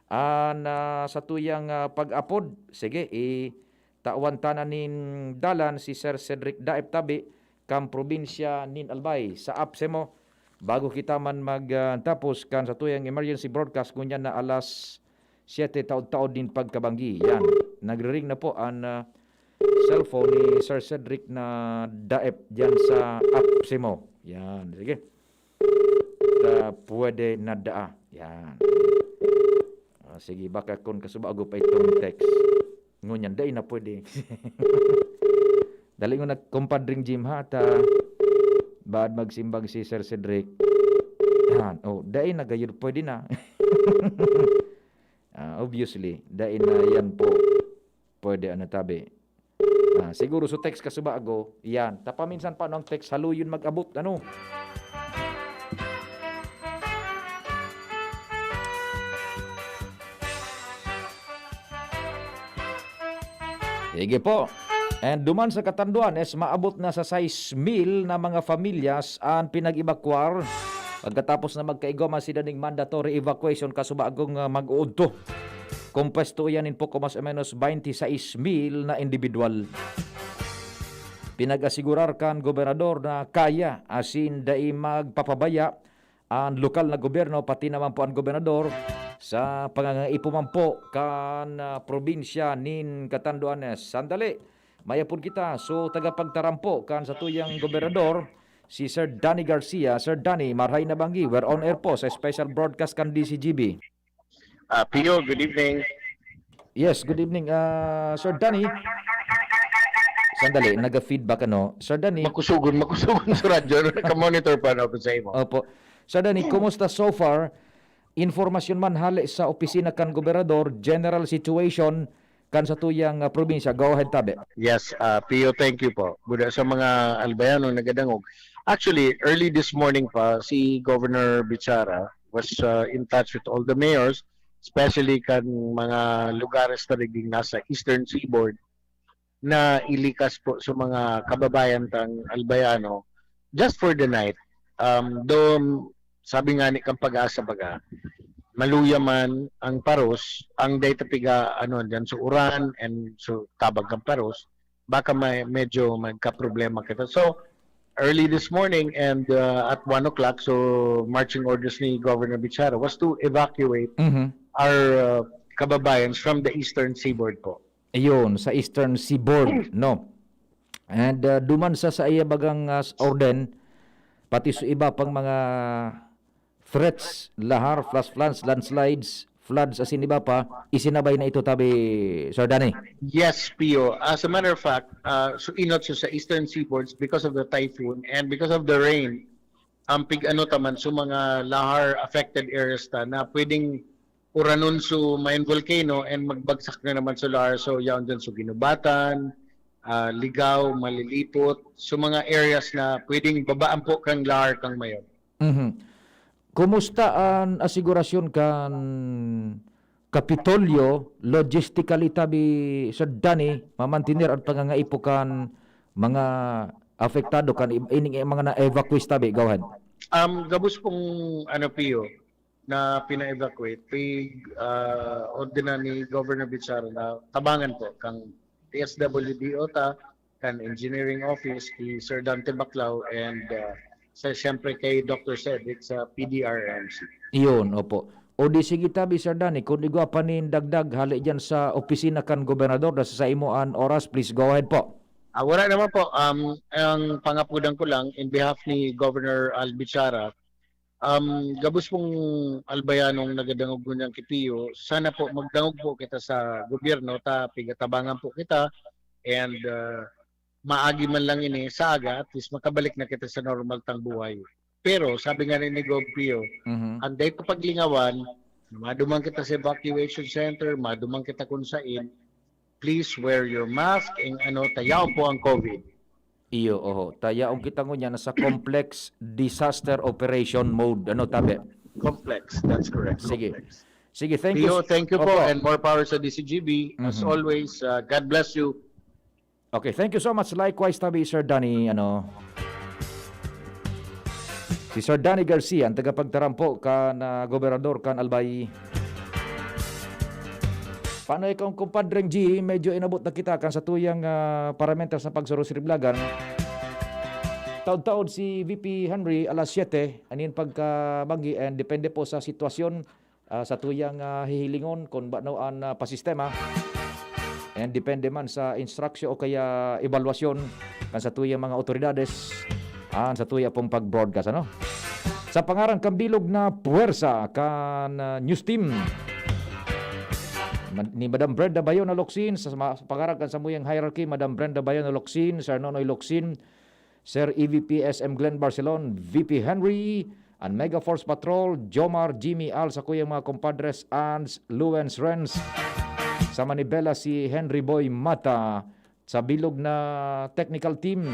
Ah, na sa tuyang, ah, pag-apod, sige, i-, tawan ta na nin dalan si Sir Cedric Daep tabi kan probinsya nin Albay. Sa apse mo, bago kita man mag, ah, tapos kan sa tuyang emergency broadcast, ngunyan na alas siyete taod-taod nin pagkabanggi. Yan, nagriring na po an, ah, cellphone ni Sir Cedric na Daep diyan sa apse mo. Yan, sige. Ta pwede na daa. Yan. Ah, sige, baka kun kasubago pa itong text. Ngunyan, dai na pwede. Dali ngunyan, Compadring Jim, ha, ta baad magsimbag si Sir Cedric. Yan. Oh, dai na gayud pwede na. Ah, obviously, dai na yan po pwede, ano, tabi. Ah, siguro so text kasubago, yan. Ta paminsan pa, no, ang text haluyon mag-abot, ano? Sige po. And duman sa Catanduanes, maabot na sa sais mil na mga pamilyas an pinag-ebakwar pagkatapos na magkaigwa man sila ning mandatory evacuation kasubagong, ah, mag-uudto. Kompwesto iyan nin poko mas o menos baynte sais mil na indibidwal. Pinag-asigurar kan gobernador na kaya asin dai magpapabaya an lokal na gobyerno, pati naman po an gobernador, sa pangangaipo man po kan, ah, probinsya nin Catanduanes. Sandali, mayapon kita. So, tagapagtaram po kan satuyang gobernador, si Sir Danny Garcia. Sir Danny, marhay na banggi. We're on air po sa special broadcast kan D C G B. Ah, Pio, good evening. Yes, good evening, ah, Sir Danny. Sandali, naga-feedback, ano? Sir Danny. Makusugon, makusugon sa radyo. Naka-monitor pa, no, kung sa imo. Opo. Sir Danny, kumusta so far? Informasyon man hale sa opisina kan gobernador, general situation kan satuyang, ah, probinsya. Go ahead, tabi. Yes, ah, Pio, thank you po. Buda sa mga Albayano nagadangog. Actually, early this morning pa, si Governor Bichara was, ah, in touch with all the mayors, especially kan mga lugares na naging nasa Eastern Seaboard na ilikas po sa mga kababayan tang Albayano just for the night. Um, though, sabi nga ni kan PAGASA baga, maluya man ang paros, ang data piga, ano, dyan sa uran and sa tabang kan paros, baka may, medyo magkaproblema kita. So, early this morning and, uh, at one o'clock, so marching orders ni Governor Bichara was to evacuate Mhm. our, uh, kababayans from the Eastern Seaboard po. Ayun, sa Eastern Seaboard, no? And, uh, duman sa, sa iya bagang, uh, orden, pati sa iba pang mga threats, lahar, flash floods, landslides, floods, asin iba pa, isinabay na ito, tabi, Sir Danny. Yes, Pio. As a matter of fact, ah, so inot siya sa Eastern Seaboards because of the typhoon and because of the rain. Ang pig-ano taman, so mga lahar affected areas ta na pwedeng uranon so main volcano and magbagsak na naman so lahar. So, yaon dyan so Guinobatan, ah, Ligao, Malilipot, so mga areas na pwedeng babaan po kang lahar kang mayon. Mhm. Kumusta an asigurasyon kan Kapitolyo, logistically tabi, Sir Danny, mamantener at pangangaipo kan mga apektado, kan i-, ining mga na-evacuees tabi. Go ahead. Um, gabos pong, ano, Pio, na pina-evacuate, pig, ah, ordena ni Governor Bichara na tabangan po kang P S W D O ta, kan Engineering Office, ki Sir Dante Baclao, and, ah, sa, siyempre kay Doctor Cedric sa P D R M C. Iyon, opo. O di sige tabi, Sir Danny, kung igwa pa nin dagdag, hali dyan sa opisina kan gobernador, nasa sa imo an oras, please go ahead po. Ah, wala naman po. Um, ang pangapudan ko lang, in behalf ni Governor Al Bichara, um, gabos pong Albayanong nagadangog ngunyan ki Pio, sana po magdangog po kita sa gobyerno, ta pigatabangan po kita, and, ah, maagi man lang ini sa aga, at least makabalik na kita sa normal tang buhay. Pero sabi nga ni, ni Gov Pio, Mhm. ang dai pa paglingawan, maduman kita sa evacuation center, maduman kita kung sain, please wear your mask, and ano, tayaw po ang COVID. Iyo, oho. Tayaon kita ngunyan sa Complex Disaster Operation Mode. Ano, tabi? Complex, that's correct. Sige. Complex. Sige, thank you. Pio, thank you po, Opo. and more power sa D C G B. As Mhm. always, uh, God bless you. Okay, thank you so much. Likewise, tabi, Sir Danny, ano, si Sir Danny Garcia, ang tagapagtarampo kan, ah, gobernador kan Albay. Paano ikaw, kumpadreng G? Medyo inabot na kita kan satuyang, ah, parameters na pagsurusriblagan. Taod-taod si V P Henry, alas siyete, anin pagkabanggi, and depende po sa sitwasyon, ah, satuyang, ah, hihilingon kung bano an, ah, pasistema. And depende man sa instruction o kaya ebalwasyon kan satuyang mga otoridades, an satuya pong pag-broadcast, ano? Sa pangaran kan bilog na puwersa kan, ah, news team, ma-, ni Madam Brenda Bayona Locsin, sa ma-, sa pangaran kan samuyang hierarchy, Madam Brenda Bayona Locsin, Sir Nonoy Locsin, Sir E V P S M Glenn Barcelon, V P Henry, and Mega Force Patrol, Jomar, Jimmy, Al, sa kuyang mga compadres, Ans, Luens, Renz, sa Manibela si Henry Boy Mata, sa bilog na technical team,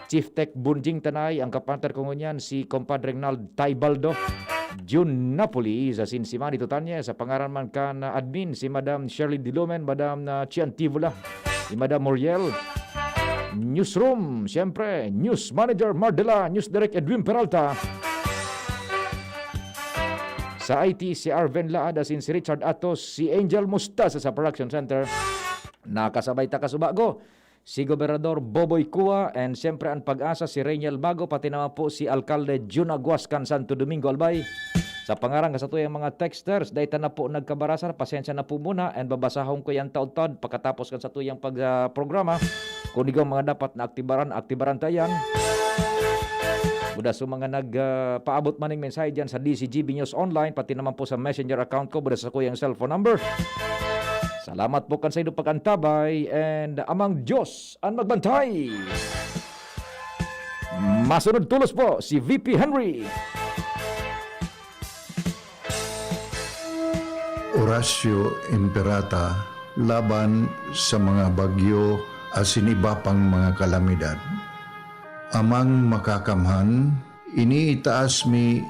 Chief Tech Bunjing Tanay, ang kapartner ko ngunyan, si Compadre Regnald Taybaldo, Jun Napoli, sa Sinsimani Tutanye, sa pangaran man kan admin, si Madam Shirley Dilumen, Madam, ah, Chian Tivola, si Madam Muriel, Newsroom, siyempre, News Manager Mardela, News Direct Edwin Peralta, sa I T, si Arven Laad, asin si Richard Atos, si Angel Mustasa sa Production Center. Nakasabay ta kasubago, si Gobernador Boboy Cua, and siyempre an Pag-asa, si Reniel Mago, pati naman po si Alkalde Jun Aguas kan Santo Domingo, Albay. Sa pangaran ka sa tuyang mga texters, dahil ta na po nagkabarasa, pasensya na po muna, and babasahon ko yan taod-taod pagkatapos kan sa tuyang pag, ah, programa. Kung ikaw mga dapat na aktibaran, aktibaran ta yan. Buda sa mga nag, ah, paabot maning mensahe dyan sa D C G B News Online, pati naman po sa messenger account ko, buda sa kuyang cellphone number. Salamat po kan sa inyong pag-antabay, and amang Diyos an magbantay. Masunod tulos po si V P Henry. Horacio Imperata laban sa mga bagyo asin iba pang mga kalamidad. Amang Makakamhan, iniitaas mi